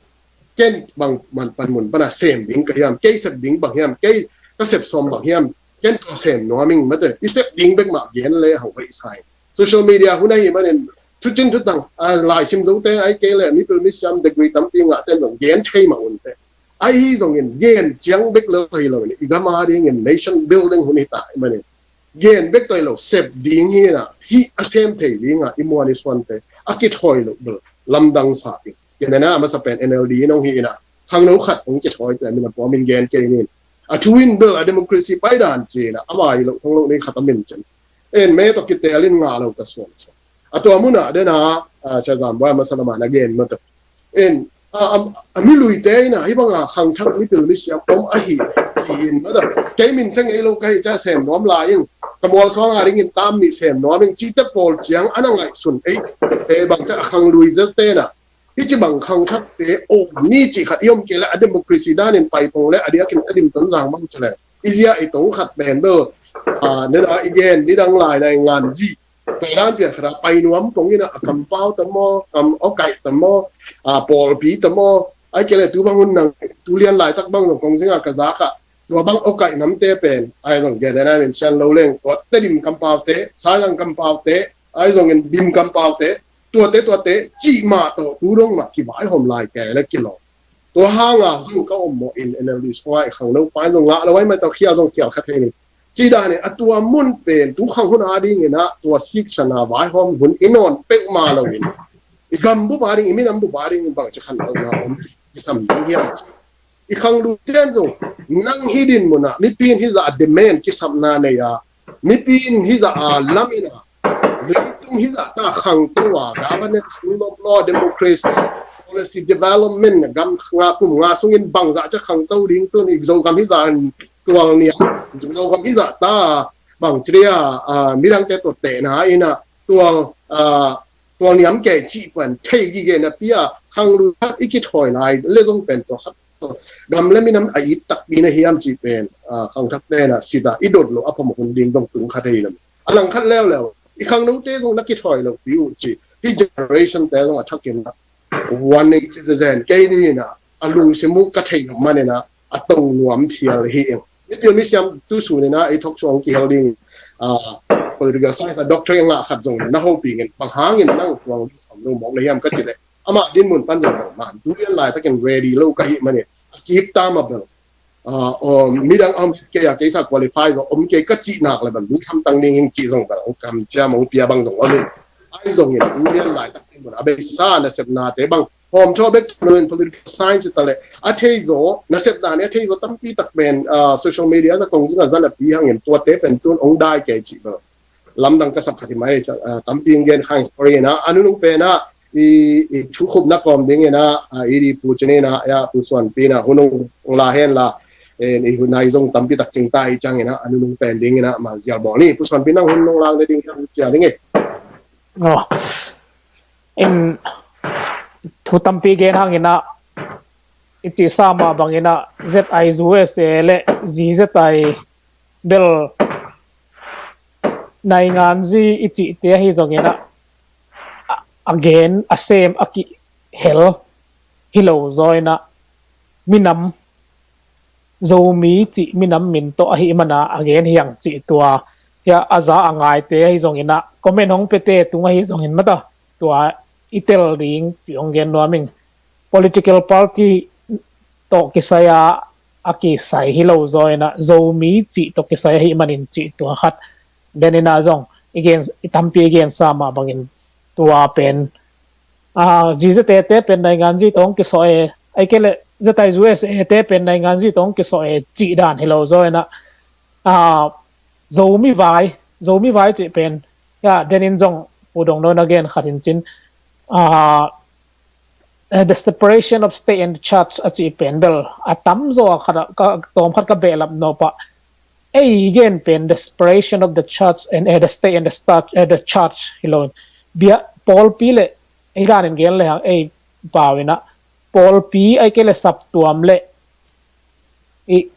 ken bang man pan mun pana sem ding ka hiam, kei sep ding bang hiam, kei ka sep sawm bang hiam, ken tua sem nuam ing mate, i sep ding bek mah gen le hau vei sai. Social media hun ahi manin, thucin thutang, a, laisim zote ai kei le mipil misiam degree tampi ngah ten zong gen thei mah unte. Ahi zongin gen ciang bek lo toi lo in, i gam a dingin nation building hun hi ta i manin, gen bek toi lo, sep ding hi na, hi a sem thei ding a, i muan i suante a kithawi lo bel lamdang sa in. Kei na masa pen N L D in hong hi ina, khangno khat hong kithawi te mina puamin gen kei nin. A thu in bel a democracy pai dan ci na, ama i lo thong lo ni khat a min cen. En me to kitelin nga lo ta suan suan. A tua muna dena, a, Sia Zam Buai masa lama na gen mata. En, a, a, a mi luite ina, hi banga khangthak mipil misiam om ahi, ci in mata. Kei min seng ei lo ka hi ca sem nuam lai in, ka mual suang a ringin tam mi sem nuam in, ci te pawl ciang ana ngaihsun ei, te bang ca a khang lui zet te na. Hi ci bang khangthak te om ni ci khat i om kei le a democracy danin pai pong le a diakin a dim ton zang bang ci le. I zia i tong khat pen bel, a, neda i gen, nidang lai na i ngan zi. Kaidan pian khara pai nuam kong ina a kampau ta maw, kam okai ta maw, a, pawlpi ta maw, ai kele tu bang hun nang, tu lian lai tak bang zong kong zinga ka zaka, tua bang okai namte pen, ai zong gede na min sian lo leng, tua te dim kampau te, sai zang kampau te, ai zong in dim kampau te, tua te, tua te, cih mah tawh tu dong mah kibai hom lai ke le kilawm. Tua hanga zong ka om mawh in N L D sungah i khangno pai zong ngah lo ai mai tawh khial zong khial kha thei ni. Ci dan in a tua mun pen tu khang hun a dingin ah tua siksana vaihawm hun i nawn peuhmah loin i gam bup a ding, i minam bup a ding bangci khantohna om kisam ding hiam ci. I khang lu cian zong nang hi din munah mipi in hizah a demand kisapna nei a, mipi in hizah a lam in a, leitung hizah ta khangto a, governance, rule of law, democracy, policy development, gam nga kum nga sungin bangzah ca khangto ding tun i Zogam hizah tual niam, Zogam hizah ta bang ciria, a, midangte tawh tehna ina tual, a, tual niam kei cih pan thei gige na pia khang lu khat i kithawi lai le zong pen tua khat gam le minam a it takpi na hiam cih pen, a, khangthak te na sita i dot lo a phamawh hun ding zong tung khat hei lam. A lang khat leuleu i khangnote zong na kithawi lo pi uh cih hi generation te zong a thakin a one eighty zen kei ni na a lungsim uh ka thei lo manina a tong nuam thial hi eng. Mitil misiam tu sunina i thok suang kihel ding, a, political science a doctorate ngah khat zong na hoping in bang hangin nang tuang ding som lo mawk na hiam ka cih le amah din mun pan zong bang man tu lian lai takin ready lo ka hih manin a kik ta ma bel, a, om midang om kei a keisa qualify zong om kei ka cih nak le bang mi tham tang ding hing cih zong bang ong kam cia mong pia bang zong om in ai zong in tu lian lai takin mun a beisa na sepna te bang hawm thaw bek tuan in political science ta le a thei zaw na sepna ni a thei zaw tampi tak pen, a, social media ta kong zung a zan a pi hangin tuate pen tun ong dai kei cih bang lamdang ka sak khat hi mai, a, tampi ong gen khang story na a nunung pen a i, i thukhupna kawm ding ina, a, i di pu cini na ya pu suan pi na hunung la hen la, en i hunai zong tampi tak cing ta i cang ina a nunung pen ding ina ma zial bawl ni pu suan pi na hunung lang ding ina cia ding i. Oh. In thu tampi gen hang ina i cih sa mah bangin a Z I U S A le Z I bel nainganzi i cihte ahi zongin a, a gen a sem a kihel hi lo zaw in a minam Zomi cih minam min tawh ahi mana a gen hiang cih tua hia a za a ngaite ahi zongin a comment hong pete tung ahi zongin mata tua i tel ding cih hong gen nuam ing. Political party tawh kisai a a kisai hi lo zaw in a Zomi cih tawh kisai ahi manin cih tua khat den in a zong i gen i tampi i gen sa mah bangin tua pen, a, Z I U S A te pen nainganzi tawh hong kisawh e, ai kei le Z I U S A te pen nainganzi tawh hong kisawh e cih dan hi lo zaw in a, a, Zomi vai, Zomi vai cih pen ya den in zong pu dong nawn a gen khat in cin, a, eh, the separation of state and the church a cih pen bel a tam zaw a khat a, ka, tawm khat ka behlap nawpa ei gen pen the separation of the church and, eh, the state and the, start, eh, the church hi lo in bia pawlpi le ei dan in gen le hang ei pau in a pawlpi ai kei le saptuam le i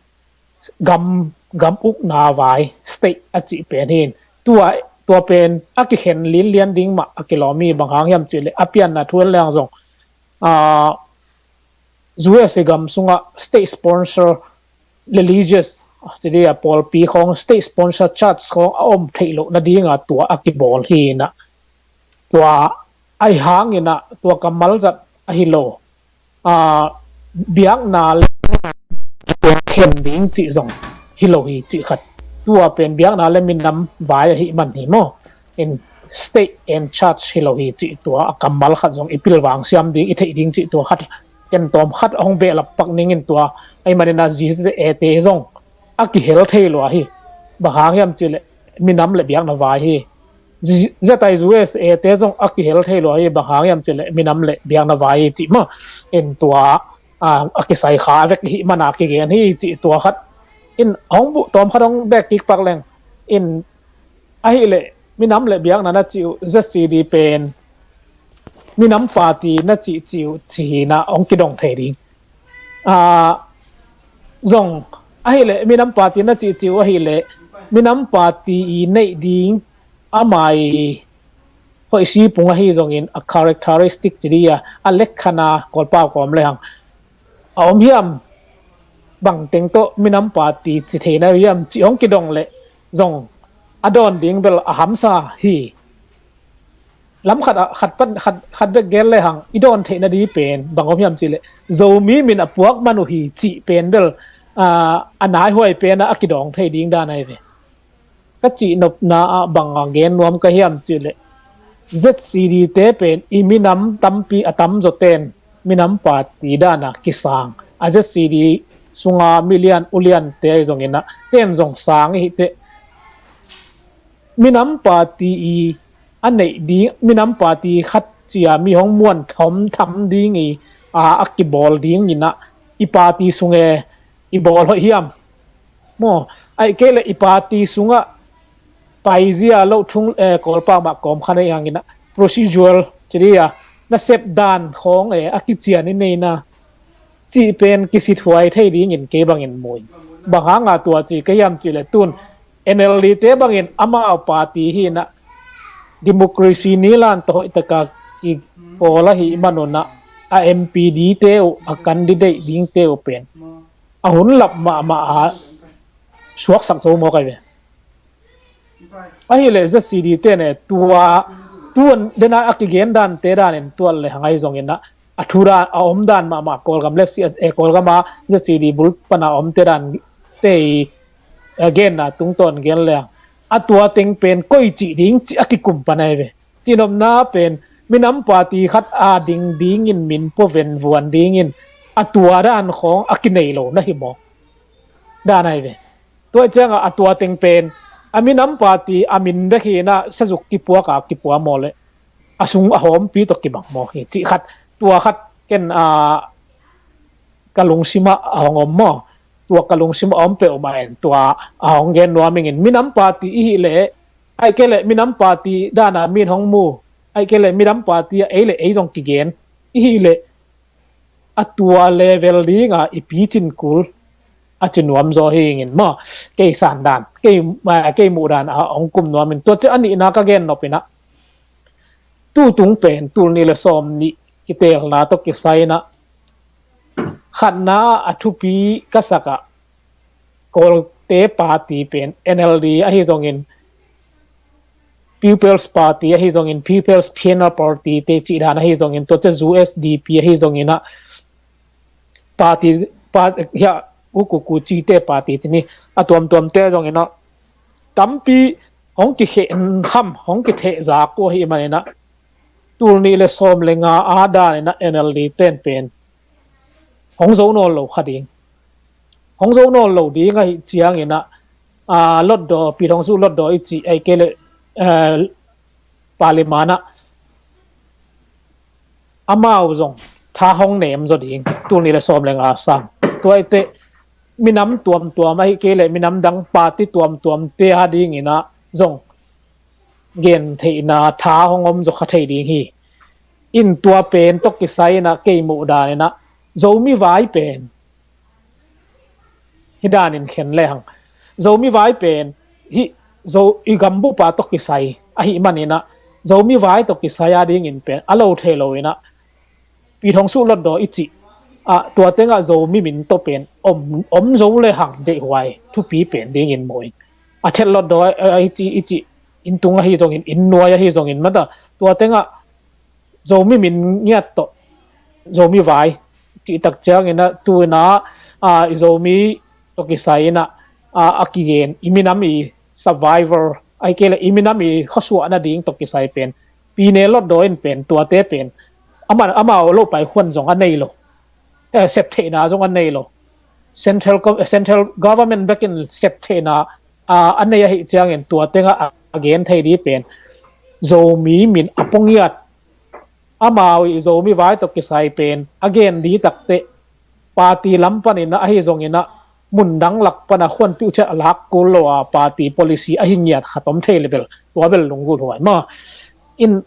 gam, gam ukna vai state a cih pen hin tua, tua pen a kikhen linlian ding mah a kilawm hi bang hang hiam cih le a pianna thu en le hang zong uh, U S A gam sungah state sponsor religious, ci dih a, pawlpi khawng, state sponsor church khawng a om theih loh nadinga tua a kibawl hi inah, tua ahi hang inah tua kammal zat ahi lo, uh, biakna le khen ding cih zong hi lo hi cih khat. Tua pen biakna le minam vai ahi man hi maw. In state and church hi lo hi cih tua a kammal khat zong i pilvang siam ding, i theih ding cih tua khat. Ken tawm khat a hong behlap pak ning in tua ahi man inah Z Z A te zong a kihel thei lua hi. Bang hang hiam cih leh minam le biakna vai hi. Z-, Z I U S A te zong a kihel thei lua hi, bang hang hiam cih leh minam le biakna vai hi cih maw. In tua, a, a kisai kha vek hi man a kigen hi cih tua khat. In hong buh tawm khat hong bek kik pak leng. In ahih leh minam le biakna na cih uh Z C D pen minam party na cih cih uh ci hi inah hong kidong thei ding. A, zong ahih leh minam party na cih cih uh ahih leh minam party i neih ding a mai hoih si pung ahi zongin a characteristic ci dih a, a lekhana Kawlpau kawm le hang a om hiam, bang teng tawh minam party ci thei na hiam cih hong kidong leh zong a dawn ding bel a hamsa hi. Lam khat ah, khat pan, khat, khat bek gen le hang i dawn theih nading pen bang om hiam cih leh Zomi min a puak man uh hi cih pen bel, ah, a naihuai pen ah a kidawng thei ding dan ahi ve. Ka cihnopna ah bang a gen nuam ka hiam cih leh Z C D te pen i minam tampi a tamzaw ten minam party dan a kisang a, Z C D sunga mi lian u lian te ahi zongin ah ten zong sang i hi teh. Minam party i a neih ding, minam party khat cia mi hong muan thom tham ding i, a, a kibawl ding inah i party sung e i bawl hoih hiam? Maw, ahih kei leh i party sungah paizia loh thung, eh, Kawlpau mah kawm kha nei hang inah procedural ci dih a, nasep dan khawng e a kician i neihna cih pen kisithuai thei dingin kei bangin mu ing. Bang hanga tua ci ka hiam cih leh tun N L D te bangin amau party hi inah democracy nilan tawh hoih taka kipawl ahi man un ah a M P D te uh, a candidate ding te uh pen a hun lap mahmah a suaksak zo mawk ahi ve. Ahih leh Z C D te ne tua, tuan dena a kigen dan te danin tuat le hang ahi zongin ah a thu dan a om dan mahmah Kawlgam le si-, eh, Kawlgam a Z C D bul pana om te dan te i, eh, genna tungtawn gen le hang a tua teng pen koi cih ding cih a kikum pan ahi ve. Cihnopna pen minam party khat a ding dingin min pua venvuan dingin a tua dan khawng a kinei lo na hi mawk dan ahi ve. Tua ciangah a tua teng pen a minam party a min bek hi inah sazuk kipuak a kipua maw leh a sung a hawmpi tawh kibang mawk hi cih khat, tua khat ken, a, ka lungsimah a hong om maw. Tua ka lungsimah a om peuhmah in tua a hong gen nuam ingin minam party i hih leh, ahih kei leh minam party dana min hong mu, ahih kei leh minam party ah ei le ei zong kigen i hih leh a tua level dinga i picin kul a ci nuam zaw hi ingin maw. Kei san dan, kei, a, kei muh dan a hong kum nuam in tua ci a nihna ka gen nop inah tu tung pen tul nih le sawm nih kiteelna tawh kisai inah khatna a thupi ka sak ah Kawlte party pen N L D ahi zongin, People's Party ahi zongin, People's Piana Party te cih dan ahi zongin, tua ciang U S D P ahi zongin ah party, party, hia, ukuku cite party ci ni, a tuamtuamte zongin ah tampi hong kikheh kham, hong kithehzak uh ahih manin ah tul nih le sawm le nga a danin ah N L D ten pen hong zo nawn lo kha ding. Hong zo nawn lo ding ahih ciangin ah, a, Hlutdaw, Pyidaungsu Hlutdaw i cih ahih kei leh, a, Parliament ah amau zong tha hong nem zaw ding, tul nih le sawm le nga sang. Tua ahih teh minam tuamtuam ahih kei leh minam dang party tuamtuamte a dingin ah zong gentheihna tha hong om zaw kha thei ding hi. In tua pen tawh kisai inah kei muh dan inah Zomi vai pen hih danin khen le hang. Zomi vai pen hih Zo, i gambupa tawh kisai ahih manin ah Zomi vai tawh kisai a dingin pen a lo thei lo inah Pit Hong Suh Lotdaw i cih, ah, tua tengah Zomi min tawh pen om, om zo le hang deihhuai thupi pen dingin mu ing. A Thet Lotdaw, eh, i cih, i cih, inn tung ahi zongin, inn nuai ahi zongin mata, tua tengah Zomi min ngiat tawh Zomi vai cih tak ciangin ah, tu-in ah, ah, i Zomi tawh kisai in ah, ah, a kigen, i minam i survivor, ahih kei leh i minam i khuasuah nading tawh kisai pen, Pyine Lotdaw in pen, tuate pen, ama, amau lo paikhuan zong a nei lo, eh, sep theihna zong a nei lo. Central gov-, central government bekin sep theihna, ah, a nei ahih ciangin tua tengah a, a gen thei ding pen, Zomi min a pua ngiat, amau i Zomi vai tawh kisai pen a gen ding takteh, party lam panin ah ahi zongin ah, mun dang lak pan a khuanpiuh ciat a lak kul lo a, party policy ahi ngiat khat om thei le bel, tua bel lunggulh huai maw. In,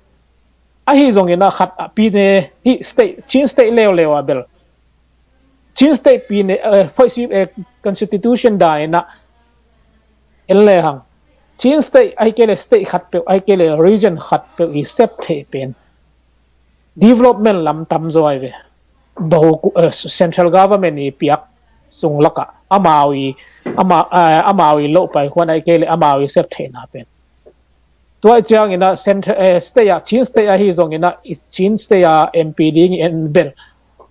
ahi zongin ah khat a Pyine hih state, Chin State leuleu a bel, Chin State Pyine, eh, policy, eh, constitution dan in ah en le hang, Chin State ahih kei leh state khat peuh, ahih kei leh region khat peuh i sep theih pen development lam tam zaw hi ve. Bahu, eh, central government i piak sung lakah amau i, ama, eh, amau i lo paikhuan ahih kei leh amau i sep theihna pen. Tua ahih ciangin ah central, eh, state ah, Chin State ahi zongin ah, i Chin State ah M P ding i en bel,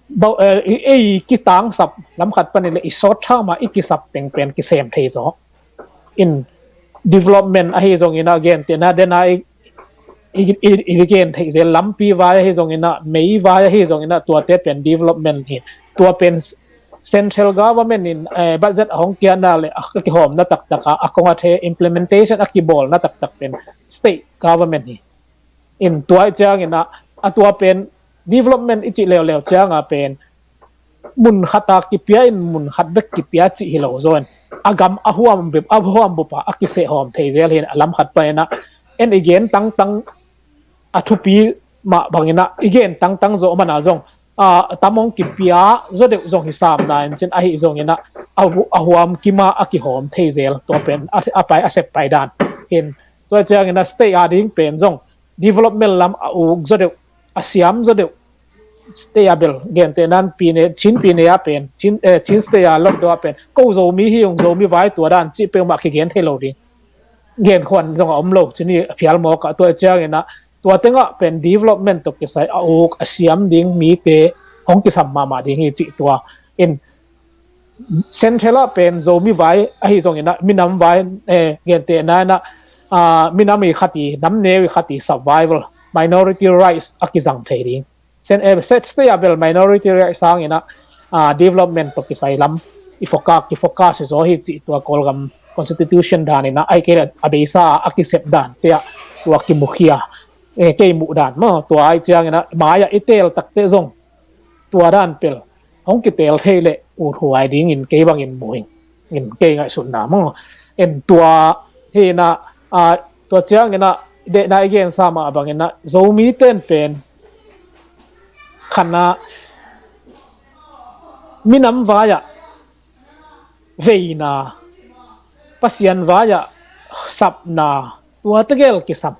baw, eh, i, ei kitangsap lam khat panin le i sawt thak mah i kisap teng pen kisem thei zaw. In, development ahi zongin ah, gentehna den a i, i, i, i gen theih zel, lampi vai ahi zongin ah, mei vai ahi zongin ah, tuate pen development hi. Tua pen central government in, eh, budget a hong kiatna le a kihawmna taktak a, a kong a the implementation a kibawlna taktak pen state government hi. In, tua ahih ciangin ah, a tua pen development i cih leuleu ciang a pen, mun khat a kipia in mun khat bek kipia cih hi lo zaw in, a gam a huam bep, a huam bup a, a kisehhawm thei zel hi in, a lam khat panin ah en i gen tangtang a thupi mah bangin ah i gen tangtang zawh man a zong, ah, tam hong kipia zaw deuh zong hi sam na in cin, ahi zongin ah a hu-, a huam kim a, a kihawm thei zel, tua pen a, a pai, a sep pai dan hi in. Tua ciangin ah state a ding pen zong development lam a uk zaw deuh, a siam zaw deuh, state a bel, gentehna in Pyine, Chin Pyine a pen, Chin, eh, Chin State a Lotdaw a pen, ko Zomi hi ung, Zomi vai tua dan cih peuhmah kigen thei lo ding. Gen khuan zong a om lo, cin hi a phial mawk ah. Tua ciangin ah, tua tengah pen development tawh kisai a uk, a siam ding mite hong kisam mahmah ding hi cih tua. In, central ah pen Zomi vai ahi zongin ah, minam vai, eh, gentehna in ah, ah, minam i khat i, nam neu i khat i survival, minority rights a kizang thei ding. Sen, eh, state, state a bel minority rights hangin ah, ah, development tawh kisai lam i focus, ki focus zaw hi cih tua Kawlgam constitution dan in ah, ahih kei leh a beisa a kisep dan te ah tua kimukhia, eh, kei muh dan maw, tua ahih ciangin ah mai-ah i teel takteh zong tua dan pen hong kiteel thei leh uthuai dingin kei bangin mu ing, in kei ngaihsutna maw. In, tua hi in ah, ah, tua ciangin ah, dehna i gensa mah bangin ah, Zomi ten pen khan ah minam vai-ah veina, Pasian vai-ah sapna, tua tegel kisam.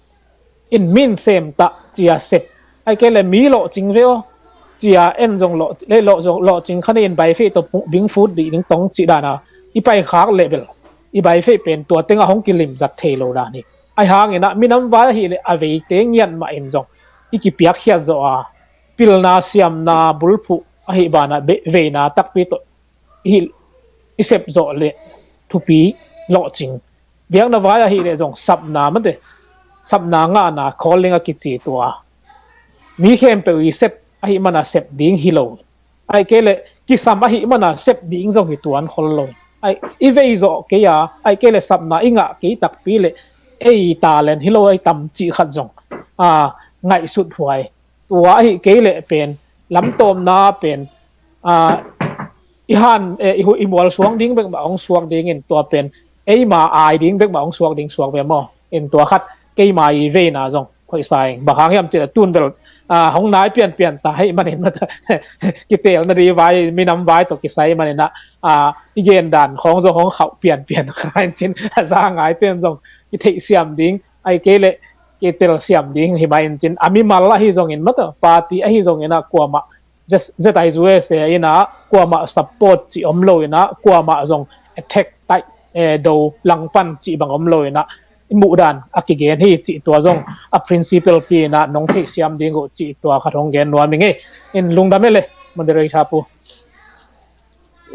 In, min sem ta, ci-a sep. Ahih kei leh mi lawhcing ve aw, ci-a en zong lawh, leh lawh zong lawhcing khan in, bai feh tawh bing fut dih ding tong cih dan a i pai khak leh bel, i bai feh pen tua tengah hong kilimzat thei lo dan hi. Ahih hangin ah minam vai ahih leh a veite ngiat mah in zong i kipiakkhiat zawh a, pilna, siamna, bulphuh ahih banah be-, veina takpi tawh i, i sep zawh leh thupi, lawhcing. Biakna vai ahih leh zong sapna mate, sapna ngahna, calling a kici tua, mi khempeuh i sep ahih man a sep ding hi lo. Ahih kei leh kisam ahih man a sep ding zong hi tuan khol lo. Ahih, i vei zawh kei a, ahih kei leh sapna i ngah kei takpi leh ei talent hi lo, ei tam cih khat zong, ah, ngaihsut huai. Tua ahih kei leh pen, lamtawmna pen, ah, i han, eh, i hu-, i mual suang ding bek mah hong suak dingin, tua pen eima ai ding bek mah hong suak ding suak ve maw. In, tua khat keima i veina zong hoihsa ing. Bang hang hiam cih leh tun bel, ah, hong nai pianpian ta ahih manin mata, kiteelna ding vai, minam vai tawh kisai manin ah, ah, i gen dan khawng zong hong khauh pianpian kha in cin, a za ngaite in zong kitheih siam ding, ahih kei leh kitel siam ding hi mah in cin, a mimal ahi zongin mata, party ahi zongin ah, kuamah Z I U S A in ah kuamah support cih om lo in ah, kuamah zong attack taih, eh, do langpan cih bang om lo in ah, i muhdan a kigen hi cih tua zong a principle pi in ah nong theihsiam ding uh cih tua khat hong gen nuam ing ei. In lungdam e le, moderator pu.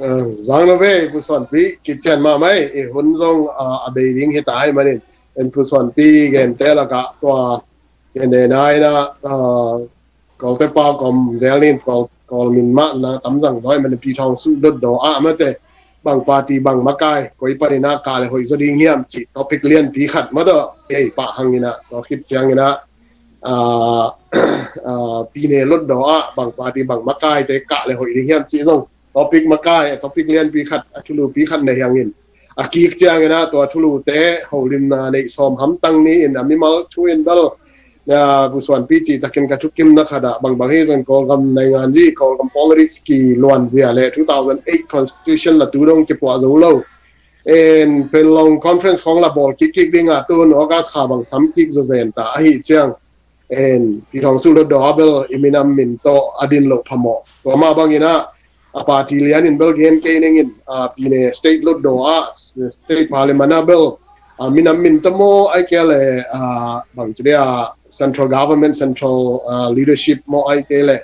Ah, zang lo ve, Pu Suanpi, kician mahmah ei, i hun zong, ah, a bei ding hi ta ahih manin, en Pu Suanpi gente lakah tua, gente na in ah, ah, Kawlte pau kom zel nin, Kawl, Kawl min mah na tam zang dawi manin Pi Thawng Suh Hlutdaw ah mate, bang party bang makai, koi pan in ah kah le hoih zaw ding hiam cih topic lianpi khat mah tawh, ei pah hang in ah, tua khit ciang in ah, ah, ah, Pyine Hlutdaw ah bang party bang makai te kah le hoih ding hiam cih zong topic makai, topic lianpi khat, a thulupi khat nei hang in, a kik ciang in ah tua thulute holimna neih sawm hamtang ni in, a mimal thu in bel, ah, Pu Suanpi cih takin ka thukimna khat ah, bangbang hi zong Kawlgam naingan zi, Kawlgam politics kiluanzia le two thousand eight constitution la tu dong kipuah zo lo, en Panglong conference khawng la bawl kikkik ding ah, tu hun August kha bang sam kik zawzen ta ahih ciang, en Pi Thawng Suh Hlutdaw ah bel i minam min tawh a din loh phamawh. Tua mah bang in ah, a party lian in bel gen kei ning in, ah, Pyine State Hlutdaw ah, State Parliament ah bel, ah, minam min tawh maw, ahih kei leh, ah, bang ci dia, central government, central, ah, leadership maw, ahih kei leh,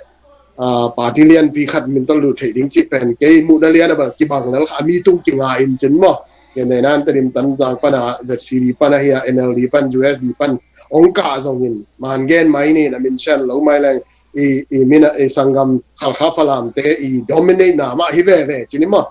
ah, party lianpi khat min tawh lut theih ding cih pen kei muhna lian ah bel kibang lel kha, a mi tung kinga in cin maw. Gen nei nan Tedim Tonzang pan ah, Z C D pan ah hi a, N L D pan, U S D pan, ong kah zong in, man gen mai ni, na min sian lo mai leng, i, i min a, i sanggam Khalkha Falam te i dominate na mah hi veve cin maw.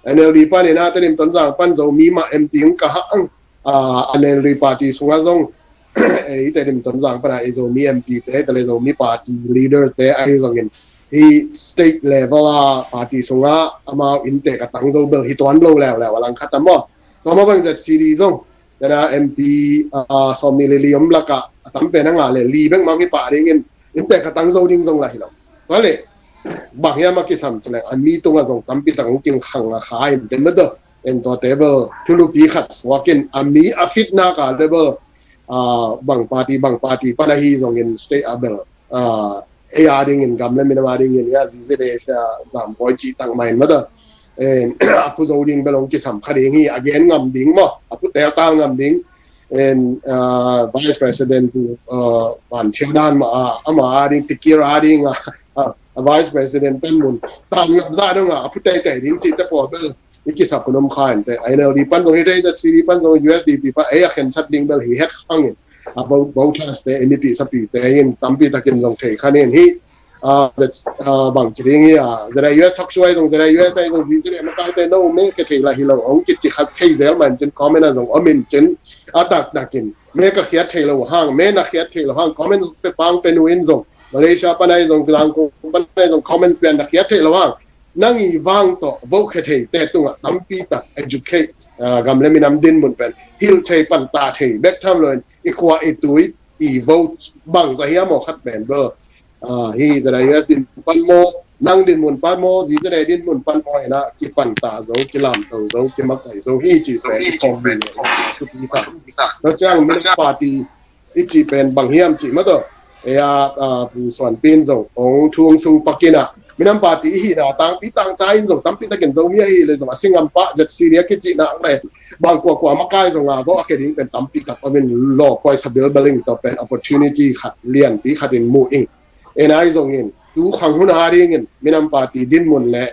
N L D pan in ah Tedim Tonzang pan Zomi mah M P ong kah hang, ah, N L D party sungah zong, eh, i Tedim Tonzang pan ah i Zomi M P te, te le Zomi party leader te ahi zong in, hi state level ah party sungah amau inntek a tang zo bel hi tuan lo leuleu a langkhat ah maw. Tua mah bang Z C D zong, te na M P, ah, sawmnih le li om lakah a tam pen a nga le li bek mah kipah ding in, inntek a tang zo ding zong la hi lo. Tua leh bang hiam a kisam ci leng, a mi tungah zong tampi tak ong king khang a kha in, te mah tawh, en tua te bel thulupi khat suak in, a mi a fitna ka le bel, ah, bang party bang party pan ahi zong in state ah bel, ah, ei a ding in, gam le minam a ding in, ya, Z Z A sia zam koi cih tak mai mah tawh, en, a phu zo ding bel ong kisam kha ding hi, a gen ngam ding maw, a phu teltal ngam ding. En, ah, Vice President Pu, ah, Van Thio Dan mah, ah, amah a ding, tikir a ding, ah, ah, a Vice President pen mun tan ngam zah dong ah, a phu teitei ding cih te pawl bel i kisap hun om kha in te, N L D pan zong hi te, Z C D pan zong, U S D P pan, ei a khensat ding bel hi het khang in, a vo-, voters te, ei mipih sapite in tampi takin zong thei kha ning hi. Ah, Z-, ah, bang ci ding hi a, Z I U S talk show ah zong, Z I U S ah zong, Z Z A makaite no me ka thei la hi lo ong kici kha thei zel man cin, comment ah zong om in cin, a taktakin me ka khiat thei lo hang, me na khiat thei lo hang, comment te pang pen uh in zong, Malaysia pan ah zong, Zangkong pan ah zong, comment pian na khiat thei lo hang, nang i vang tawh vote khe theite tungah tampi tak educate, ah, gam le minam dinmun pen hilh thei, panta thei bek tham loin, i khua i tui, i vote bang za hiam aw khat pen bel, ah, hi Z I U S dinmun pan maw, nang dinmun pan maw, Z Z A dinmun pan maw, ina kipanta zo, kilamto zo, kimakai zo hi ci pen i khawm ding. Tua ciang minam party i cih pen bang hiam cih mah tawh, ei a, ah, Pu Suanpi in zong ong thu ong sung pak in ah, minam party i hihna tangpi tangta in zong tampi takin Zomi ahi le zong a singgam pah Z C D a kicihna le bang kuakua makai zong a vo a khe ding pen tampi tak om in, lawphuai sa bilbel ing, tua pen opportunity khat lianpi khat in mu ing. En ai zong in tu khang hun a ding in minam party dinmun le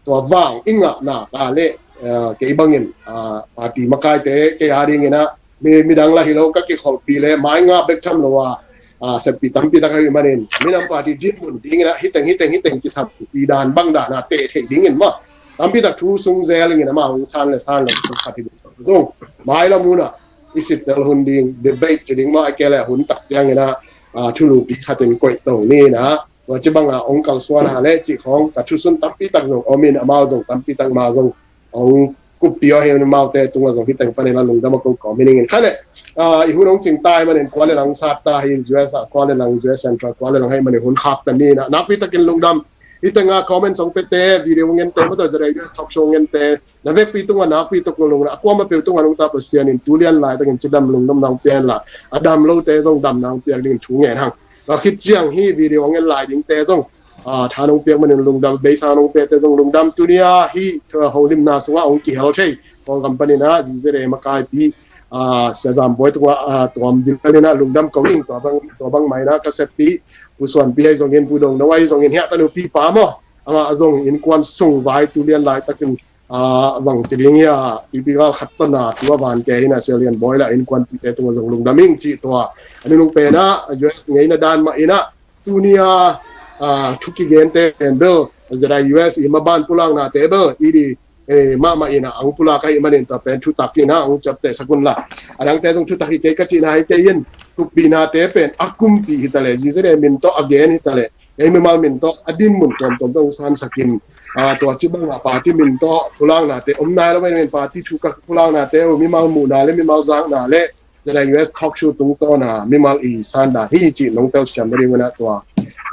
tua vang i ngahna ka le, eh, kei bangin, ah, party makaite kei a ding in ah, mi, midang la hi lo ka kikholhpih le mai ngah bek tham lo a, ah, seppih tampi tak a hi manin, minam party dinmun ding in ah, hiteng, hiteng, hiteng kisam pi dan bang dan a teh thei ding in mah. Tampi tak thu sung zel in ah, amau in san le san le thu khat hi ding zong. Mai lam hun ah, i sittel hun ding, debate ci ding mah, a kei le hun tak ciang in ah, ah, thulupi khat in koih to ni in ah, tua ci bang a ong kalsuan a le cih khawng, ka thusun tampi tak zong om in, amau zong tampi tak ma zong ong kuppi aw hi, amaute tungah zong hiteng panin a lungdam a ko kawm hi ning in. Kha le, ah, i hun ong cing tai manin kua le lang sat ta hi, U S ah kua le lang, U S Central kua le lang hi manin hun khak ta ni in ah, nakpi takin lungdam. Hiteng a comment ong pete, video ong en te, mah tawh Z I U S talk show ong en te, na vekpi tungah nakpi tak lungdam, a kuamah peuh tungah nungta Pasian in tu lian laitakin cidam lungdam nang pian la, a dam lote zong dam nang piak dingin thu ngen hang. Tua khit ciang hi video ong en lai dingte zong, ah, tha nong piak manin lungdam, beisa nong piakte zong lungdam. Tuni a hih, ah, holimna sungah hong kihel thei Kawlgam panin ah Z Z A makaipi, ah, Sia Zam Bawi tungah, ah, tuam ding panin ah lungdam ko ing. Tua bang, tua bang mah in ah ka seppi Pu Suanpi ahi zongin, Pu Dong No ahi zongin, hiah tanu pipa maw, amah zong innkuan sung vai tu lian laitakin, ah, bang ci ding hia, tuipi ngal khat tawh na tua van ke hi in ah, Sia Lian Bawi lah innkuanpihte tungah zong lungdam ing cih tua. A nunung pen ah U S ngeina dan mah in ah, tuni a, ah, thu kigente pen bel Z I U S i maban pulaknate bel i di, eh, mahmah in ah hong pulak ahih manin tua pen thutak in ah hong ciaptehsak un la. A dangte zong thutak hi kei ka cihna hi kei in, kuppinate pen a kumpi hi ta leh, Z Z A min tawh a gen hi ta leh, ei mimal min tawh a dinmun tuamtuam tawh hong sansak in, ah, tua ci bangah party min tawh pulaknate om nai lo, ei min party thu ka pulaknate uh mimal muhna le mimal zakna le Z I U S talk show tungtawna mimal i sandan hi cih nong telsiam nading un ah tua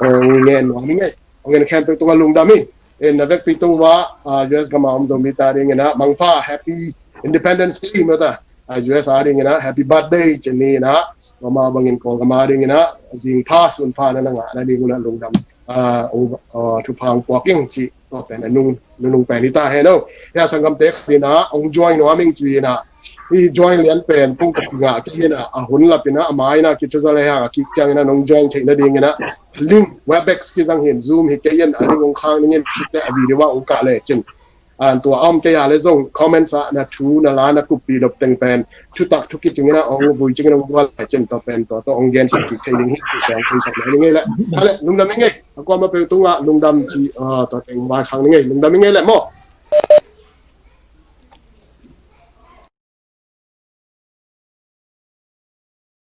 hong ngen nuam ing ei. Hong ngen khempeuh tungah lungdam hi. In a vekpi tung uah, ah, U S gam a om Zomite adingin ah mangpha, Happy Independence Day mawk a, ah, U S adingin ah Happy Birthday ci ni in ah, tua mah bangin Kawlgam adingin ah zingpha sunpha na na ngah nading un ah lungdam, ah, hong, ah, thupha hong puak ing cih tua pen a nung, nunung pen hi ta hen aw. Hia sanggamte khat in ah hong join nuam ing ci in ah, hih join lian pen phone ka kingah kei in ah, a hun lap in ah, a mai in ah kithuza le hang a kik ciangin ah nong join theih nadingin ah link, Webex kizang hi in, Zoom hi kei in, a link hong khak ning in, kite a video ah hong kah lecin, ah, tua a om kei a le zong comments ah na thu na la na kuppi dop teng pen thutak thu kicingin ah hong vui cingin hong gual lecin, tua pen tua tawh hong gensak kik thei ding hi cih pen hong theisak lai ning ei leh. A leh lungdam ing ei. A kuamah peuh tungah lungdam ci, ah, tua teng vaikhak ning ei. Lungdam ing ei leh maw.